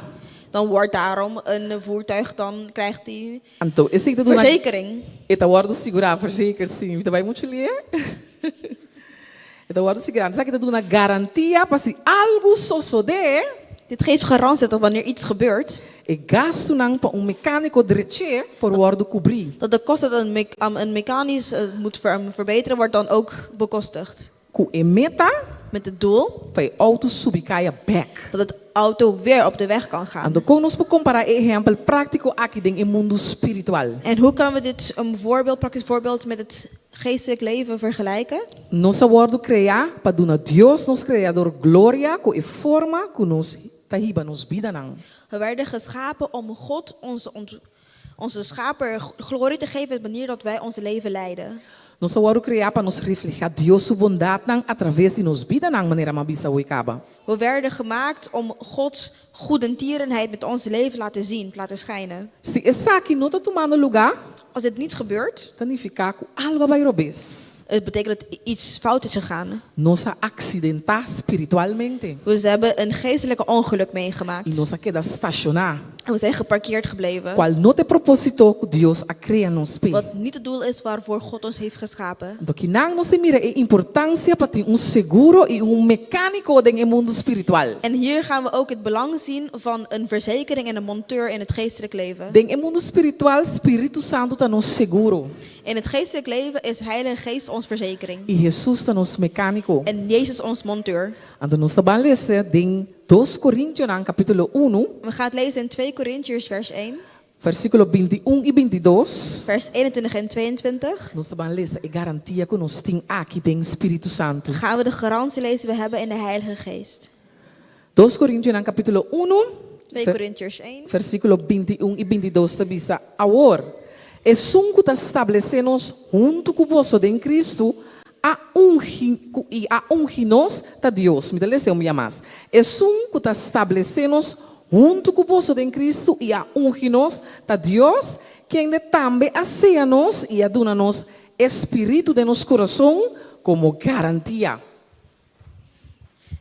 dan wordt daarom een voertuig, dan krijgt die Anto esei ta duna verzekering. E ta wòrdu sigurá, verzekerd, sí. Mi ta bai muchu lié. E ta wòrdu sigurá. Esaki ta duna garantia pa si algu sosodé. Dit geeft garantie dat wanneer iets gebeurt, E gastunan pa un mekániko drech'é por wòrdu kubrí. dat de kosten dat een, me um, een mechanisch eh, moet ver um, verbeteren, wordt dan ook bekostigd. Ku e meta Met het doel pa e outo subi kaya bèk. dat het auto weer op de weg kan gaan. Anto kon nos por kompará e ehèmpel práktiko aki den e mundu spiritual? En hoe kunnen we dit een voorbeeld, praktisch voorbeeld met het geestelijk leven vergelijken? Nos a wòrdu kreá pa duna Dios, nos Kreador, gloria ku e forma ku nos ta hiba nos bidanan. We werden geschapen om God, onze, onze schaper, glorie te geven op de manier dat wij ons leven leiden. Nos a wòrdu kreá pa nos reflehá Dios su bondatnan atraves di nos bidanan, manera m'a bisa awe kaba. We werden gemaakt om Gods goedentierenheid met ons leven laten zien, te laten schijnen. Si esaki no ta tumando lugá, Als dit niet gebeurt, ta nifiká ku algu a bai robes. het betekent dat iets fout is gegaan. Nos a aksidentá spiritualmente. We hebben een geestelijke ongeluk I meegemaakt. nos a keda stashoná. En we zijn geparkeerd gebleven. Kual no ta e propósito ku Dios a krea nos p'e. Wat niet het doel is waarvoor God ons heeft geschapen. Anto kinan nos ta mira e importansia pa tin un seguro i un mekániko den e mundu spiritual. En hier gaan we ook het belang zien van een verzekering en een monteur in het geestelijk leven. Den e mundu spiritual, Spiritu Santu ta nos seguro. In het geestelijk leven is Heilige Geest ons verzekering. I Hesus ta nos mekániko. En Jezus ons monteur. Anto nos ta ban lesa den Dos Korintionan kapítulo unu. We gaan het lezen in 2 Korintiërs vers 1. Versíkulo 21 i 22. Vers 21 en 22. Nos ta ban lesa e garantia ku nos tin aki den Spiritu Santu. Gaan we de garantie lezen we hebben in de Heilige Geest. Dos Korintionan kapítulo unu, 2 Korintiërs 1. versíkulo 21 i 22 ta bisa, Awor, esun ku ta stablesé nos huntu ku boso den Kristu a ungi ku i a ungi nos ta Dios. Mi ta lesa un bia mas. Esun ku ta stablesé nos huntu ku boso den Kristu i a ungi nos ta Dios, kende tambe a sea nos i a duna nos e Spiritu den nos kurason komo garantia.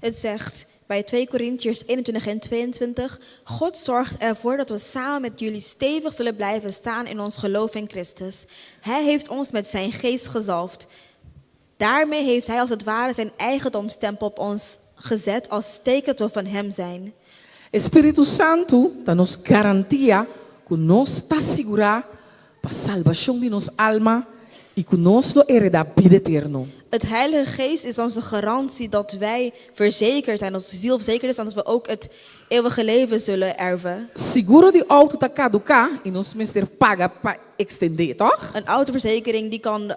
Het zegt bij 2 Korintiërs 21 en 22, God zorgt ervoor dat we samen met jullie stevig zullen blijven staan in ons geloof in Christus. Hij heeft ons met zijn geest gezalfd. Daarmee heeft hij als het ware zijn eigendomstempel op ons gezet als teken dat we van hem zijn. E Spiritu Santu ta nos garantia ku nos ta sigurá pa salbashon di nos alma i ku nos lo heredá bida eterno. Het Heilige Geest is onze garantie dat wij verzekerd zijn, dat onze ziel verzekerd is en dat we ook het eeuwige leven zullen erven. Seguro di outo ta kaduká i nos mester paga pa ekstendé, tòg? Een autoverzekering die kan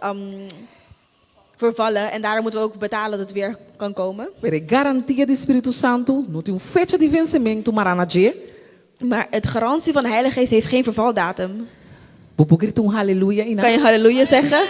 vervallen en daarom moeten we ook betalen dat het weer kan komen. Pero e garantia di Spiritu Santu no tin un fecha di vensementu mará na dje. Maar het garantie van de Heilige Geest heeft geen vervaldatum. Bo por grita un haleluya einan? Kan je halleluja zeggen?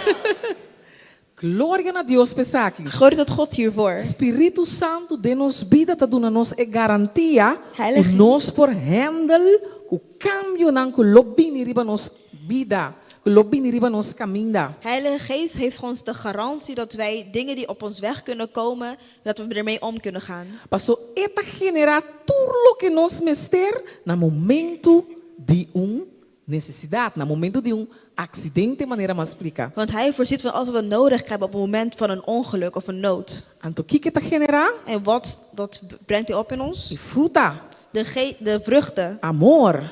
Gloria na Dios pa esaki. Glorie tot God hiervoor. Spiritu Santu den nos bida ta duna nos e garantia ku Heilige nos por handle ku kambionan ku lo bini riba nos bida, ku lo bini riba nos kaminda. Heilige Geest heeft ons de garantie dat wij dingen die op ons weg kunnen komen, dat we ermee om kunnen gaan. Paso e ta generá tur loke nos mester na momentu di un nesesidat, na momentu di un aksidente, manera m'a splika. Want hij voorziet van alles wat we nodig hebben op het moment van een ongeluk of een nood. Anto kiko e ta generá? En wat dat brengt hij op in ons? E fruta. De, ge- de vruchten. Amor.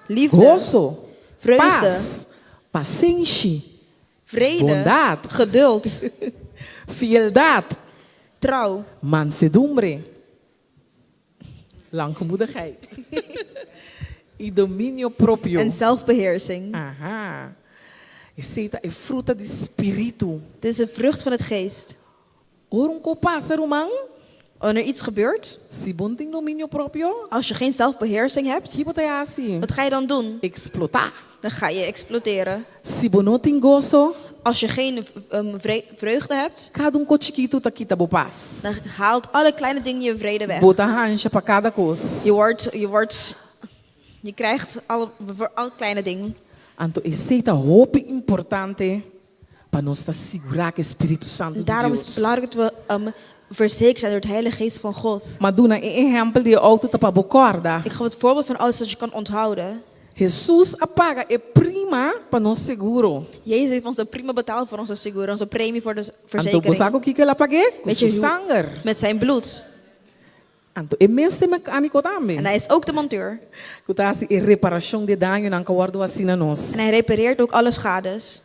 Liefde. Goso. Vreugde. Pas. Pasenshi. Vrede. Bondat. Geduld. Fieldat. Trouw. Mansedumbre. Langmoedigheid. I dominio propio. En zelfbeheersing. Aha. Esei ta e fruta di spiritu. Dit is de vrucht van het geest. Ora un ko pasa, ruman. Wanneer iets gebeurt. Si bo no tin dominio propio. Als je geen zelfbeheersing hebt. Ki bo ta hasi? Wat ga je dan doen? Eksplotá. Dan ga je exploderen. Si bo no tin goso. Als je geen vreugde hebt. Kada un kos chikitu ta kita bo pas. Dan haalt alle kleine dingen je vrede weg. Bo ta hansha pa kada kos. Je wordt, je wordt, je krijgt alle, voor alle kleine dingen. Anto esei ta hopi importante pa nos ta sigurá ku e Spiritu Santu di Daarom is het Dios. belangrijk dat we verzekerd zijn door het Heilige Geest van God. M'a duna e ehèmpel di e outo ta pa bo kòrda. Ik gaf het voorbeeld van alles dat je kan onthouden. Hesus a paga e prima pa nos seguro. Jezus heeft ons de prima betaald voor onze seguro, onze premie voor de Anto bo verzekering. sa ku kiko el a pag'é? Ku Weet su je hoe? sanger. Met zijn bloed. Anto e mes ta e mekániko tambe. En hij is ook de monteur. Ku ta hasi e reparashon di e dañonan ku a wòrdu hasi na nos. En hij repareert ook alle schades.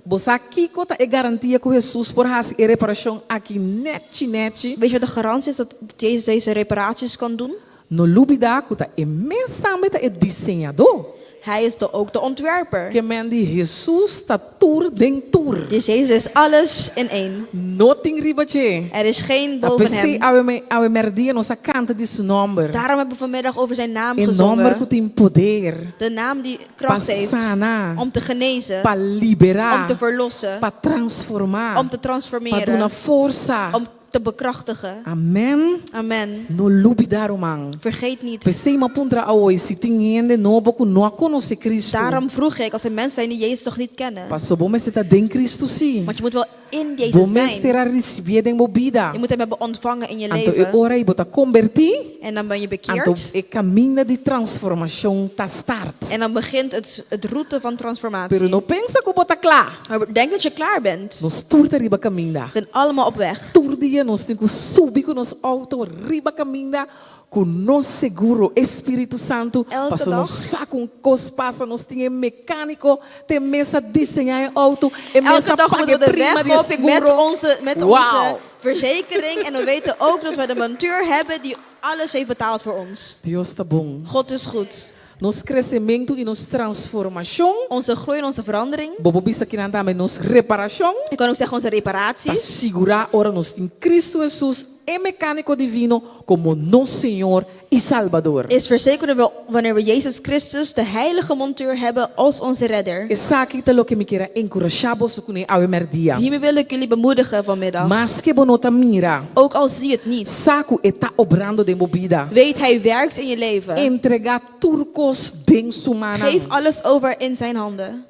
Bo sa kiko ta e garantia ku Hesus por hasi e reparashon aki nèchi nèchi? Weet je wat de garantie is dat Jezus deze reparaties kan doen? No lubidá ku ta e mes tambe ta e diseñadó. Hij is de ook de ontwerper. Ke men di Hesus ta tur den tur. Dus Jezus is alles in één. No tin riba dje. Er is geen Ta boven p'esei hem. awe me awe mèrdia nos a kanta di su nòmber. Daarom hebben we vanmiddag over zijn naam E nòmber gezongen. ku tin poder. De naam die Pa kracht heeft sana. om te genezen, Pa liberá. om te verlossen, Pa transformá. om te Pa transformeren, duna forsa. om te bekrachtigen. Amen. Amen. No lubidá, ruman. Vergeet niet. P'esei m'a puntra awoy si tin hende nobo ku no a konosé Kristu. Daarom vroeg ik als er mensen zijn die Jezus nog niet kennen. Paso bo mester ta den Kristu sí. Want je moet wel in Bo Jezus mester zijn. a risibié den bo bida. Je moet hem hebben ontvangen in je Anto e leven. ora ei bo ta kombertí. En dan ben je Anto bekeerd. e kaminda di transformashon ta start. En dan begint het, het route van Pero transformatie. no pensa ku bo ta kla. Maar denk dat je klaar bent. Nos tur ta riba kaminda. We zijn allemaal op weg. Tur dia nos tin ku subi ku nos outo riba kaminda ku nos seguro, e Spiritu Santu, Elke paso dag. nos sa ku un kos pasa, nos tin e mekániko, te mes a diseñá e outo, e mes Elke a dag paga moeten e we de prima weg di e op met seguro. onze, met Wow. onze verzekering. En we weten ook dat we de monteur hebben die alles heeft betaald voor ons. Dios ta bon. God is goed. Nos kresementu i nos transformashon. Onze groei en onze verandering. Bo por bisa kinan tambe nos reparashon. Ik kan ook zeggen onze Ta reparaties. sigurá ora nos tin Kristu Hesus, e Mekániko Divino, komo nos Señor i Salbador. Is verzekerd wanneer we Jezus Christus, de Heilige Monteur, hebben als onze Redder. Esaki ta loke mi kier a enkurashá boso kuné awe mèrdia. Hiermee wil ik jullie bemoedigen vanmiddag. Maske bo no ta mira. Ook al zie je het niet. Sa ku e ta obrando den bo bida. Weet hij werkt in je leven. Entregá tur kos den su mannan. Geef alles over in zijn handen.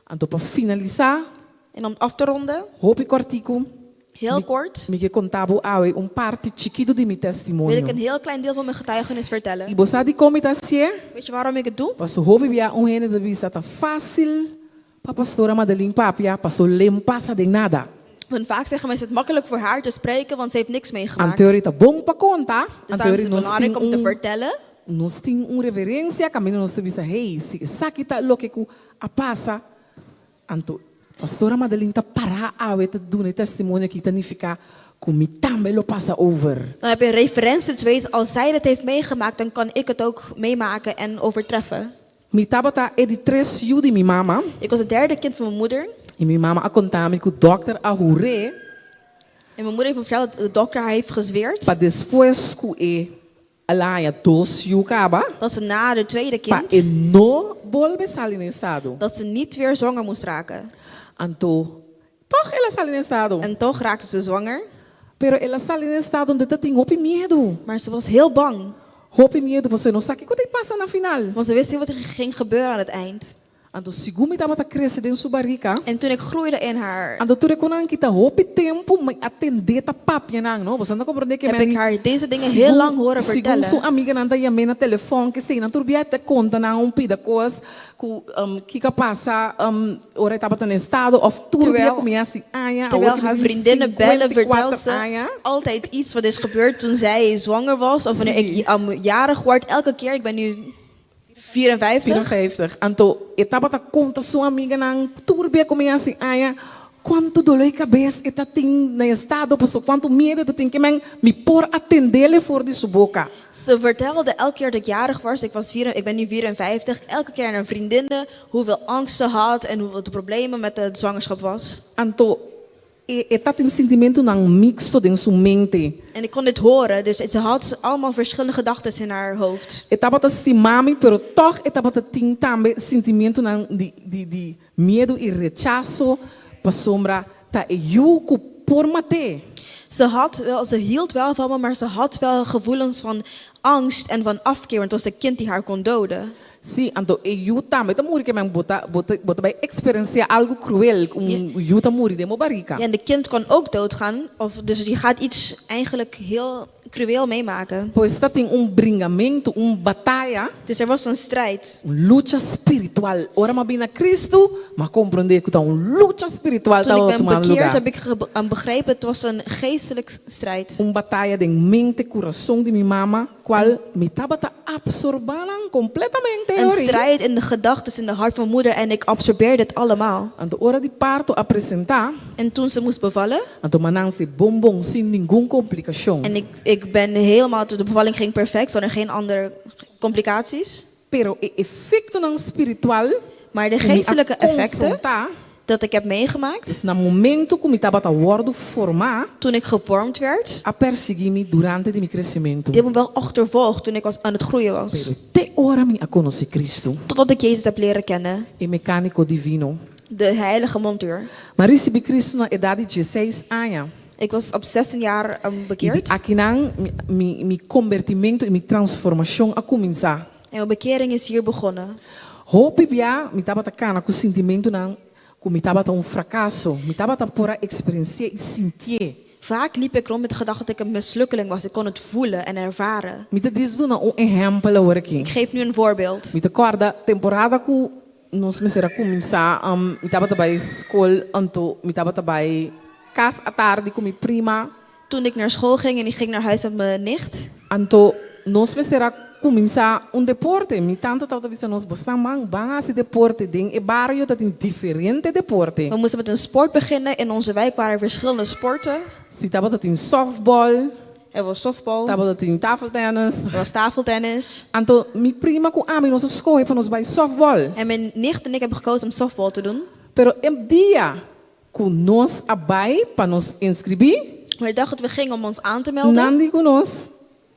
Anto pa finalisá. En om af te ronden. Hopi kòrtiku. Heel kort. Mi ke konta bo awe un parti chikitu di mi Wil testimonio. ik een heel klein deel van mijn getuigenis vertellen. I bo sa dikon mi ta hasié? Weet je waarom ik het doe? Paso hopi bia un hende ta bisa ta fásil pa pastora Madeline papia paso lem pasa den nada. Want vaak zeggen mensen het makkelijk voor haar te spreken, want ze heeft niks meegemaakt. Anto ora ta bon pa konta, Dus anto daarom ora is het nos tin belangrijk om te un vertellen. nos tin un reverensia kaminda nos ta bisa hey si esaki ta loke ku a pasa anto pastora Madeline ta para awe ta duna e testimonio aki ta nifiká ku mi tambe lo pasa over. Dan heb je een referentie te weten, als zij dat heeft meegemaakt, dan kan ik het ook meemaken en overtreffen. Mi tabata e di tres yu di mi mama. Ik was het derde kind van mijn moeder. I mi mama a konta mi ku dòkter a hur'é. En mijn moeder heeft me verteld dat de dokter haar heeft gezweerd. Pa despues ku e a laña dos yu kaba. Dat ze na de tweede Pa kind. e no bolbe sali na estado. Dat ze niet weer zwanger moest raken. Anto tòg el a sali na estado. En toch raakte ze zwanger. Pero el a sali na estado unda ta tin hopi miedu. Maar ze was heel bang. Hopi miedu pasobra e no sa kiko ta pasa na final. Want ze wist niet wat er ging gebeuren aan het eind. Anto segun mi tabata krese den su barika. En toen ik groeide in haar. Anto tur e konan kita hopi tempu mi a tend'é ta papia nan, no? Boso ta komprondé ke Heb men ik haar deze dingen heel lang horen segun vertellen. su amiganan ta yam'é na telefòn kesei nan tur bia ta konta nan un pida kos ku kiko a pasa ora e tabata na estado òf tur bia ku mi hasi aña awor Terwijl ku mi haar tin vriendinnen bellen, 54 vertelt ze aña. altijd iets wat is gebeurd toen zij zwanger was. Of wanneer Sí. ik jarig word, elke keer. Ik ben nu 54. 54. Anto e tabata konta su amiganan tur bia ku mi hasi aña kuantu doló di kabes e ta tin na estado pasobra kuantu miedu e ta tin ke men mi por a tendele for di su boka. Ze vertelde elke keer dat ik jarig was, ik was vier, ik ben nu 54, elke keer aan haar vriendinnen hoeveel angst ze had en hoeveel de problemen met de zwangerschap was. Anto e e ta tin sintimentunan miksto den su mente. En ik kon dit horen, dus ze had allemaal verschillende gedachten in haar hoofd. E tabata stima mi, pero tòg e tabata tin tambe sintimentunan di di di miedu i rechaso pasobra ta e yu ku por mat'é. Ze had wel, ze hield wel van me, maar ze had wel gevoelens van angst en van afkeer, want het was de kind die haar kon doden. Sí, anto e yu tambe ta muri ke men bo ta bo ta bo ta bai eksperensiá algu kruel, un yu ta muri den bo barika. Ja, en de kind kan ook doodgaan, of, dus je gaat iets eigenlijk heel cruel meemaken. Pues ta tin un bringamentu, un bataya. Dus er was een strijd. Un lucha spiritual. Ora m'a bini na Cristo, m'a komprondé ku ta un lucha spiritual Toen ik tabata ben tumando bekeerd, lugá. heb ik begrepen, het was een geestelijk strijd. Un bataya den mente, kurason di mi mama, kual mi tabata absorbá nan kompletamente Een hoor. strijd in de gedachten, in de hart van moeder en ik absorbeerde het allemaal. Anto ora di parto a presentá. En toen ze moest bevallen. Anto m'a nanse bon bon sin ningun komplikashon. En ik, ik ben helemaal, de bevalling ging perfect, zonder geen andere complicaties. Pero e efektonan spiritual Maar de ku mi a geestelijke effecten konfrontá. dat ik heb meegemaakt. Dus na momento ku mi tabata wòrdu formá. Toen ik gevormd werd. A persiguí mi durante di mi kresementu. Die hebben me wel achtervolgd toen ik was aan het groeien was. Pero te ora mi a konosé Cristo. Totdat ik Jezus heb leren kennen. E mekániko divino. De heilige monteur. M'a risibí Cristo na edat di dieseis aña. Ik was op 16 jaar I di bekeerd. akinan mi, mi, mi kombertimentu i mi transformashon a kuminsá. En mijn bekering is hier begonnen. Hopi bia mi tabata kana ku sintimentunan ku mi tabata un frakaso. Mi tabata por a eksperensi'é i sintié. Vaak liep ik rond met de gedachte dat ik een mislukkeling was. Ik kon het voelen en ervaren. Mi ta dis duna un ehèmpel awor aki. Ik geef nu een voorbeeld. Mi ta kòrda temporada ku nos mester a kuminsá, mi tabata bai skol, anto mi tabata bai kas atardi ku mi prima. Toen ik naar school ging en ik ging naar huis met mijn nicht. Anto nos mester a kuminsá un deporte. Mi tanta tabata bisa nos, Bosnan man, ban hasi deporte. Den e bario ta tin diferente deporte. We moesten met een sport beginnen. In onze wijk waren er verschillende sporten. Si tabata tin softball. Er was softbal. Tabata tin tafeltennis. Er was tafeltennis. Anto mi prima ku ami nos a skohe pa nos bai softbal. En mijn nicht en ik hebben gekozen om softbal te doen. Pero e dia ku nos a bai pa nos inskribí. Maar de dag dat we gingen om ons aan te melden. Nan di ku nos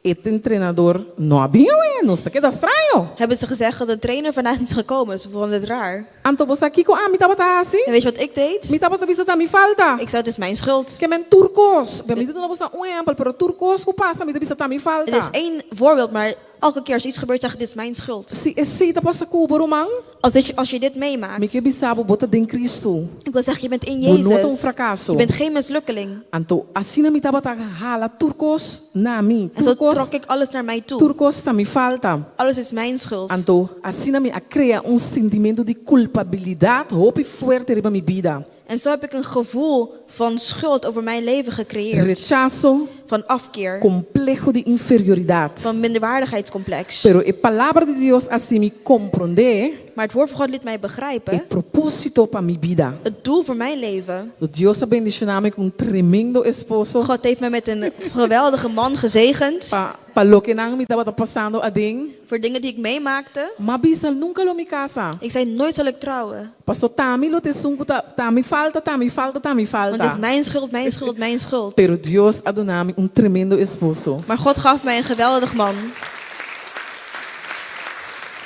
E entrenador no a bin awe, nos ta keda straño. Hebben ze gezegd dat de trainer vandaag niet is gekomen, ze vonden het raar. Anto bo sa kiko ami tabata hasi? En weet je wat ik deed? Mi tabata bisa ta mi falta. Ik zei het is mijn schuld. Ke men tur kos. Mi ta duna bo sa un ehempel, pero tur kos ku pasa mi ta bisa ta mi falta. Het is één voorbeeld, maar elke keer als iets gebeurt zeg ik dit is mijn schuld. Si esei ta pasa ku bo ruman. Als dit, als je dit meemaakt. Mi ke bisa bo, bo ta den Cristo. Ik wil zeggen, je bent in Bo no ta un Jezus. frakaso. Je bent geen mislukkeling. Anto asina mi tabata hala tur kos na mi. En zo Tur kos, trok ik alles naar mij toe. tur kos ta mi falta. Alles is mijn schuld. Anto asina mi a krea un sintimentu di kulpabilidat hopi fuerte riba mi bida. En zo heb ik een gevoel van schuld over mijn leven gecreëerd. Rechaso. Van afkeer. Compleho di inferioridad. Van minderwaardigheidscomplex. Pero e Palabra di Dios a haci mi comprende. Maar het woord van God liet mij begrijpen. E proposito pa mi bida. Het doel voor mijn leven. Dios a bendiciona mi cu un tremendo esposo. God heeft mij met een geweldige man gezegend. Pa pa lokenan mi tabata pasando aden. Voor dingen die ik meemaakte. M'a bisa nunca lo mi casa. Ik zei nooit zal ik trouwen. Paso t'ami lo ta esun cu ta ta mi falta, ta mi falta, ta mi falta. Want het is mijn schuld, mijn schuld, mijn schuld. Pero Dios a duna mi un tremendo esposo. Maar God gaf mij een geweldig man.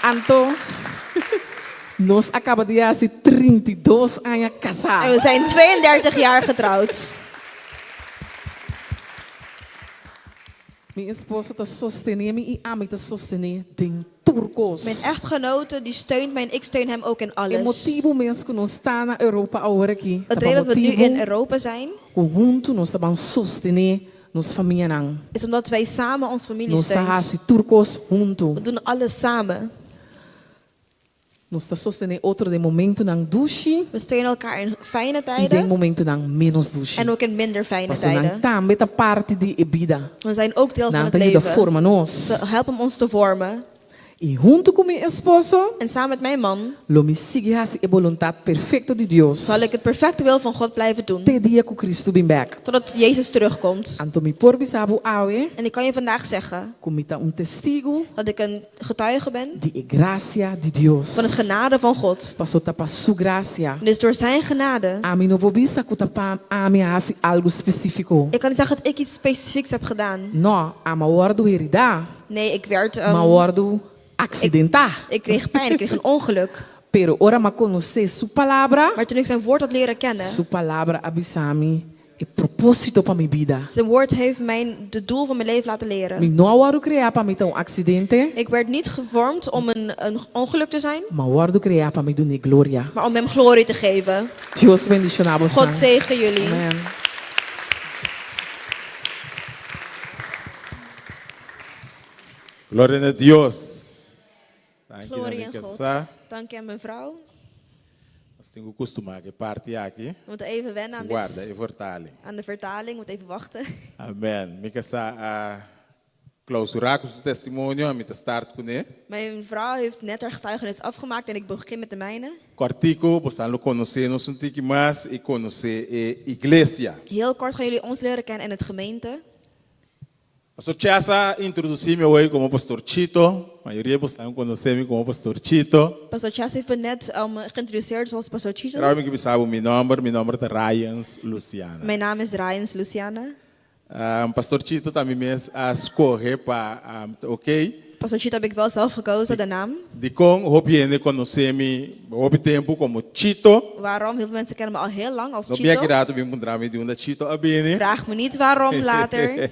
Anto nos a caba di haci 32 aña casa. En we zijn 32 jaar getrouwd. Mi esposo ta sostene mi i ami ta sostene den tur kos. Mijn echtgenote die steunt mij en ik steun hem ook in E alles. motibu mes ku nos ta na Europa awor aki Het ta pa reden dat we nu motibu in Europa zijn, ku huntu nos ta ban sostene nos famianan. is omdat wij samen ons familie Nos ta steunt. hasi tur kos huntu. We doen alles samen. Nos ta sostené otro den momentunan dushi. We steunen elkaar in fijne I den tijden. momentunan ménos dushi. En ook in minder fijne Pasobra nan tijden. tambe ta parti di e bida. We zijn ook deel van Nan het ta yuda leven. forma nos. Ze helpen ons te vormen. I huntu ku mi esposo. En samen met mijn man. Lo mi sigui hasi e boluntat perfekto di Dios. Zal ik het perfecte wil van God blijven doen. Te dia ku Cristo bin bèk. Totdat Jezus terugkomt. Anto mi por bisa bo awe. En ik kan je vandaag zeggen. Ku mi ta un testigu. Dat ik een getuige ben. Di e grasia di Dios. Van het genade van God. Paso ta pa su grasia. En dus door zijn genade. Ami no por bisa ku ta pa ami a hasi algu spesífiko. Ik kan niet zeggen dat ik iets specifieks heb gedaan. No, ami a wòrdu heridá. Nee, ik werd. Mi a wòrdu aksidentá. Ik, ik kreeg pijn, ik kreeg een ongeluk. Pero ora mi a konosé su palabra. Maar toen ik zijn woord had leren kennen. Su palabra a bisa mi e propósito pa mi bida. Zijn woord heeft mij de doel van mijn leven laten leren. Mi no a wòrdu kreá pa mi ta un aksidente. Ik werd niet gevormd om een, een ongeluk te zijn. Mi a wòrdu kreá pa mi dun'é gloria. Maar om hem glorie te geven. Dios bendishoná boso. God zegen jullie. Amen. Gloria na Dios. Danki na Gloria mi aan God. kasá. Dank aan mijn vrouw. Nos tin ku kustumá ku e parti aki. We moeten even wennen aan, Warda dit, e vertaling. aan de vertaling. We moeten even wachten. Amen. Mi kasá a klousurá ku su testimonio, ami ta start kuné. Mijn vrouw heeft net haar getuigenis afgemaakt en ik begin met de mijne. Kòrtiku, boso lo konosé nos un tiki mas i konosé e iglesia. Heel kort gaan jullie ons leren kennen en het gemeente. Pastor Chas a introdusí mi awor komo Pastor Chito. Mayoria di boso konosé mi komo Pastor Chito. Pastor Chas heeft me net um, geïntroduceerd zoals Pastor Chito. Pero mi ke bisa bo mi nòmber, mi nòmber ta Ryans Luciana. Mijn naam is Ryans Luciana. Um, Pastor Chito ta mi mes a skohe pa um, ta oké. Pastor Chito heb ik wel zelf gekozen, de naam. Dikon hopi hende konosé mi hopi tempu komo Chito. Waarom? Heel veel mensen kennen me al heel lang als No bia Chito. ki rato bin puntra mi di unda Chito a bini. Vraag me niet waarom later.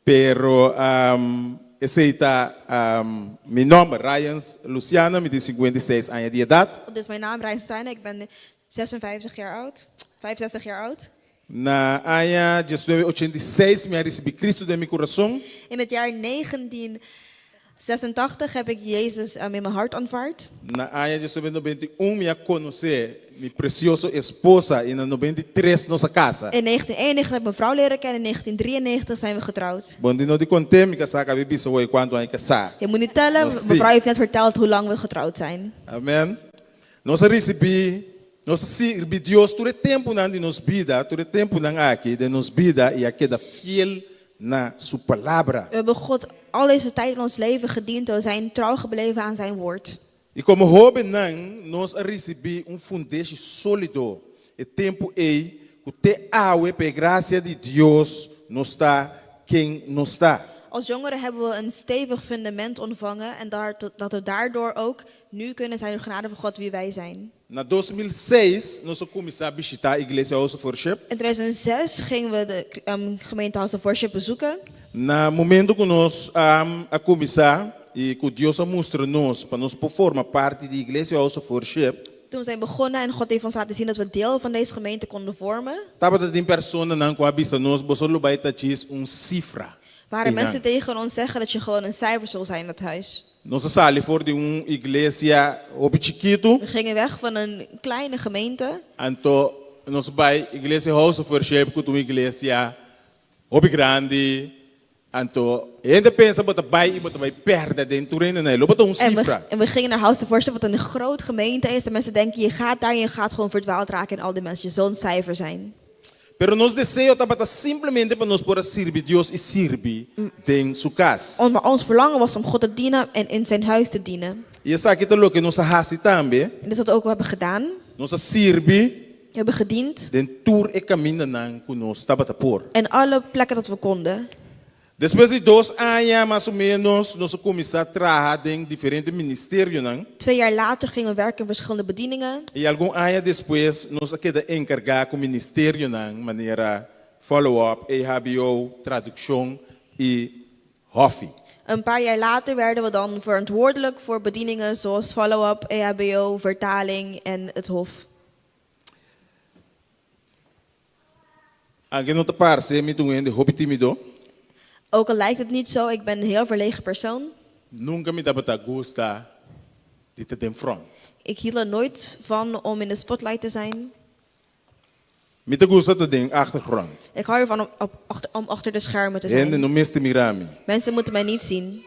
Pero um, esei ta um, mi nòmber, Ryans Luciana, mi tin 56 aña di edat. Dat is mijn naam, Ryans Luciana. Ik ben 56 jaar oud. 65 jaar oud. Na aña 1986 mi a risibí Cristo den mi kurason. In het jaar 1986 heb ik Jezus in mijn hart aanvaard. Na aña 1991 mi a konosé mi presioso esposa i na 93 nos a kasa. In 1991 heb ik mijn vrouw leren kennen, in 1993 zijn we getrouwd. Bon di no di konté, mi kasá a kaba di bisa woi kuantu aña kasá. Je moet niet tellen, Nos mijn vrouw tin. heeft net verteld hoe lang we getrouwd zijn. Amen. Nos a risibí, nos a sirbi Dios tur e tempunan di nos bida, tur e tempunan aki den nos bida i a keda fiel. na su palabra. We hebben God al deze tijd in ons leven gediend en we zijn trouw gebleven aan zijn woord. I komo hóbennan nos a risibí un fundeshi sólido e tempu ei ku te awe pa e grasia di Dios nos ta ken nos ta. Als jongeren hebben we een stevig fundament ontvangen en dat we daardoor ook nu kunnen zijn door genade van God wie wij zijn. Na 2006 nos a kuminsá bishitá Iglesia House of Worship. In 2006 gingen we de gemeente House of Worship bezoeken. Na momento ku nos a kuminsá i ku Dios a mustra nos pa nos por forma parti di Iglesia House of Worship. Toen we zijn begonnen en God heeft ons laten zien dat we deel van deze gemeente konden vormen. Tabata tin personanan ku a bisa nos, Boso lo bai ta djis un sifra Waren einan. mensen tegen ons zeggen dat je gewoon een cijfer zul zijn in dat huis. Nos a sali for di un iglesia hopi chikitu. We gingen weg van een kleine gemeente. Anto nos a bai Iglesia House of Worship ku ta un iglesia hopi grandi. Anto hende pensa bo ta bai i bo ta bai pèrdè den tur hendenan. E lo bo ta un En we, sifra. en we gingen naar House of Worship, wat een groot gemeente is. En mensen denken, je gaat daar en je gaat gewoon verdwaald raken in al die mensen. Je zult een cijfer zijn. Pero nos deseo tabata simplemente pa nos por a sirbi Dios i sirbi den su kas. Maar ons verlangen was om God te dienen en in zijn huis te dienen. I esaki ta loke nos a hasi tambe. En dit is wat we ook hebben gedaan. Nos a sirbi. We hebben gediend. Den tur e kamindanan ku nos tabata por. En alle plekken dat we konden. Despues di dos aña mas o ménos nos a kuminsá traha den diferente ministerionan. Twee jaar later gingen we werken in verschillende bedieningen. I algun aña despues nos a keda enkargá ku ministerionan manera Follow-up, EHBO, tradukshon i hòfi. Een paar jaar later werden we dan verantwoordelijk voor bedieningen zoals Follow-up, EHBO, vertaling en het hof. Anke no ta parse mi ta un hende hopi timido. Ook al lijkt het niet zo, ik ben een heel verlegen persoon. Nunka mi tabata gusta di ta den front. Ik hield er nooit van om in de spotlight te zijn. Mi ta gusta ta den achtergrond. Ik hou ervan om, op, achter, om achter de schermen te Hende zijn. no mester mira mi. Mensen moeten mij niet zien.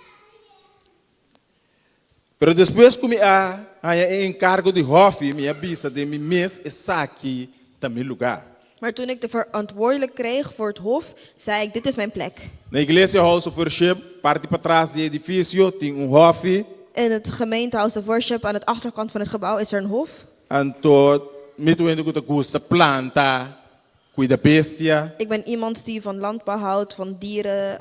Pero despues ku mi a haña e enkargo di hòfi, mi a bisa den mi mes, Esaki ta mi lugá. Maar toen ik de verantwoordelijk kreeg voor het hof, zei ik, dit is mijn plek. Na Iglesia House of Worship, parti patras di e edifisio, tin un hòfi. In het gemeente House of Worship, aan het achterkant van het gebouw, is er een hof. Anto mi ta un hende ku ta gusta planta, kuida bestia. Ik ben iemand die van landbouw houdt, van dieren,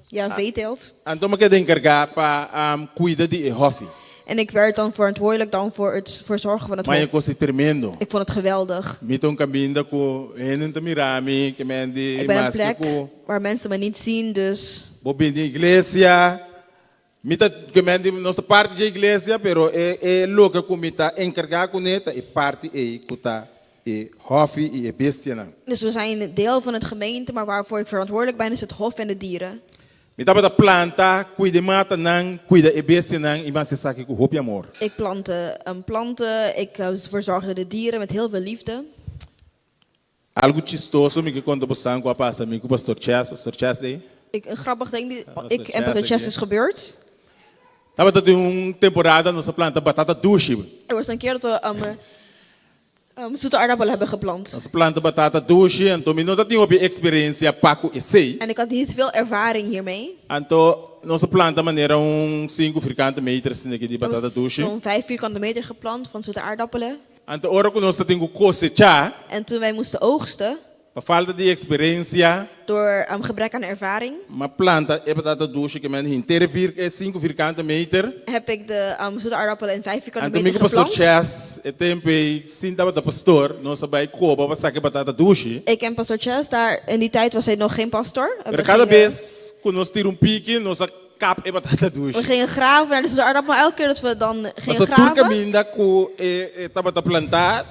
ja, veeteelt. Anto mi a keda enkargá pa kuida di e hòfi. En ik werd dan verantwoordelijk dan voor het verzorgen van het Ma e hof. kos ei tremendo. Ik vond het geweldig. Mi ta un kaminda ku hende ta mira mi, ke men di Ik ben een maske plek ku waar mensen me niet zien, dus bo bini den iglesia. Mi ta ke men di nos ta parti dje iglesia, pero e e loke ku mi ta enkargá kuné ta e parti ei ku ta e hòfi i e bestianan. Dus we zijn deel van het gemeente, maar waarvoor ik verantwoordelijk ben is het hof en de dieren. Mi tabata planta, kuida e matanan, kuida e bestianan i masi esaki ku hopi amor. Ik plantte planten, ik verzorgde de dieren met heel veel liefde. Algu chistoso mi ke konta bosan ku a pasa mi ku Pastor Chas, Pastor Chas ei? Ik, een grappig ding die Pastor ik en Pastor Chas Chas aki. is gebeurd. Tabata tin un temporada nos a planta batata dushi. Er was een keer dat we zoete aardappelen hebben geplant. Nos a planta batata dushi, anto mi no ta tin hopi eksperensia pa ku esei. En ik had niet veel ervaring hiermee. Anto nos a planta manera un sinku firkante meter asina aki di Er was batata dushi. zo'n 5 vierkante meter geplant van zoete aardappelen. Anto ora ku nos ta tin ku kosechá. En toen wij moesten oogsten. Pa falta di eksperensia. Door gebrek aan ervaring. M'a planta e batata dushi ke men henter e vir e sinku firkante meter. Heb ik de zoete aardappelen in 5 vierkante Anto mi meter ku pastor geplant. Chas e tempu ei sin tabata pastor, nos a bai koba pa saka e batata dushi. Ik en pastor Chas, daar in die tijd was hij nog geen pastor. En Pero we kada gingen bes ku nos tira un piki, nos a kap e batata dushi. We gingen graven naar de zoete aardappel, maar elke keer dat we dan gingen Pasobra tur graven, kaminda ku e e tabata plantá,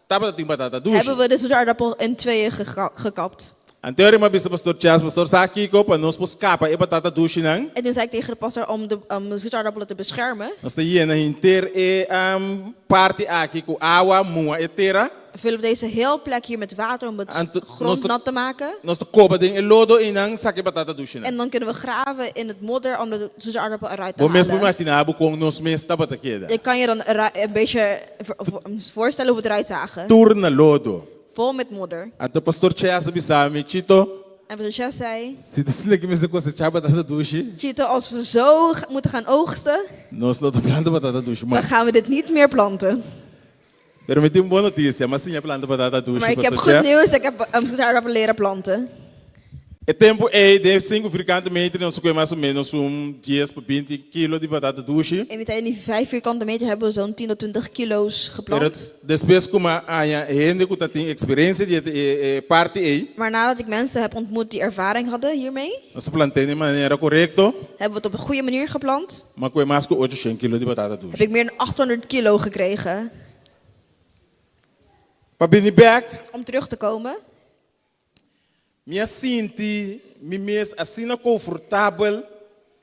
tabata tin batata dushi. hebben we de zoete aardappel in tweeën gekapt. Anto ora mi a bisa pastor Chas, pastor sa kiko pa nos por skapa e batata dushinan? En toen zei ik tegen de pastor om de zoete aardappelen te beschermen. Nos ta yena henter e parti aki ku awa, mua e tera. Vullen we deze heel plek hier met water om het Anto, grond nos ta, nat te maken. nos ta koba den e lodo i nan saka e batata dushinan. En dan kunnen we graven in het modder om de zoete aardappel eruit te Bo mes por halen. imaginá bo kon nos mes tabata keda. Je kan je dan een beetje voorstellen hoe we eruit zagen. Tur na lodo. Vol met modder. Anto pastor Chas a bisa mi, Chito. En pastor Chef zei, Si ta asina ku mester kosechá batata dushi, Chito, als we zo moeten gaan oogsten, nos no ta planta batata dushi dan mas. gaan we dit niet meer planten. Pero mi tin un bon notisia, mi a siña planta batata dushi, Maar ik heb Pastor goed Chef. nieuws, ik heb um, aardappelen leren planten. E tempu ei, den sinku firkante meter nos a kohe mas o ménos un dies pa binti kilo di batata dushi. In die tijd, in die 5 vierkante meter, hebben we zo'n 10 tot 20 kilo's Pero geplant. despues ku mi a haña hende ku ta tin eksperensia di e parti ei. Maar nadat ik mensen heb ontmoet die ervaring hadden hiermee, Nos a plant'é den manera korekto. hebben we het op een goede manier geplant. Mi a kohe mas ku ocho shen kilo di batata dushi. Heb ik meer dan 800 kilo gekregen. Pa bini bèk. Om terug te komen. Mi a sinti mi mes asina konfortabel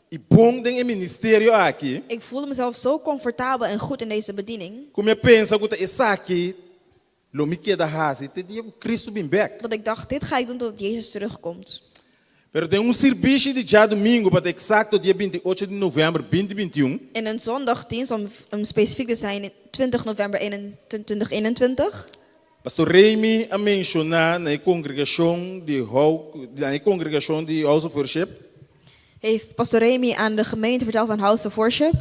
i bon den e ministerio aki. Ik voelde mezelf zo comfortabel en goed in deze bediening. Ku mi a pensa ku ta esaki lo mi keda hasi te dia ku Kristu bin bèk. Dat ik dacht, dit ga ik doen totdat Jezus terugkomt. Pero den un sirbishi di djadumingu, pa ta eksakto dia binti ocho di novèmber binti bintiun. In een zondagdienst, om om specifiek te zijn, 20 november 2021. Pastor Remy a menshoná na e kongregashon di na e kongregashon di House of Worship. Heeft pastor Remy aan de gemeente verteld van House of Worship.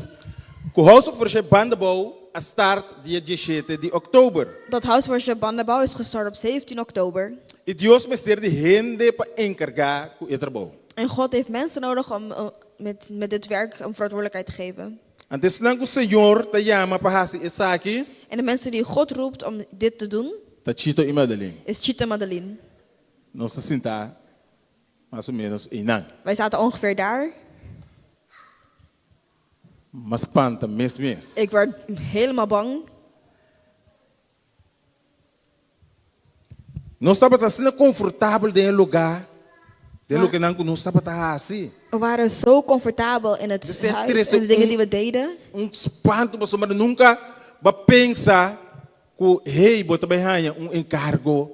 Ku House of Worship Bandabou a start dia dieshete di òktober. Dat House of Worship Bandabou is gestart op 17 oktober. I Dios mester di hende pa enkargá ku e trabou. En God heeft mensen nodig om met met dit werk een verantwoordelijkheid te geven. Anto esnan ku Señor ta yama pa hasi esaki. En de mensen die God roept om dit te doen. Ta Chito i Madeline. Is Chito en Madeline. Nos ta sintá mas o ménos einan. Wij zaten ongeveer daar. M'a spanta mes mes. Ik werd helemaal bang. Nos tabata asina konfortabel den e lugá, den lokenan ku nos tabata hasi. We waren zo comfortabel in het huis en de dingen die we deden. Un spantu pasobra nunka bo a pensa ku hey bo ta bai haña un enkargo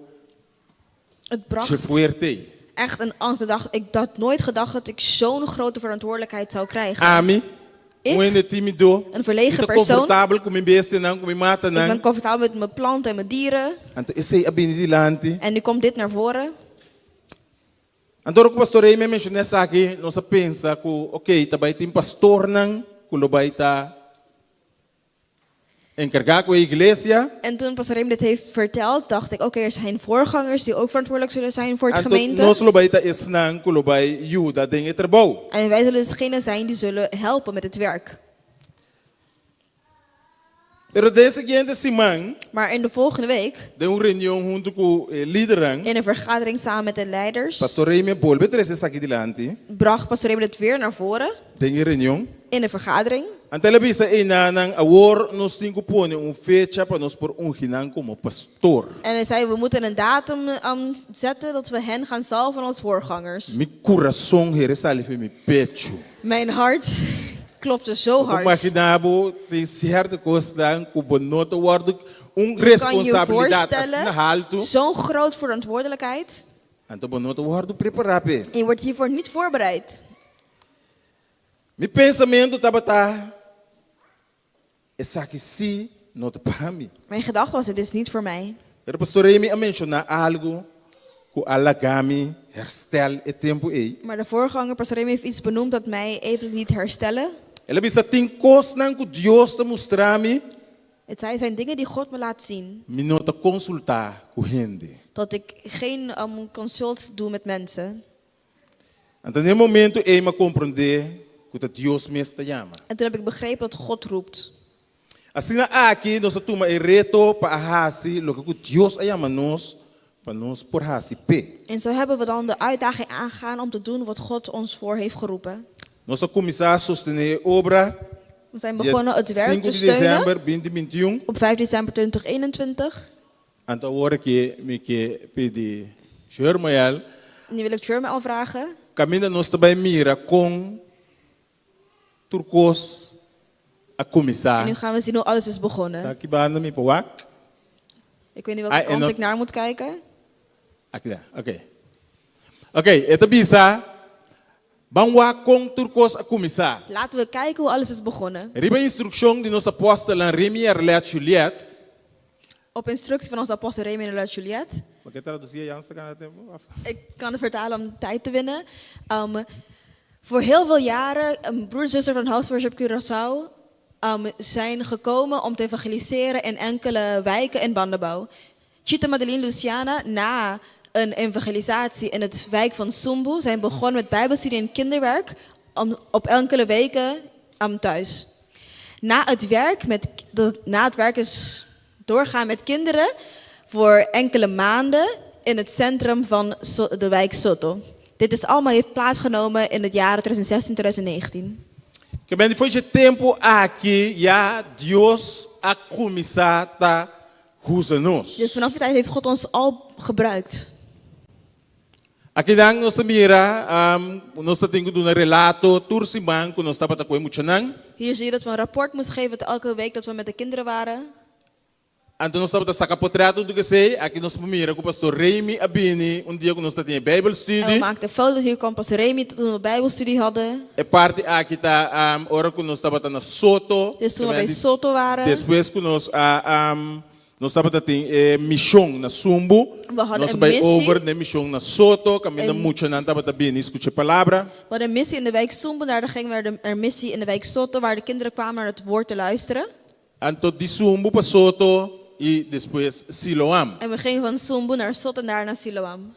Het bracht dje fuerte. echt een angst. Ik dacht, ik had nooit gedacht dat ik zo'n grote verantwoordelijkheid zou krijgen. Ami, Ik, un hende tímido, een verlegen mi ta persoon. konfortabel ku mi bestianan, ku mi Ik ben matanan. comfortabel met mijn planten en mijn dieren. Anto esei a bini dilanti. En nu komt dit naar voren. Anto ora ku pastor Remy a menshoná esaki, nos a pensa ku, oké, ta bai tin pastornan ku lo bai ta Enkargá ku e iglesia. En toen pastor Remy dit heeft verteld, dacht ik, oké, er zijn voorgangers die ook verantwoordelijk zullen zijn voor het Anto gemeente. nos lo bai ta esnan ku lo bai yuda den e trabou. En wij zullen degenen zijn die zullen helpen met het werk. Pero den siguiente siman, Maar in de volgende week, den un reunion huntu ku e lidernan, in een vergadering samen met de leiders, pastor Remy a bolbe trese esaki dilanti. bracht pastor Remy dit weer naar voren. Den e reunion. In de vergadering. Anto el a bisa einanan, Awor nos tin ku pone un fecha pa nos por ungi nan komo pastor. En hij zei, we moeten een datum zetten dat we hen gaan zalven als voorgangers. Mi kurason hera sali for mi pechu. Mijn hart klopte zo Bo por hard. imaginá bo tin sierto kosnan ku bo no ta wòrdu un Je kan je responsabilidat asina voorstellen, haltu. zo'n groot verantwoordelijkheid. Anto bo no ta wòrdu prepará p'e. En je wordt hiervoor niet voorbereid. Mi pensamentu tabata, Esaki sí no ta pa mi. Mijn gedachte was, dit is niet voor mij. Pero Pastor Remy a menshoná algu ku a laga mi herstel e tempu ei. Maar de voorganger, Pastor Remy, heeft iets benoemd dat mij even liet herstellen. El a bisa, Tin kosnan ku Dios ta mustra mi. Het zijn zijn dingen die God me laat zien. Mi no ta konsultá ku hende. Dat ik geen consult doe met mensen. Anto na e momento ei mi a komprondé ku ta Dios mes ta yama. En toen heb ik begrepen dat God roept. Asina aki nos a tuma e reto pa a hasi loke ku Dios a yama nos pa nos por hasi p'e. En zo hebben we dan de uitdaging aangegaan om te doen wat God ons voor heeft geroepen. Nos a kuminsá sostené e obra We zijn dia begonnen het werk sinku te di steunen desèmber binti bintiun. op 5 december 2021. Anto awor ke mi ke pidi Shermael. Nu wil ik Shermael vragen. Kaminda nos ta bai mira kon tur kos a kuminsá. En nu gaan we zien hoe alles is begonnen. Sa ki banda mi por wak? Ik weet niet welke Ai, en kant dan ik naar moet kijken. Aki da, oké. Oké, e ta bisa, Ban wak kon tur kos a kuminsá. Laten we kijken hoe alles is begonnen. Riba instrukshon di nos apòstelnan Remy i Arlette Juliet, Op instructie van onze apostel Remy en Arlette Juliet. Bo ke tradusí e Jans ta gana tempu? Ik kan het vertalen om tijd te winnen. Voor heel veel jaren, broers en zusters van House Worship Curaçao zijn gekomen om te evangeliseren in enkele wijken in Bandabou. Chita Madeline Luciana, na een evangelisatie in het wijk van Sumbu, zijn begonnen met bijbelstudie en kinderwerk om, op enkele weken thuis. Na het werk, met, na het werk is doorgaan met kinderen voor enkele maanden in het centrum van de wijk Soto. Dit is allemaal heeft plaatsgenomen in het jaren 2016, 2019. Ke men for di e tempu aki ya Dios a kuminsá ta usa nos. Dus vanaf die tijd heeft God ons al gebruikt. Akinan nos ta mira, nos ta tin ku duna relato tur siman ku nos tabata ku e muchanan. Hier zie je dat we een rapport moesten geven elke week dat we met de kinderen waren. Anto nos tabata saka potrèt huntu ku esei. Aki nos por mira ku pastor Remy a bini un dia ku nos ta tin e En we Bijbelstudie. maakten foto's, hier kwam pastor Remy toen we Bijbelstudie hadden. E parti aki ta ora ku nos tabata na Soto. Dus toen we bij Soto waren. Despues ku nos a nos tabata tin e mishon na Sumbu. We hadden Nos een bai missie. over na e mishon na Soto, kaminda En muchanan tabata bini skucha e palabra. We hadden een missie in de wijk Sumbu, daarna gingen we naar de een missie in de wijk Soto, waar de kinderen kwamen naar het woord te luisteren. Anto di Sumbu pa Soto i despues Siloam. En we gingen van Sumbu naar Soto en daarna Siloam.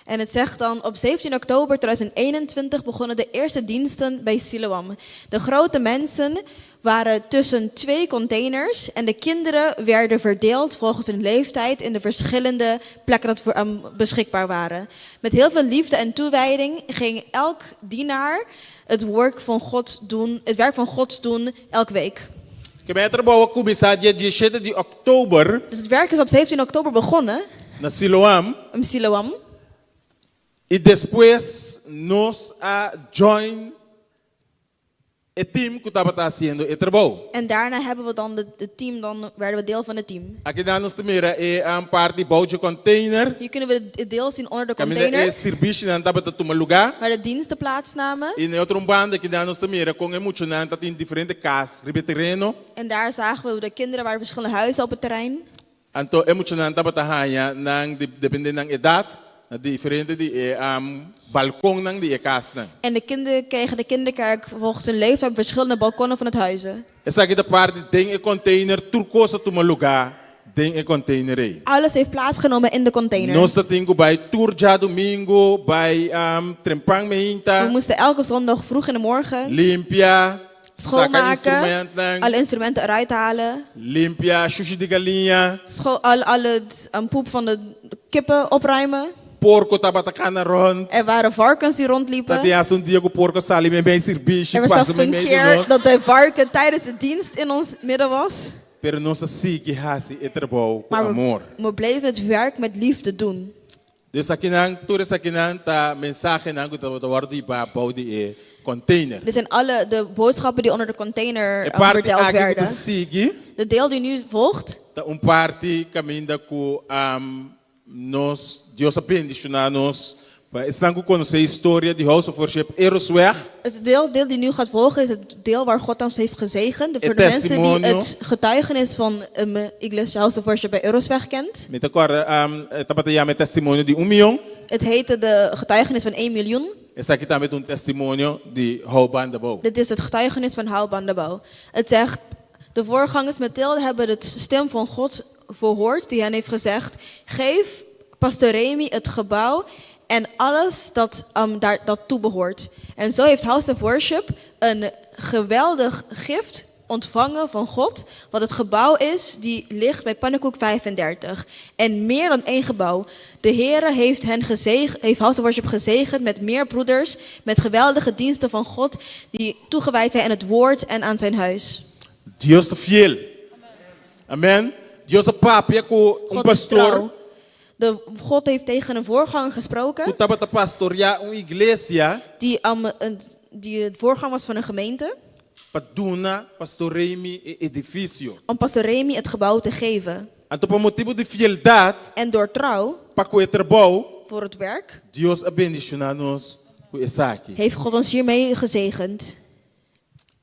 En het zegt dan, op 17 oktober 2021 begonnen de eerste diensten bij Siloam. De grote mensen waren tussen twee containers en de kinderen werden verdeeld volgens hun leeftijd in de verschillende plekken dat voor, beschikbaar waren. Met heel veel liefde en toewijding ging elk dienaar het werk van God doen, het werk van God doen elke week. Ke men e trabou a kuminsá dia diesshete di òktober. Dus het werk is op 17 oktober begonnen. Na Siloam. In Siloam. I despues nos a join e team ku tabata hasiendo e trabou. En daarna hebben we dan de team, dan werden we deel van het team. Akinan nos ta mira e parti bou dje container. Hier kunnen we het deel zien onder de Kaminda container. e sirbishinan tabata tuma lugá. Waar de diensten plaatsnamen. I na e otro un banda akinan nos ta mira kon e muchanan ta tin diferente kas riba e tereno. En daar zagen we hoe de kinderen waren verschillende huizen op het terrein. Anto e muchanan tabata haña nan di depende nan edat na diferente di e balkonnan di e kasnan. En de kinderen kregen de kinderkerk volgens hun leeftijd op verschillende balkonnen van het huizen. Esaki ta parti den e container, tur kos a tuma lugá den e container ei. Alles heeft plaatsgenomen in de container. Nos ta tin ku bai tur djadumingu, bai trempan meinta. We moesten elke zondag vroeg in de morgen. Limpia, saka Schoonmaken, instrumentnan. alle instrumenten eruit halen. Limpia shushi di galiña. Scho al, alle het, poep van de kippen opruimen. Porko tabata kana rond. Er waren varkens die rondliepen. Ta tin hasta un dia ku porko sali meimei sirbishi, Er was pasa zelfs een meimei di keer nos. dat de varken tijdens de dienst in ons midden was. Pero nos a sigui hasi e trabou ku Maar amor. we bleven het werk met liefde doen. Dus esakinan, tur esakinan ta mensahenan ku tabata wòrdu hibá bou di e container. Dit zijn alle de boodschappen die onder de container E parti verteld aki ku ta werden. sigui De deel die nu volgt, ta un parti kaminda ku nos, Dios a bendishoná nos Pa esnan ku konosé historia di House of Worship Erosweg. Het deel, deel die nu gaat volgen is het deel waar God ons heeft gezegend. E Voor de mensen die testimonio. het getuigenis van Iglesia House of Worship bij Erosweg kent. Mi ta kòrda e tabata yama e testimonio di un mion. Het heette de getuigenis van 1 miljoen. Esaki tambe ta un testimonio di Hou Bandabou. Dit is het getuigenis van Hou Bandabou. Het zegt, de voorgangers Mathilde hebben de stem van God verhoord die hen heeft gezegd, geef pastor Remy het gebouw en alles dat, daar, dat toebehoort. En zo heeft House of Worship een geweldig gift ontvangen van God, wat het gebouw is die ligt bij Pannenkoek 35. En meer dan één gebouw. De Heere heeft hen gezegen, heeft House of Worship gezegend met meer broeders, met geweldige diensten van God die toegewijd zijn aan het woord en aan zijn huis. Dios ta fiel. Amen. Dios a papia ku un God is pastor. trouw. De, God heeft tegen een voorganger gesproken. Ku tabata pastoreá un iglesia. Die, een, die het voorganger was van een gemeente. Pa duna pastor Remy e edifisio. Om pastor Remy het gebouw te geven. Anto pa motibu di fieldat. En door trouw. Pa ku e trabou. Voor het werk. Dios a bendishoná nos ku esaki. Heeft God ons hiermee gezegend.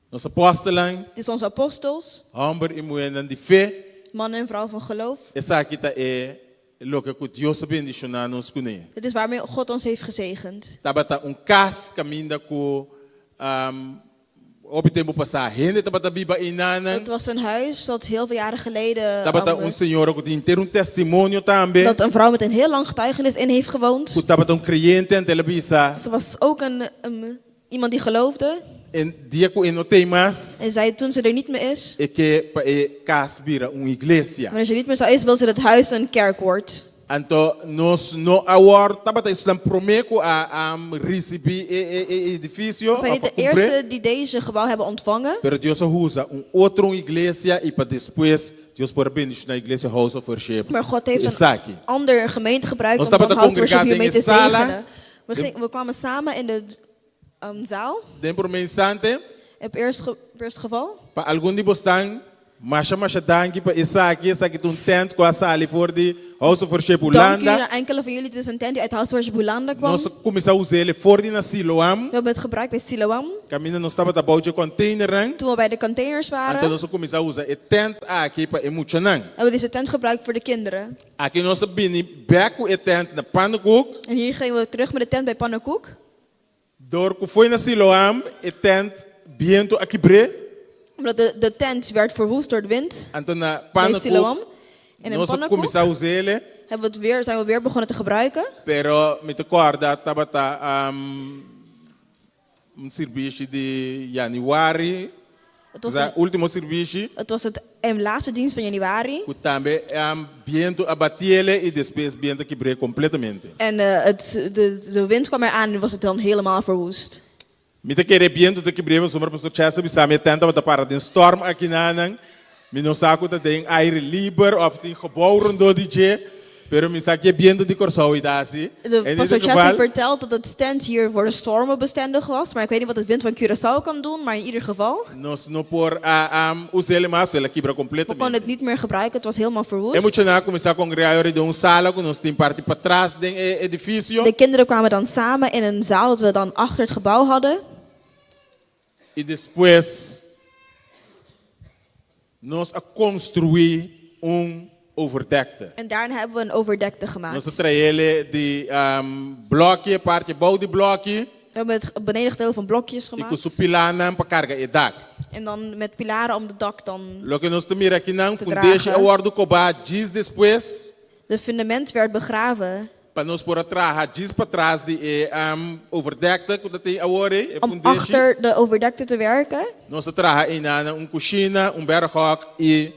Nos apòstelnan. Dit is onze apostels. Hòmber i muhénan di fe. Mannen en vrouwen van geloof. Esaki ta e. Loke ku Dios a bendishoná nos kuné. Dit is waarmee God ons heeft gezegend. Tabata un kas kaminda ku hopi tempu pasá hende tabata biba einanan. Het was een huis dat heel veel jaren geleden. Tabata un señora ku tin henter un testimonio tambe. Dat een vrouw met een heel lang getuigenis in heeft gewoond. Ku tabata un kreyente anto el a bisa. Ze was ook een iemand die geloofde. E dia ku e no t'ei mas. En zei toen ze er niet meer is. E ke pa e kas bira un iglesia. Wanneer ze niet meer zou is, wil ze dat het huis een kerk wordt. Anto nos no a wòrdu, tabata esnan promé ku a a risibí e e e edifisio We zijn òf niet a de kumpr'é. eerste die deze gebouw hebben ontvangen. Pero Dios a usa un otro un iglesia i pa despues Dios por a bendishoná iglesia House of Worship Maar God ku heeft een esaki. ander gemeente gebruikt Nos om dan tabata House of Worship kongregá den hiermee e te sala. zegenen. We, ging, we kwamen samen in de zaal. Den promé instante. Op eerst, ge, eerst geval. Pa algun di bosnan, masha masha danki pa esaki. Esaki ta un tent ku a sali for di House of Worship Dank Hulanda. u naar enkele van jullie. Dit is een tent die uit House of Worship Hulanda kwam. Nos a kuminsá us'é for di na Siloam. We hebben het gebruikt bij Siloam. Kaminda nos tabata bou dje containernan. Toen we bij de containers waren. Anto nos a kuminsá usa e tent aki pa e muchanan. Hebben we deze tent gebruikt voor de kinderen. Aki nos a bini bèk ku e tent na Pannenkoek. En hier gingen we terug met de tent bij Pannenkoek. Dor ku foi na Siloam, e tent bientu a kibr'é. Omdat de, de tent werd verwoest door de wind. Anto na Bij Siloam. Pannenkoek, En in nos a Pannenkoek kuminsá us'é. hebben we het weer, zijn we weer begonnen te gebruiken. Pero mi ta kòrda tabata un sirbishi di yanüari. Het was, Sa een, último sirbishi. het was het laatste dienst van januari. Ku tambe bientu a batiele i despues bientu a kibr'é kompletamente. En eh, het, de, de wind kwam eraan en was het dan helemaal verwoest. Mi ta kere bientu ta kibr'é pasobra Pastor Chester a bisa mi e tent tabata para den storm akinanan. Mi no sa ku ta den aire liber òf tin gebou rondó di dje, pero mi sa ke bientu di Kòrsou i ta hasi. De En pastor ieder Chester geval, vertelt dat het tent hier voor de stormen bestendig was. Maar ik weet niet wat het wind van Curaçao kan doen. Maar in ieder geval, nos no por a us'é mas, el a kibra we konden kompletamente. het niet meer gebruiken. Het was helemaal E verwoest. muchanan a kuminsá kongregá yori den un sala ku nos tin parti patras den e edifisio. De kinderen kwamen dan samen in een zaal dat we dan achter het gebouw hadden. I despues nos a konstruí un overdekte. En daarna hebben we een overdekte Nos a gemaakt. traele di blòki, e parti bou di blòki. We hebben het benedengedeelte van blokjes I ku gemaakt. su pilánan pa karga e dak. En dan met pilaren om de dak dan Loke nos ta mira akinan, te fundeshi a dragen. wòrdu kobá djis despues. De fundament werd begraven. Pa nos por a traha djis patras di e overdekte ku ta tin awor ei, e Om fundeshi. achter de overdekte te werken. Nos a traha einan un kushina, un berghok i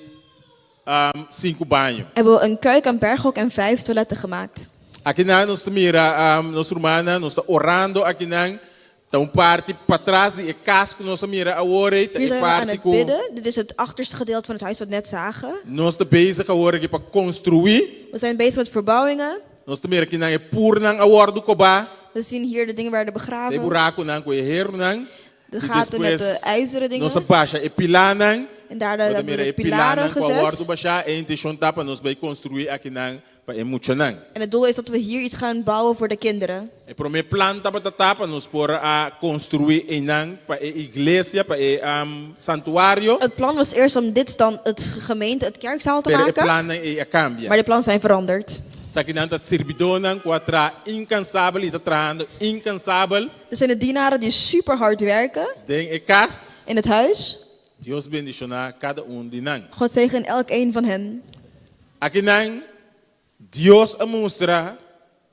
sinku baño. Hebben we een keuken, een berghok en vijf toiletten gemaakt. Akinan nos ta mira nos rumannan, nos ta orando akinan. Ta un parti patras di e kas ku nos a mira awor ei, ta Hier e zijn we aan parti het ku bidden. Dit is het achterste gedeelte van het huis wat we net zagen. nos ta bezig awor aki pa konstruí. We zijn bezig met verbouwingen. Nos ta mira akinan e purnan a wòrdu kobá. We zien hier de dingen werden E begraven. burakunan ku e herunan. De I gaten met de despues ijzeren dingen. nos a basha e pilanan. En daarna Bo ta hebben we mira de e pilanan pilaren ku a wòrdu gezet. bashá. E intenshon ta pa nos bai konstruí akinan pa e muchanan. En het doel is dat we hier iets gaan bouwen voor de kinderen. E promé plan tabata ta pa nos por a konstruí einan pa e iglesia, pa e santuario. Het plan was eerst om dit dan het gemeente, het kerkzaal te Pero e maken. plannan ei a kambia. Maar de plannen zijn veranderd. Esakinan ta sirbidónan ku a traha inkansabel i ta trahando inkansabel. Dit zijn de dienaren die super hard werken Den e kas. in het huis. Dios bendishoná kada un di nan. God zegen elk een van hen. Akinan Dios a mustra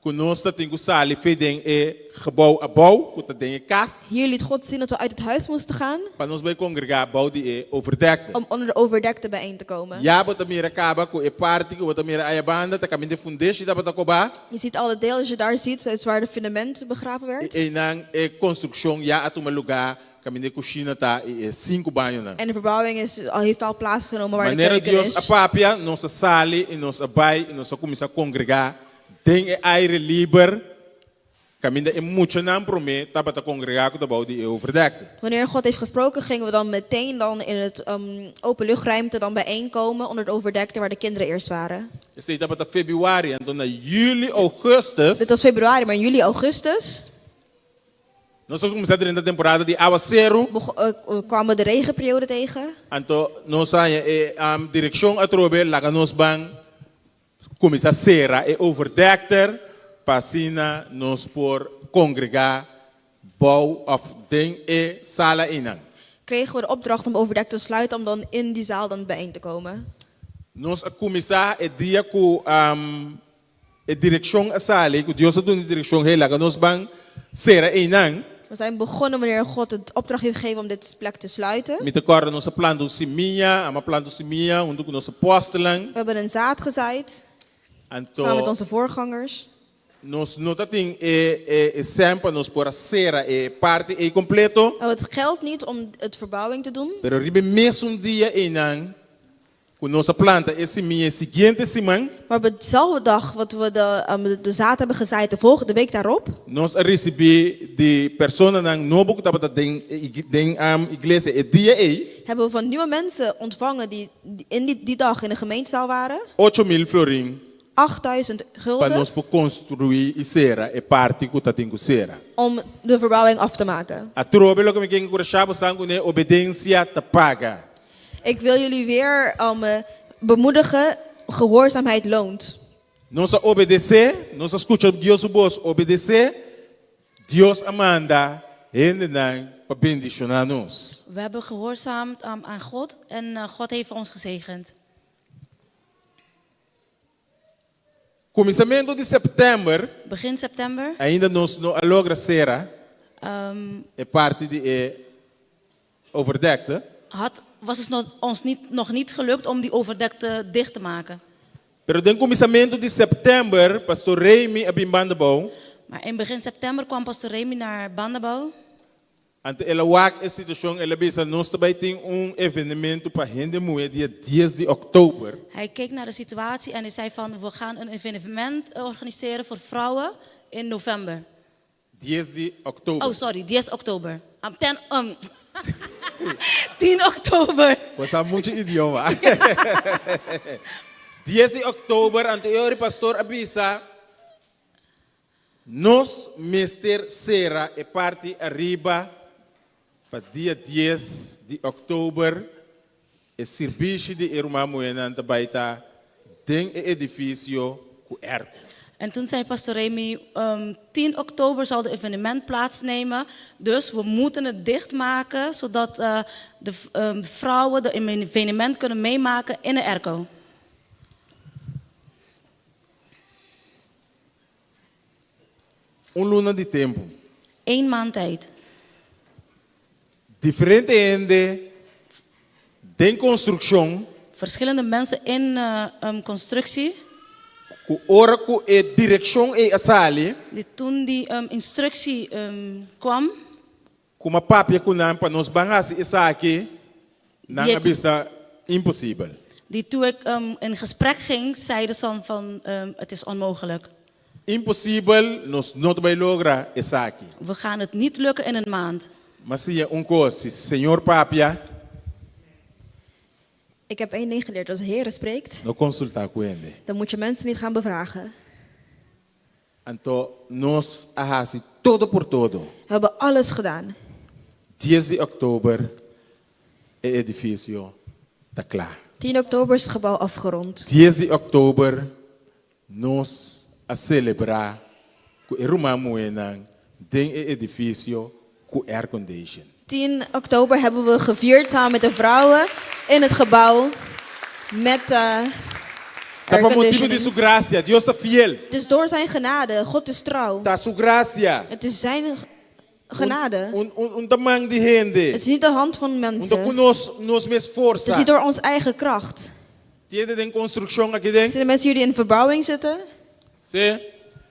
ku nos ta tin ku sali fe den e gebou abou, ku ta den e kas. Hier liet God zien dat we uit het huis moesten gaan Pa nos bai kongregá bou di e overdekte. om onder de overdekte bijeen te komen. Ya bo ta mira kaba ku e parti ku bo ta mira ayabanda ta kaminda e fundeshi tabata kobá. Je ziet alle delen, als je daar ziet, het is waar de fundament begraven werd. I einan e konstrukshon ya a tuma lugá kaminda e kushina ta i e sinku bañonan. En de verbouwing is, al, heeft al plaatsgenomen waar de Manera keuken Dios a is. papia, nos a sali i nos a bai i nos a kuminsá kongregá den e aire liber, kaminda e muchanan promé tabata kongregá ku ta bou di e overdekte. Wanneer God heeft gesproken, gingen we dan meteen dan in het openluchtruimte dan bijeenkomen onder het overdekte waar de kinderen eerst waren. Esei tabata febrüari, anto na yüli, ougùstùs. Dit was februari, maar in juli, augustus Nos a kuminsá drenta temporada di awaseru. kwamen we de regenperiode tegen. Anto nos a haña e direkshon atrobe laga nos ban. kuminsá sera e overdekter pa asina nos por kongregá bou òf den e sala einan. Kregen we de opdracht om overdekt te sluiten om dan in die zaal dan bijeen te komen. Nos a kuminsá e dia ku e direkshon a sali, ku Dios a duna e direkshon, hey, laga nos ban sera einan. We zijn begonnen wanneer God de opdracht heeft gegeven om dit plek te sluiten. Mi ta kòrda nos a planta un simia, amo a planta un simia huntu ku nos apòstelnan. We hebben een zaad gezaaid, Anto samen met onze voorgangers. Nos no ta tin e e sèn pa nos por a sera e parti ei kompleto. We hebben het geld niet om het verbouwing te doen. Pero riba e mesun dia einan ku nos a planta e simia e siguiente siman. Maar op dezelfde dag wat we de de zaad hebben gezaaid de volgende week daarop. Nos a risibí di personanan nobo ku tabata den den iglesia e dia ei. Hebben we van nieuwe mensen ontvangen die in die die dag in de gemeentezaal waren. 8000 florin 8000 Pa gulden. nos por konstruí i sera e parti ku ta tin ku sera. Om de verbouwing af te maken. Atrobe loke mi ke enkurashá bosan kuné, obedensia ta paga. Ik wil jullie weer bemoedigen, gehoorzaamheid loont. Nos a obedesé, nos a skucha Dios su bos, obedesé, Dios a manda hendenan pa bendishoná nos. We hebben gehoorzaamd aan God en God heeft ons gezegend. Kuminsamentu di sèptèmber. Begin september. Ainda nos no a logra sera e parti di e overdekte. Had, was het nog, ons niet, nog niet gelukt om die overdekte dicht te maken. Pero den kuminsamentu di sèptèmber, Pastor Remy a bin Bandabou. Maar in begin september kwam pastor Remy naar Bandabou. Anto el a wak e situashon, el a bisa, Nos ta bai tin un evenemento pa hende muhé dia dies di òktober. Hij keek naar de situatie en hij zei van, we gaan een evenement organiseren voor vrouwen in november. Dies di òktober. Oh, sorry, dies oktober. Um, ten, um, 10 oktober. Bo sa muchu idioma. Dies di òktober, anto e ora e pastor a bisa, Nos mester sera e parti ariba pa dia dies di òktober. E sirbishi di e ruman muhénan ta bai ta den e edifisio ku èrko. En toen zei pastor Remy, 10 oktober zal de evenement plaatsnemen, dus we moeten het dicht maken zodat de vrouwen de evenement kunnen meemaken in de airco. Un luna di tempu. Eén maand tijd. Diferente hende den konstrukshon. Verschillende mensen in constructie. Ku ora ku e direkshon ei a sali. Die toen die instructie kwam. Ku m'a papia ku nan pa nos ban hasi esaki, nan a bisa imposibel. Die toen ik in gesprek ging, zeiden ze van het is onmogelijk. Imposibel, nos no ta bai logra esaki. We gaan het niet lukken in een maand. M'a siña un kos, si Señor papia. Ik heb één ding geleerd, als de Heere spreekt. No konsultá ku hende. Dan moet je mensen niet gaan bevragen. Anto nos a hasi todo por todo. We hebben alles gedaan. Dies di òktober e edifisio ta kla. 10 oktober is het gebouw afgerond. Dies di òktober nos a selebrá ku e ruman muhénan den e edifisio ku aircondition. 10 oktober hebben we gevierd samen met de vrouwen in het gebouw met Ta pa motibu di airconditioning. su grasia. Dios ta fiel. Het is door zijn genade. God is trouw. Ta su grasia. Het is zijn genade. Un, un, un ta man di hende. Het is niet de hand van Un ta mensen. ku nos, nos mes Het forsa. is niet door ons eigen kracht. Tin hende den konstrukshon aki den? Zijn er mensen hier die in verbouwing zitten? Sí.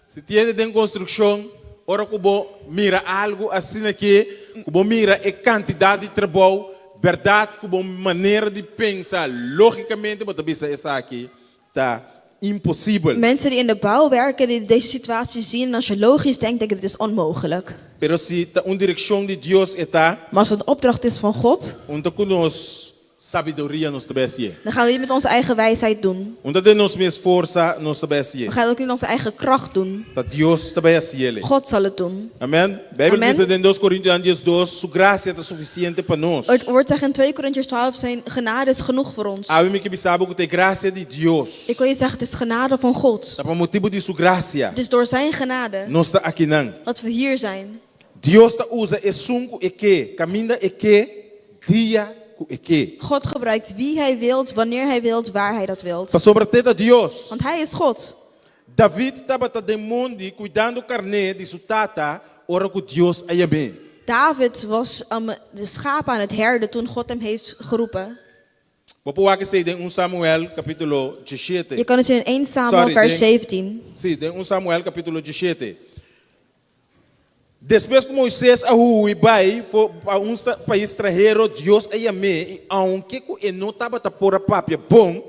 Si tin hende den konstrukshon, ora ku bo mira algu asina aki, ku bo mira e kantidat di trabou, bèrdat ku bo manera di pensa, lógikamente bo ta bisa esaki ta imposibel. Mensen die in de bouw werken, die deze situatie zien, en als je logisch denkt, denk je dit is onmogelijk. Pero si ta un direkshon di Dios e ta. Maar als het een opdracht is van God, Un ta ku nos. sabiduria nos ta bai hasié. Dan gaan we niet met onze eigen wijsheid doen. Un ta den nos mes forsa nos ta bai hasié. We gaan het ook niet met onze eigen kracht doen. Ta Dios ta bai hasié. God zal het doen. Amen. Bijbel Amen. bisa den 2 Korintionan 12, Su grasia ta sufisiente pa nos. Het woord zegt in 2 Korintiërs 12, zijn genade is genoeg voor ons. Awe mi ke bisa bo ku ta e grasia di Dios. Ik wil je zeggen, het is genade van God. Ta pa motibu di su grasia. Het is door zijn genade Nos ta akinan. dat we hier zijn. Dios ta usa esun ku e ke, kaminda e ke, dia ku e ke. God gebruikt wie hij wilt, wanneer hij wilt, waar hij dat wilt. Pasobra t'e ta Dios. Want hij is God. David tabata den mondi kuidando karné di su tata ora ku Dios a yam'é. David was um, de schapen aan het herden toen God hem heeft geroepen. Bo por wak esei den 1 Samuel kapítulo diesshete. Je kan het zien in 1 Samuel Sorry, vers den, 17. sí, den 1 Samuel kapítulo diesshete. Despues ku Moises a hui bai for pa un pais stranhero, Dios a yam'é, i aunke ku e no tabata por a papia bon,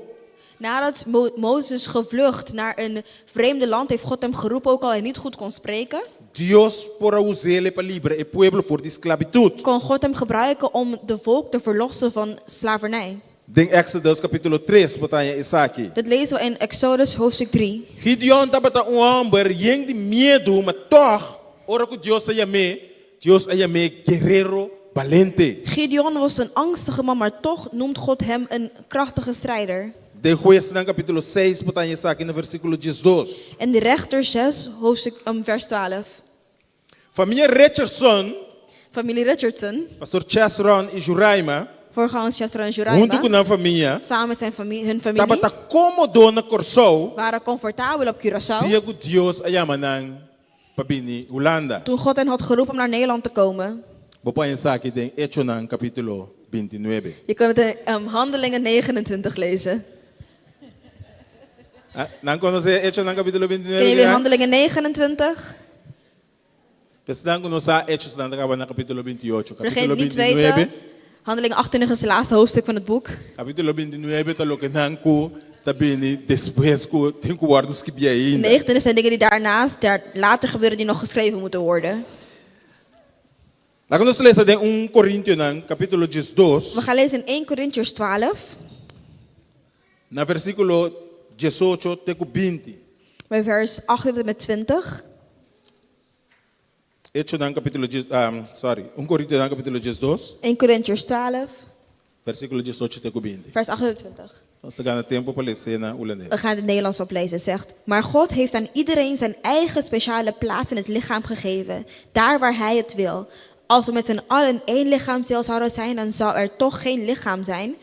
Nadat Mo Mozes gevlucht naar een vreemde land, heeft God hem geroepen, ook al hij niet goed kon spreken. Dios por a us'é pa libra e pueblo for di sklabitut. Kon God hem gebruiken om de volk te verlossen van slavernij. Den Exodus kapítulo tres bo ta haña esaki. Dat lezen we in Exodus hoofdstuk 3. Gideon tabata un hòmber yen di miedu, ma tòg, ora ku Dios a yam'é, Dios a yam'é guerero balente. Gideon was een angstige man, maar toch noemt God hem een krachtige strijder. Den Huesnan kapítulo seis bo ta haña esaki na versíkulo diesdos. En de Rechter 6, hoofdstuk, um, vers 12. Famia Richardson, Familie Richardson, Pastor Chesron i Juraima, voorgangers Chesron en huntu ku Juraima, nan famia, samen met zijn familie, hun familie, tabata kómodo na Kòrsou waren comfortabel op Curaçao dia ku Dios a yama nan pa bini Hulanda. toen God hen had geroepen om naar Nederland te komen. Bo por haña esaki den Echonan kapítulo bintinuebe. Je kan het in um, Handelingen 29 lezen. Ah, nan konosé Echonan kapítulo bintinuebe? Kennen jullie Handelingen 29? Esnan ku no sa, Hechosnan ta kaba na kapítulo bintiocho. Voor degenen Kapítulo die het niet bintinuebe. weten, Handelingen 28 is het laatste hoofdstuk van het boek. Kapítulo bintinuebe ta loke nan ku ta bini despues ku tin ku wòrdu skibí ainda. 29 zijn dingen die daarnaast, daar later gebeuren, die nog geschreven moeten worden. Laga nos lesa den 1 Korintionan kapítulo diesdos. We gaan lezen in 1 Corinthiërs 12, Na versíkulo diesocho te ku binti. bij vers 8 tot en met 20. Echonan kapítulo dies, um, sorry, 1 Korintionan kapítulo diesdos, 1 Corinthiërs 12, versíkulo diesocho te ku binti. vers 28. Nos ta gana tempu pa les'é na hulandes. We gaan het Nederlands oplezen. Het zegt, maar God heeft aan iedereen zijn eigen speciale plaats in het lichaam gegeven, daar waar hij het wil. Als we met z'n allen één lichaamsdeel zouden zijn, dan zou er toch geen lichaam zijn.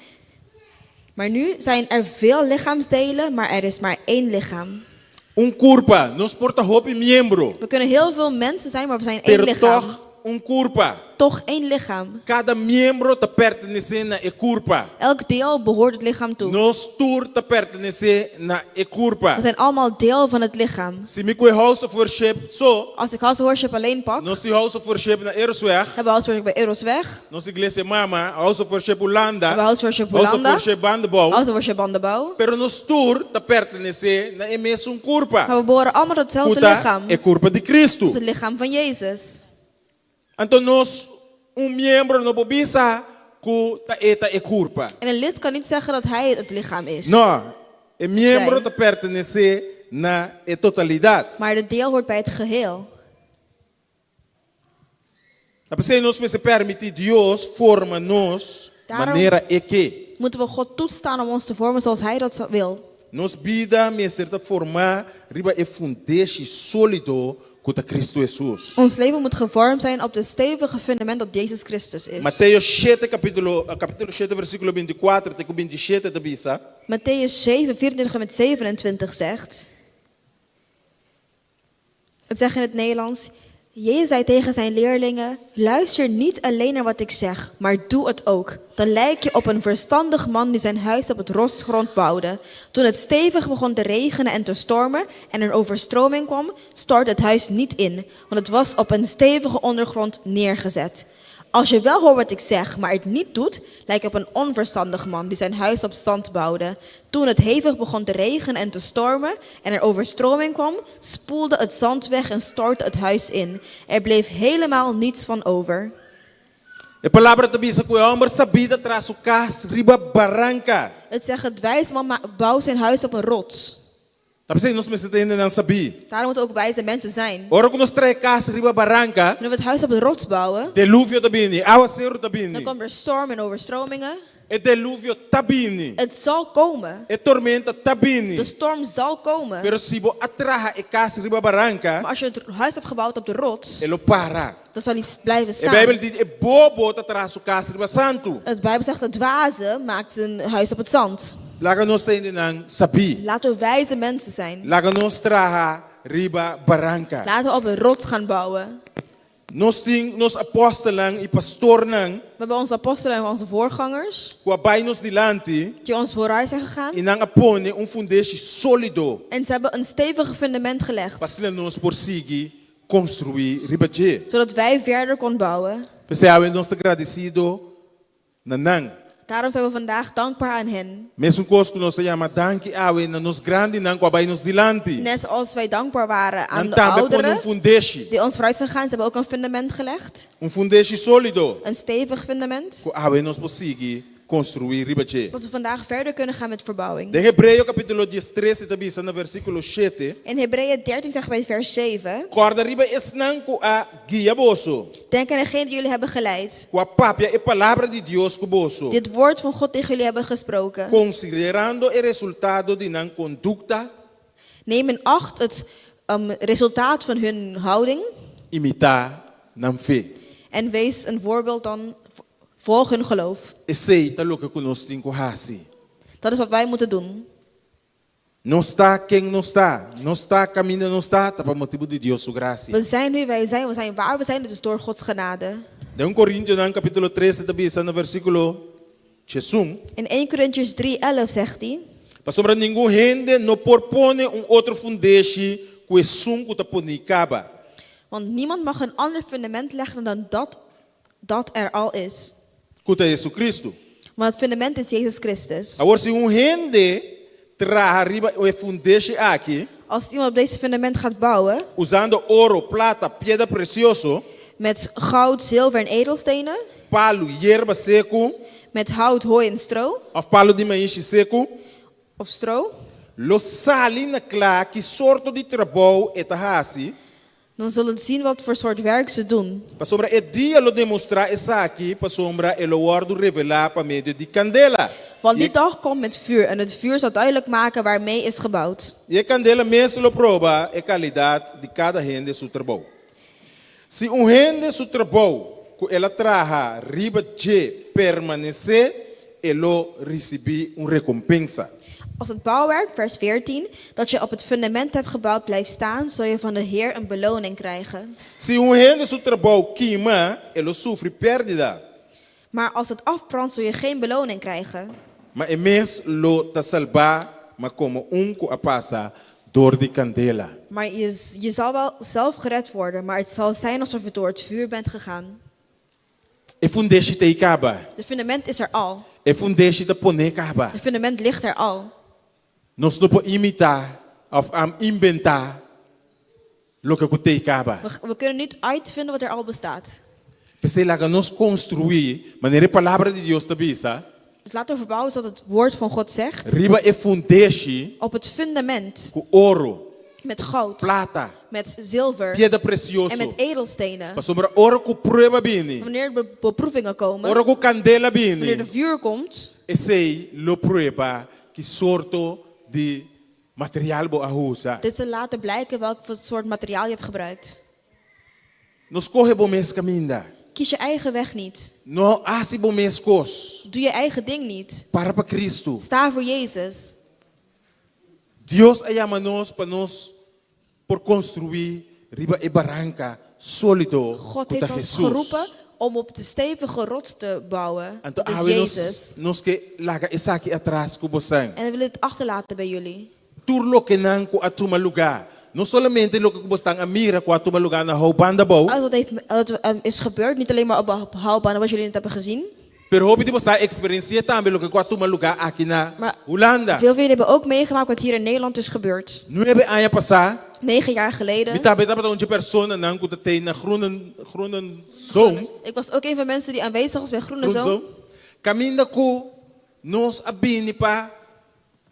Maar nu zijn er veel lichaamsdelen, maar er is maar één lichaam. Un kurpa, nos por ta hopi miembro. We kunnen heel veel mensen zijn, maar we zijn één Pero lichaam. toch un kurpa. Toch één lichaam. Kada miembro ta pertenesé na e kurpa. Elk deel behoort het lichaam toe. Nos tur ta pertenesé na e kurpa. We zijn allemaal deel van het lichaam. Si mi kue House of Worship so, Als ik House of Worship alleen pak, nos tin House of Worship na Erosweg, hebben we House of Worship bij Erosweg, nos Iglesia Mama, House of Worship Hulanda, hebben we House of Worship House of Hulanda, Worship Bandebou. House of Worship Bandebou. Pero nos tur ta pertenesé na e mesun kurpa. Maar we behoren allemaal tot hetzelfde Ku ta lichaam. e kurpa di Cristo. Dat is het lichaam van Jezus. Anto nos un miembro no por bisa ku ta e ta e kurpa. En een lid kan niet zeggen dat hij het lichaam is. No, e miembro Zij. ta pertenesé na e totalidat. Maar de deel hoort bij het geheel. Ta p'esei nos mester permití Dios forma nos Daarom manera e ke. moeten we God toestaan om ons te vormen zoals hij dat wil. Nos bida mester ta formá riba e fundeshi sólido ku ta Kristu Hesus. Ons leven moet gevormd zijn op het stevige fundament dat Jezus Christus is. Mateo shete kapítulo, kapítulo shete versíkulo binti kuater te ku binti shete ta bisa. Mattheüs 7, 24 en met 27 zegt. Het zegt in het Nederlands. Jezus zei tegen zijn leerlingen: Luister niet alleen naar wat ik zeg, maar doe het ook. Dan lijk je op een verstandig man die zijn huis op het rotsgrond bouwde. Toen het stevig begon te regenen en te stormen en er overstroming kwam, stortte het huis niet in, want het was op een stevige ondergrond neergezet. Als je wel hoort wat ik zeg, maar het niet doet, lijk je op een onverstandig man die zijn huis op stand bouwde. Toen het hevig begon te regenen en te stormen en er overstroming kwam, spoelde het zand weg en stortte het huis in. Er bleef helemaal niets van over. E palabra ta bisa ku e hòmber sabí ta traha su kas riba baranka. Het zegt, het wijze man bouwt zijn huis op een rots. Ta p'esei nos mester ta hendenan sabí. Daarom moeten ook wijze mensen zijn. Ora ku nos traha e kas riba baranka. Wanneer we het huis op de rots bouwen. Deluvio ta bini, awaseru ta bini. Dan komt er storm en overstromingen. E deluvio ta bini. Het zal komen. E tormenta ta bini. De storm zal komen. Pero si bo a traha e kas riba baranka. Maar als je het huis hebt gebouwd op de rots. E lo para. Dan zal hij blijven E staan. Bijbel di e bobo ta traha su kas riba santu. Het Bijbel zegt de dwaze maakt zijn huis op het zand. Laga nos ta hendenan sabí. Laten we wijze mensen zijn. Laga nos traha riba baranka. Laten we op een rots gaan bouwen. Nos tin nos apòstelnan i pastornan. We hebben onze apostelen en onze voorgangers. Ku a bai nos dilanti. Die ons vooruit zijn gegaan. I nan a pone un fundeshi sólido. En ze hebben een stevig fundament gelegd. Pa asina nos por sigui konstruí riba dje. Zodat wij verder kon bouwen. P'esei awe nos ta gradisido na nan. Daarom zijn we vandaag dankbaar aan hen. Mesun kos ku nos ta yama danki awe na nos grandinan ku a bai nos dilanti. Net zoals wij dankbaar waren aan Nan de tambe pone ouderen un fundeshi. die ons vooruit zijn gegaan. Ze hebben ook een fundament gelegd. Un fundeshi sólido. Een stevig fundament. Ku awe nos por sigui konstruí riba dje. Dat we vandaag verder kunnen gaan met verbouwing. Den Hebreo kapítulo diestres e ta bisa na versíkulo shete. In Hebreeën 13 zegt bij vers 7. Kòrda riba esnan ku a guia boso. Denk aan degenen die jullie hebben geleid. Ku a papia e palabra di Dios ku boso. Die het woord van God tegen jullie hebben gesproken. Konsiderando e resultado di nan kondukta. Neem in acht het resultaat van hun houding. Imitá nan fe. En wees een voorbeeld dan, volg hun geloof. Esei ta loke ku nos tin ku hasi. Dat is wat wij moeten doen. Nos ta ken nos ta, nos ta kaminda nos ta, ta pa motibu di Dios su grasia. We zijn wie wij zijn, we zijn waar we zijn, het is door Gods genade. Den un Korintionan kapítulo tres e ta bisa na versíkulo diesun. In 1 Corinthians 3, 11 zegt hij. Pasobra ningun hende no por pone un otro fundeshi ku esun ku ta pone kaba. Want niemand mag een ander fundament leggen dan dat dat er al is. Ku ta Jesucristo. Want het fundament is Jezus Christus. Awor si un hende traha riba e fundeshi aki. Als iemand op deze fundament gaat bouwen. Usando oro, plata, piedra presioso. Met goud, zilver en edelstenen. Palu, yerba seku. Met hout, hooi en stro. Of palu di maishi seku. Of stro. Lo sali na kla ki sorto di trabou e ta hasi. Dan zullen zien wat voor soort werk ze doen. Pasobra e dia lo demostrá esaki, pasobra e lo wòrdu revelá pa medio di kandela. Want die dag komt met vuur en het vuur zal duidelijk maken waarmee is gebouwd. I e kandela mes lo proba e kalidat di kada hende su trabou. Si un hende su trabou ku el a traha riba dje permanesé, e lo risibí un rekompensa. Als het bouwwerk, vers 14, dat je op het fundament hebt gebouwd blijft staan, zul je van de Heer een beloning krijgen. Si un hende su trabou kima, e lo sufri pèrdida. Maar als het afbrandt, zul je geen beloning krijgen. Ma e mes lo ta salbá, ma komo un ku a pasa dor di kandela. Maar je, je zal wel zelf gered worden, maar het zal zijn alsof je door het vuur bent gegaan. E fundeshi ta ei kaba. Het fundament is er al. E fundeshi ta poné kaba. Het fundament ligt er al. Nos no por imitá òf imbentá loke ku ta ei kaba. We, we kunnen niet uitvinden wat er al bestaat. P'esei laga nos konstruí, manera e Palabra di Dios ta bisa. Dus laten we verbouwen zoals het woord van God zegt. Riba e fundeshi. Op het fundament. Ku oro. Met goud. Plata. Met zilver. Piedra presioso. En met edelstenen. Pasobra ora ku prueba bini. Wanneer de beproevingen komen. Ora ku kandela bini. Wanneer de vuur komt. Esei lo prueba ki sorto di material bo a usa. Dit zal laten blijken welk soort materiaal je hebt gebruikt. No skohe bo mes kaminda. Kies je eigen weg niet. No hasi bo mes kos. Doe je eigen ding niet. Para pa Cristo. Sta voor Jezus. Dios a yama nos pa nos por konstruí riba e baranka sólido God ku ta heeft ons Hesus. geroepen om op de stevige rots te bouwen. Anto Dat is awe nos Jezus. nos ke laga esaki atras ku bosan. En we willen het achterlaten bij jullie. Tur lokenan ku a tuma lugá, no solamente loke ku bosnan a mira ku a tuma lugá na hou banda bou. Alles wat, heeft, wat is gebeurd, niet alleen maar op Hou wat jullie net hebben gezien. Pero hopi di bosnan a eksperensiá tambe loke ku a tuma lugá aki na Maar Hulanda. veel van jullie hebben ook meegemaakt wat hier in Nederland is gebeurd. Nuebe aña pasá. Negen jaar geleden. Mi tambe tabata un dje personanan ku ta tei na Groene Groene Zoom. Ik was ook een van mensen die aanwezig was bij Groene Groene Zoom. Zoom. Kaminda ku nos a bini pa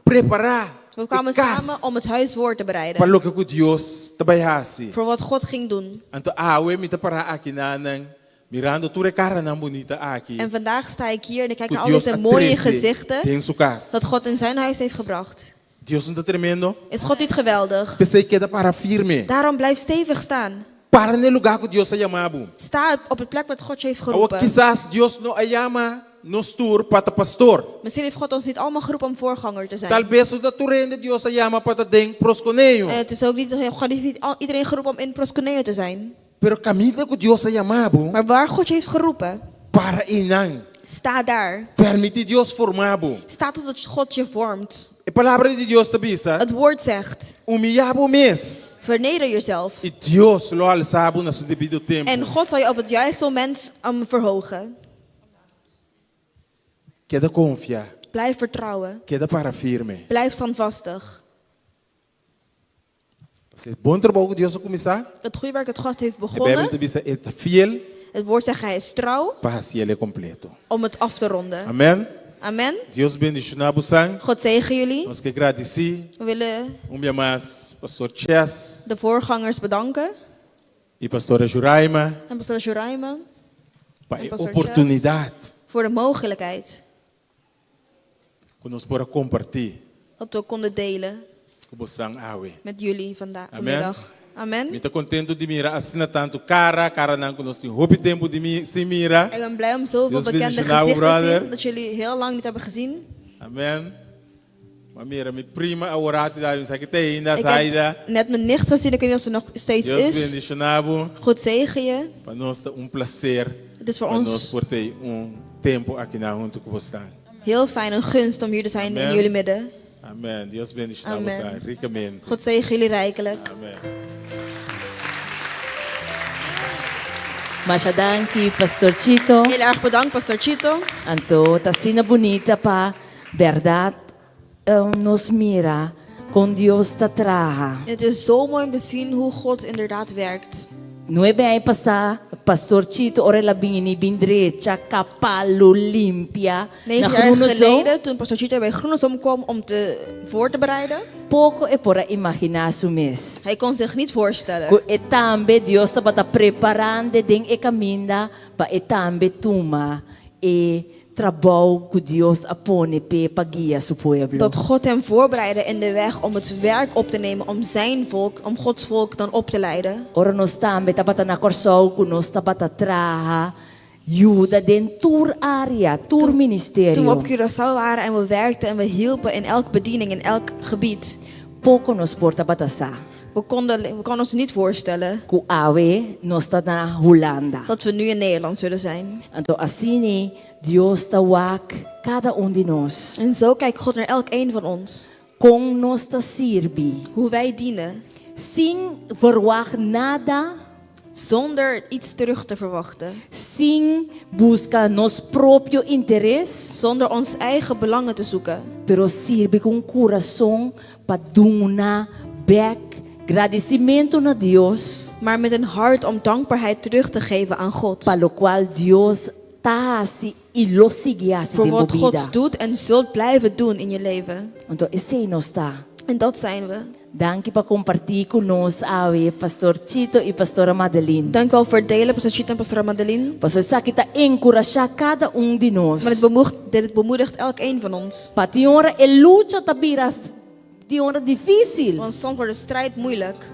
prepará We e kwamen kas samen om het huis voor te pa bereiden. loke ku Dios ta bai hasi. Voor wat God ging doen. Anto awe mi ta pará aki nanan mirando tur e karanan bunita aki En vandaag sta ik hier en ik kijk ku naar al Dios deze a mooie trese gezichten. den su kas. Dat God in zijn huis heeft gebracht. Dios no ta tremendo? Is God niet geweldig? P'esei keda para firme. Daarom blijf stevig staan. Para na e lugá ku Dios a yama bo. Sta op het plek wat God je heeft Awor geroepen. kisas Dios no a yama nos tur pa ta pastor. Misschien heeft God ons niet allemaal geroepen om voorganger te zijn. Tal bes no ta tur hende Dios a yama pa ta den proskoneo. En het is ook niet, God heeft niet iedereen geroepen om in proskoneo te zijn. Pero kaminda ku Dios a yama bo. Maar waar God je heeft geroepen. Para einan. Sta daar. Permití Dios forma bo. Sta totdat God je vormt. E Palabra di Dios ta bisa. Het woord zegt. Humiliá bo mes. Verneder jezelf. I Dios lo alsa bo na su debido tempu. En God zal je op het juiste moment verhogen. Keda konfia. Blijf vertrouwen. Keda para firme. Blijf standvastig. E bon trabou ku Dios a kuminsá. Het goede werk dat God heeft E Bijbel begonnen. ta bisa e ta fiel. Het woord zegt hij is trouw. Pa hasiel e kompleto. Om het af te ronden. Amen. Amen. Dios bendishoná bosan. God zegen jullie. Nos ke gradisí. We willen Un bia mas Pastor Chess. de voorgangers bedanken. I Pastora Juraima. En pastor Juraima. Pa En e pastor oportunidat. Chess, voor de mogelijkheid. Ku nos por a kompartí. Dat we konden delen. Ku bosan awe. Met jullie vandaag, Amen. vanmiddag. Amen. Mi ta kontentu di mira asina tantu kara, karanan ku nos tin hopi tempu di mi sin mira. Ik ben blij om zoveel Dios bekende bendishoná bo, gezichten te brother. zien. Dat jullie heel lang niet hebben gezien. Amen. M'a mira mi prima aworati da, mi sa ki te ainda, Ik Zaida. heb net mijn nicht gezien, ik weet niet of ze nog steeds Dios is. bendishoná bo. God zegen je. Pa nos ta un plaser. Het is voor Pa ons nos por tei un tempu akina huntu ku bosan. heel fijn en gunst om hier te zijn in Amen. jullie midden. Amen. Dios bendishoná Amen. bosan rikamente. God zegen jullie rijkelijk. Amen. Masha danki, Pastor Chito. Heel erg bedankt, Pastor Chito. Anto, ta asina bunita pa berdad nos mira con Dios ta traha. Het is zo mooi om te zien hoe God inderdaad werkt. Nuebe aña pasá, Pastor Chito ora el a bini bin drecha, kapa palu, limpia na Negen jaar Groene Zoom. geleden, toen Pastor Chito bij Groene Zoom kwam om te voor te bereiden. Poko e por a imaginá su mes. Hij kon zich niet voorstellen. Ku e tambe Dios tabata preparand'e den e kaminda pa e tambe tuma e trabou ku Dios a pone p'e pa guia su pueblo. Dat God hem voorbereidde in de weg om het werk op te nemen, om zijn volk, om Gods volk dan op te leiden. Ora nos tambe tabata na Kòrsou ku nos tabata traha yuda den tur área, tur ministerio. Toen we op Curaçao waren en we werkten en we hielpen in elke bediening, in elk gebied. Poko nos por tabata sa. We konden, we konden ons niet voorstellen. Ku awe nos ta na Hulanda. Dat we nu in Nederland zullen zijn. Anto asina Dios ta wak kada un di nos. En zo kijkt God naar elk een van ons. Kon nos ta sirbi. Hoe wij dienen. Sin verwacht nada. Zonder iets terug te verwachten. Sin buska nos propio interes. Zonder ons eigen belangen te zoeken. Pero sirbi ku un kurason pa duna bek gradisimentu na Dios. Maar met een hart om dankbaarheid terug te geven aan God. Pa lokual Dios ta hasi i lo sigui hasi Voor den bo wat bida. God doet en zult blijven doen in je leven. Anto esei nos ta. En dat zijn we. Danki pa kompartí ku nos awe, Pastor Chito i Pastora Madeline. Dank u wel voor het delen, Pastor Chito en Pastora Madeline. Pasobra esaki ta enkurashá kada un di nos. Maar het bemoegt, dit bemoedigt elk een van ons. Pa tin ora e lucha ta bira tin ora difísil. Want soms wordt de strijd moeilijk.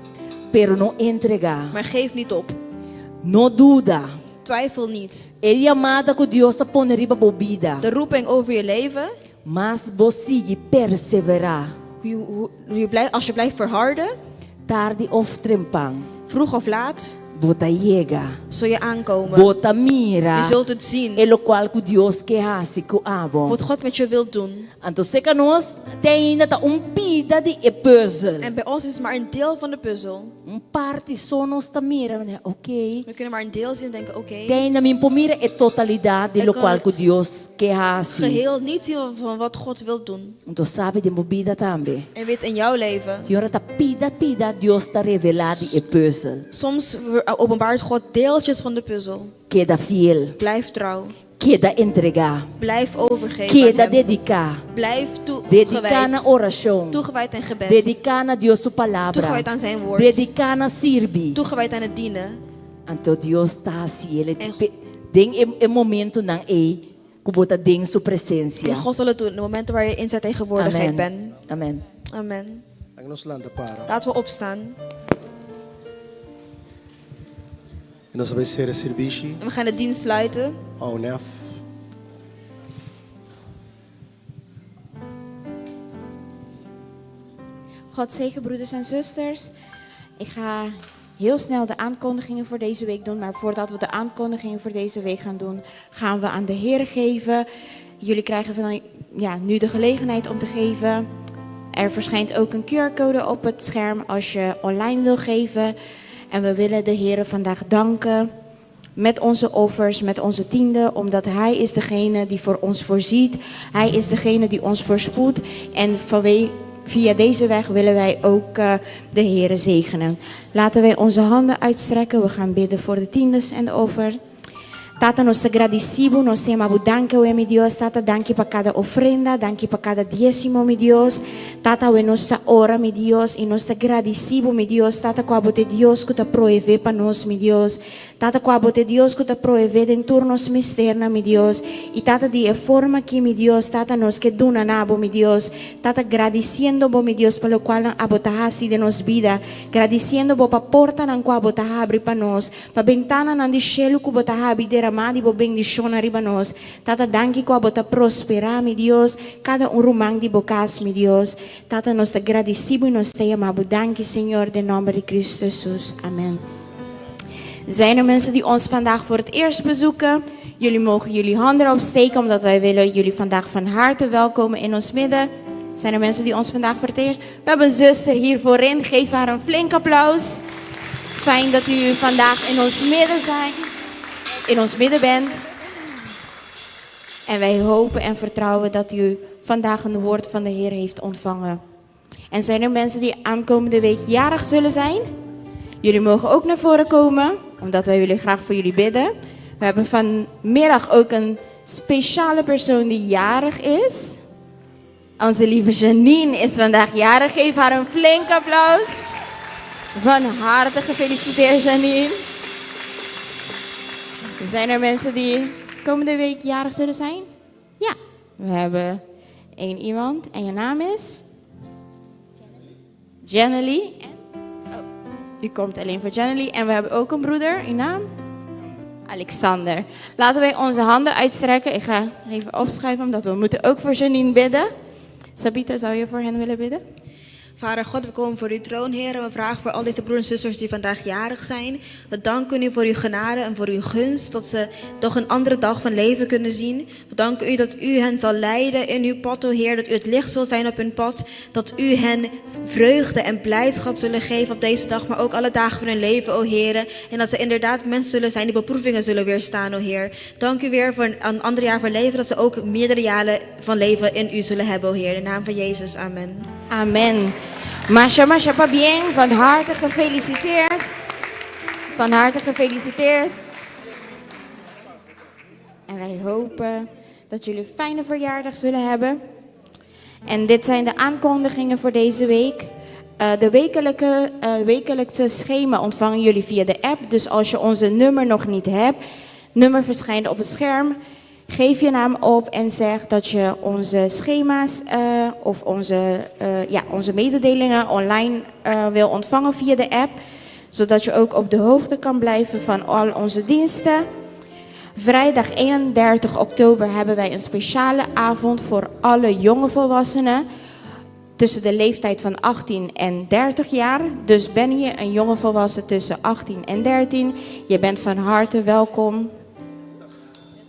Pero no entregá. Maar geef niet op. No duda. Twijfel niet. E yamada ku Dios a pone riba bo bida. De roeping over je leven. Mas bo sigui perseverá. Hoe, hoe, hoe je blijft, als je blijft verharden. Tardi of trempan. Vroeg of laat. Bo ta yega. Zul je aankomen. Bo ta mira. Je zult het zien. E lokual ku Dios ke hasi ku abo. Wat God met je wilt doen. Anto seka nos te ainda ta un pida di e puzzel. En bij ons is het maar een deel van de puzzel. Un parti so nos ta mira, nos ta ok. We kunnen maar een deel zien en denken, oké. Te ainda mi por mira e totalidat di Ik kan lokual ku het Dios ke hasi. geheel niet zien van wat God wil doen. Anto sabi den bo bida tambe. En weet in jouw leven. Tin ora ta pida pida Dios ta revelá di e pùzel. Soms openbaart God deeltjes van de puzzel. Keda fiel. Blijf trouw. Keda entregá. Blijf overgeven aan Keda hem. dediká. Blijf Dediká na toegewijd. orashon. Toegewijd in gebed. Dediká na Dios su Palabra. Toegewijd aan zijn woord. Dediká na sirbi. Toegewijd aan het dienen. Anto Dios ta hasi el En den e e momentonan ei ku bo ta den su presensia. En God zal het doen in de momenten waar je in zijn tegenwoordigheid Amen. bent. Amen. Amen. Laga nos lanta para. Laten we opstaan. I nos ta bai sera sirbishi. En we gaan de dienst sluiten. Oh, nef. God zegen broeders en zusters. Ik ga heel snel de aankondigingen voor deze week doen. Maar voordat we de aankondigingen voor deze week gaan doen, gaan we aan de Heer geven. Jullie krijgen van, ja, nu de gelegenheid om te geven. Er verschijnt ook een QR-code op het scherm als je online wil geven. En we willen de Heer vandaag danken met onze offers, met onze tiende, omdat Hij is degene die voor ons voorziet. Hij is degene die ons voorspoedt. En via deze weg willen wij ook eh, de Heer zegenen. Laten wij onze handen uitstrekken. We gaan bidden voor de tiendes en de offer. Tata, nos ta gradisí bo, nos ta yama bo danki awe, mi Dios. Tata, danki pa kada ofrenda, danki pa kada diesimo, mi Dios. Tata, awe nos ta ora, mi Dios, i nos ta gradisí bo, mi Dios. Tata, ku abo ta e Dios ku ta proevé pa nos, mi Dios. Tata, ku abo ta e Dios ku ta proevé den tur nos misternan, mi Dios. I Tata, di e forma aki, mi Dios, Tata, nos ke duna na bo, mi Dios. Tata, gradisiendo bo, mi Dios, pa lokualnan abo ta hasi den nos bida. Gradisiendo bo pa portanan ku abo ta habri pa nos. Pa bentananan di shelu ku bo ta habi deramá di bo bendishonnan riba nos. Tata, danki ku abo ta prosperá, mi Dios, kada un ruman di bo kas, mi Dios. Tata, nos ta gradisí bo i nos ta yama bo danki, Señor, den nòmber di Kristu Hesus. Amen. Zijn er mensen die ons vandaag voor het eerst bezoeken? Jullie mogen jullie handen opsteken, omdat wij willen jullie vandaag van harte welkomen in ons midden. Zijn er mensen die ons vandaag voor het eerst? We hebben een zuster hier voorin. Geef haar een flink applaus. Fijn dat u vandaag in ons midden zijn, in ons midden bent. En wij hopen en vertrouwen dat u vandaag een woord van de Heer heeft ontvangen. En zijn er mensen die aankomende week jarig zullen zijn? Jullie mogen ook naar voren komen, omdat wij willen graag voor jullie bidden. We hebben vanmiddag ook een speciale persoon die jarig is. Onze lieve Janine is vandaag jarig. Geef haar een flink applaus. Van harte gefeliciteerd, Janine. Zijn er mensen die komende week jarig zullen zijn? Ja, we hebben één iemand. En je naam is? Jenny. Oh, u komt alleen voor Jenny. En we hebben ook een broeder. Uw naam? Alexander. Laten wij onze handen uitstrekken. Ik ga even opschuiven, omdat we moeten ook voor Janine bidden. Sabita, zou je voor hen willen bidden? Vader God, we komen voor uw troon, Heer. En we vragen voor al deze broers en zusters die vandaag jarig zijn. We danken u voor uw genade en voor uw gunst, dat ze toch een andere dag van leven kunnen zien. We danken u dat u hen zal leiden in uw pad, o Heer. Dat u het licht zal zijn op hun pad. Dat u hen vreugde en blijdschap zullen geven op deze dag, maar ook alle dagen van hun leven, o Heer. En dat ze inderdaad mensen zullen zijn die beproevingen zullen weerstaan, o Heer. Dank u weer voor een ander jaar van leven, dat ze ook meerdere jaren van leven in u zullen hebben, o Heer. In de naam van Jezus, amen. Amen. Masha, masha pabien, van harte gefeliciteerd. Van harte gefeliciteerd. En wij hopen dat jullie een fijne verjaardag zullen hebben. En dit zijn de aankondigingen voor deze week. Eh, de wekelijke, eh, wekelijkse schema ontvangen jullie via de app. Dus als je onze nummer nog niet hebt, nummer verschijnt op het scherm. Geef je naam op en zeg dat je onze schema's eh, of onze, eh, ja, onze mededelingen online eh, wil ontvangen via de app. Zodat je ook op de hoogte kan blijven van al onze diensten. Vrijdag 31 oktober hebben wij een speciale avond voor alle jonge volwassenen. Tussen de leeftijd van 18 en 30 jaar. Dus ben je een jonge volwassen tussen 18 en 13. Je bent van harte welkom.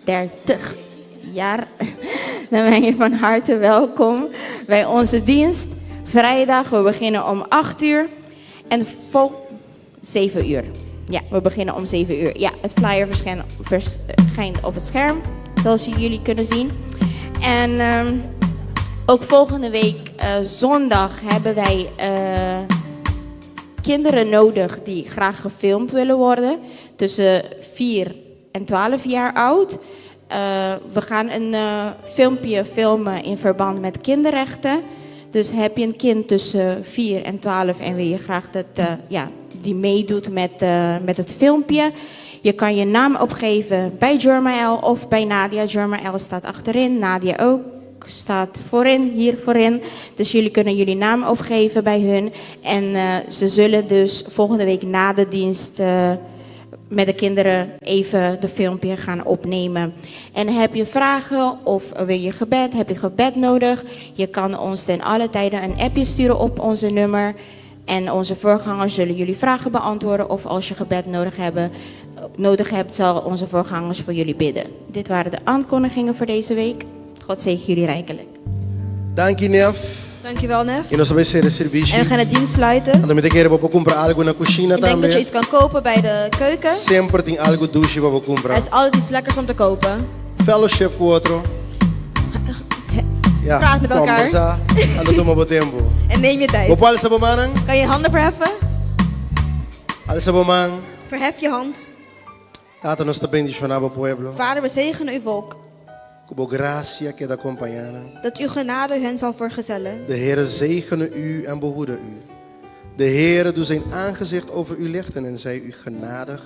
30 jaar. Dan ben je van harte welkom bij onze dienst. Vrijdag, we beginnen om 8 uur. En vol. 7 uur. Ja, we beginnen om 7 uur. Ja, het flyer verschijnt op het scherm, zoals jullie kunnen zien. En ook volgende week zondag hebben wij kinderen nodig die graag gefilmd willen worden. Tussen 4 en 12 jaar oud. We gaan een filmpje filmen in verband met kinderrechten. Dus heb je een kind tussen 4 en 12 en wil je graag dat die meedoet met het filmpje. Je kan je naam opgeven bij Jermael of bij Nadia. Jermael staat achterin, Nadia ook staat voorin, hier voorin. Dus jullie kunnen jullie naam opgeven bij hun. En ze zullen dus volgende week na de dienst met de kinderen even de filmpje gaan opnemen. En heb je vragen of wil je gebed, heb je gebed nodig? Je kan ons ten alle tijden een appje sturen op onze nummer. En onze voorgangers zullen jullie vragen beantwoorden. Of als je gebed nodig hebt, zal onze voorgangers voor jullie bidden. Dit waren de aankondigingen voor deze week. God zegen jullie rijkelijk. Dank je, Nef. Dankjewel, Nef. I nos ta bai sera servisio. En we gaan de dienst sluiten. Anto mi ta kere bo por kumpra algu na kushina Ik denk dat tambe. je iets kan kopen bij de keuken. Semper tin algu dushi pa bo kumpra. Er is altijd iets lekkers om te kopen. Fellowship ku otro. Ja, Praat met elkaar. Kombersa, anto tuma bo tempu. En neem je tijd. Bo por alsa bo mannan? Kan je je handen verheffen? Alsa bo man. Verhef je hand. Tata, nos ta bendishoná bo pueblo. Vader, we zegenen uw volk. Ku bo grasia keda kompañá nan. Dat uw genade hen zal vergezellen. De Heere zegene u en behoede u. De Heere doe zijn aangezicht over u lichten en zij u genadig.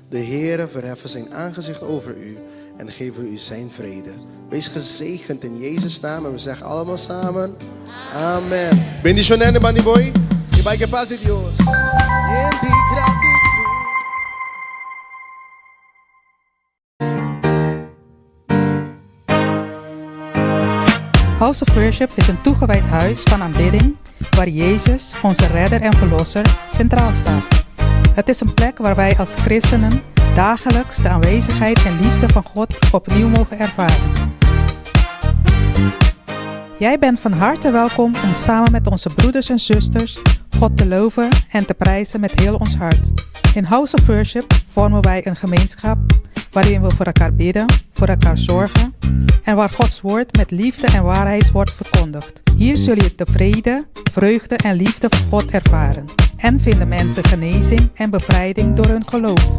De Heere verheffen zijn aangezicht over u en geven u zijn vrede. Wees gezegend in Jezus' naam en we zeggen allemaal samen. Amen. Bendishoná, Bandy Boy. I bai ku pas di Dios. Yen di gratitud. House of Worship is een toegewijd huis van aanbidding waar Jezus, onze redder en verlosser, centraal staat. Het is een plek waar wij als christenen dagelijks de aanwezigheid en liefde van God opnieuw mogen ervaren. Jij bent van harte welkom om samen met onze broeders en zusters God te loven en te prijzen met heel ons hart. In House of Worship vormen wij een gemeenschap waarin we voor elkaar bidden, voor elkaar zorgen en waar Gods woord met liefde en waarheid wordt verkondigd. Hier zul je de vrede, vreugde en liefde van God ervaren en vinden mensen genezing en bevrijding door hun geloof.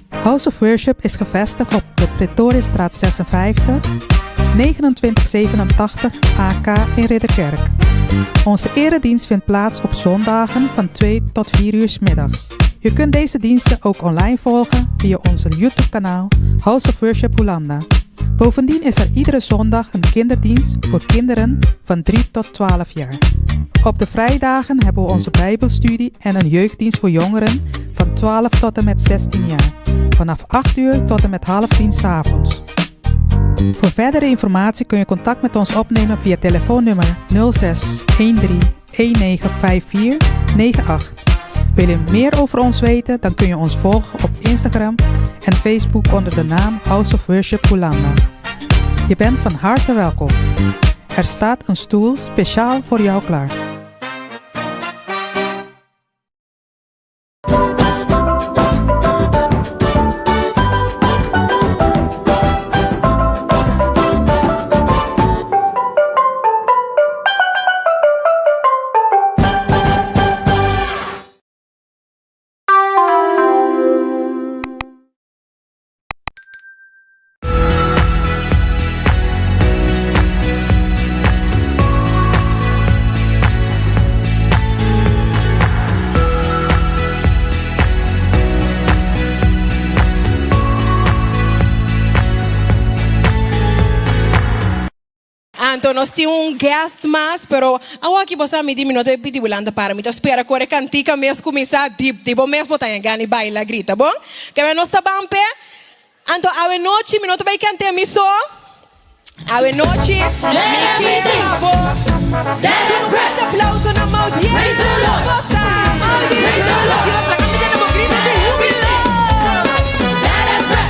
House of Worship is gevestigd op de Pretoriusstraat 56, 2987 AK in Ridderkerk. Onze eredienst vindt plaats op zondagen van 2 tot 4 uur 's middags. Je kunt deze diensten ook online volgen via onze YouTube-kanaal House of Worship Hulanda. Bovendien is er iedere zondag een kinderdienst voor kinderen van 3 tot 12 jaar. Op de vrijdagen hebben we onze Bijbelstudie en een jeugddienst voor jongeren van 12 tot en met 16 jaar. Vanaf 8 uur tot en met half tien 's avonds. Voor verdere informatie kun je contact met ons opnemen via telefoonnummer 06 13 19 54 98. Wil je meer over ons weten, dan kun je ons volgen op Instagram en Facebook onder de naam House of Worship Hulanda. Je bent van harte welkom. Er staat een stoel speciaal voor jou klaar. Anto nos tin un guest mas, pero awo aki bo sa mi di mi no ta pidi bo lanta para, mi ta spera ku ora e kantika mes kuminsá dip di bo mes bo ta yega ni baila grita, bon? Keme nos ta ban p'e. Anto awe nochi mi no ta bai kant'é mi so. Awe nochi mi ke pa bo duna un fuerte aplauso na Maudiel Gosa. Maudiel, Dios laga mi tende bo grito di hubilo.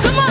Come on.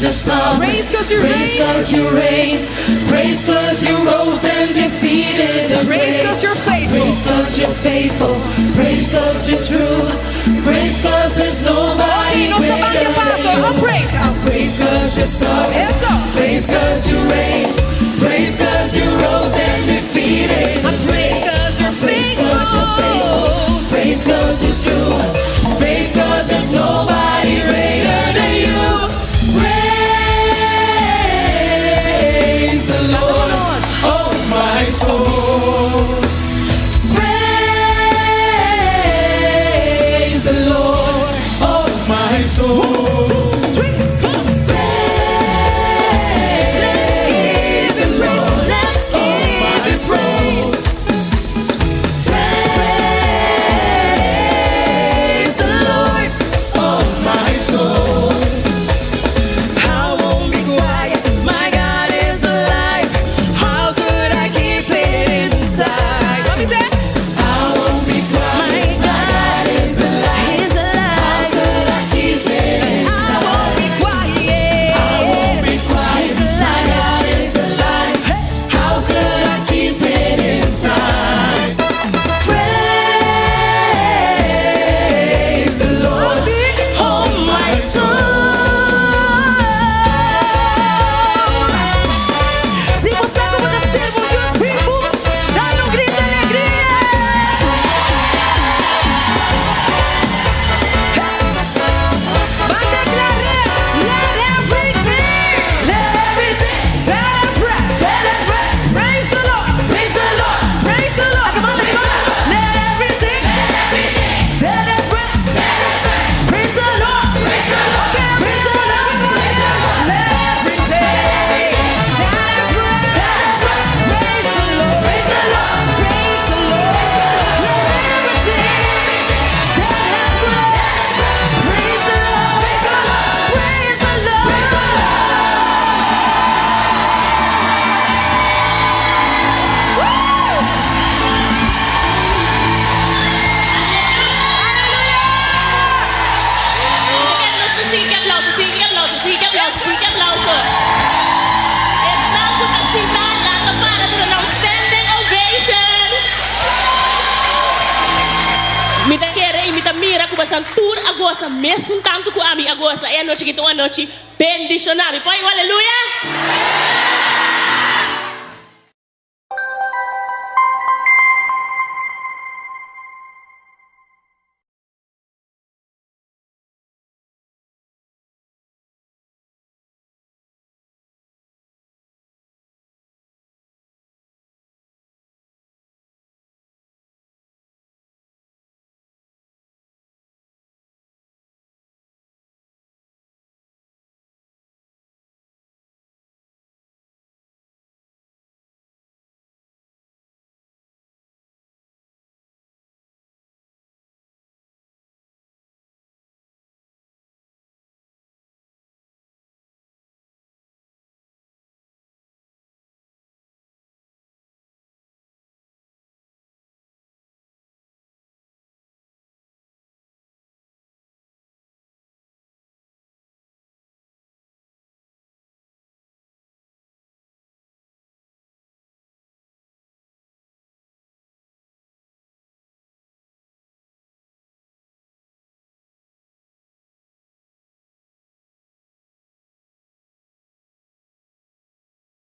cause you're sovereign. Praise 'cause you Praise reign. 'cause you reign. Praise 'cause you rose and defeated the Praise grave. 'cause you're faithful. Praise 'cause you're faithful. Praise 'cause you're true. Praise 'cause there's nobody Okay, nos ta greater ban paso. than you. Oh, praise. Oh. Praise 'cause you're sovereign. Eso. Praise 'cause you reign. Praise 'cause you rose and defeated the Praise grave. 'cause you're Praise 'cause you're faithful. faithful. Praise 'cause you're true. Praise 'cause there's nobody greater than you. Praise the Lord, oh my soul. Praise the Lord, oh my soul. Praise the Lord, Let's oh give my him soul. praise. Praise the Lord, oh my soul. I won't be quiet. My God is alive. How could I keep it inside? Let me say. I won't be quiet. My God is alive. He's alive. How could I keep it I inside? won't be quiet. I won't be quiet. My God is alive. How could I keep it inside? Praise the Lord, oh my soul. Si bo sa ku bo ta sirbi Dios bibu, dal un gritu di alegria. Ban deklará. Let everything. Let everything That has breath. that has breath Praise the Lord. praise the Lord. Praise the Lord. Praise the Lord. Let everything. That has breath Praise the Lord. praise the Lord. Okay, Praise the Lord. everybody. Let everything. That has breath. Praise the Lord. Praise the Lord. Praise the Lord. Let everything that has breath. Praise the Lord. Praise the Lord. Praise the Lord. Woo! Sigui aplauso, sigui aplauso, sigui aplauso, sigui aplauso. Esnan ku ta sintá, lanta para, duna un standing ovation. Mi ta kere i mi ta mira ku boso tur a gosa, mesun tantu ku ami a gosa. E anochi aki ta un anochi bendishoná. Pone aleluya.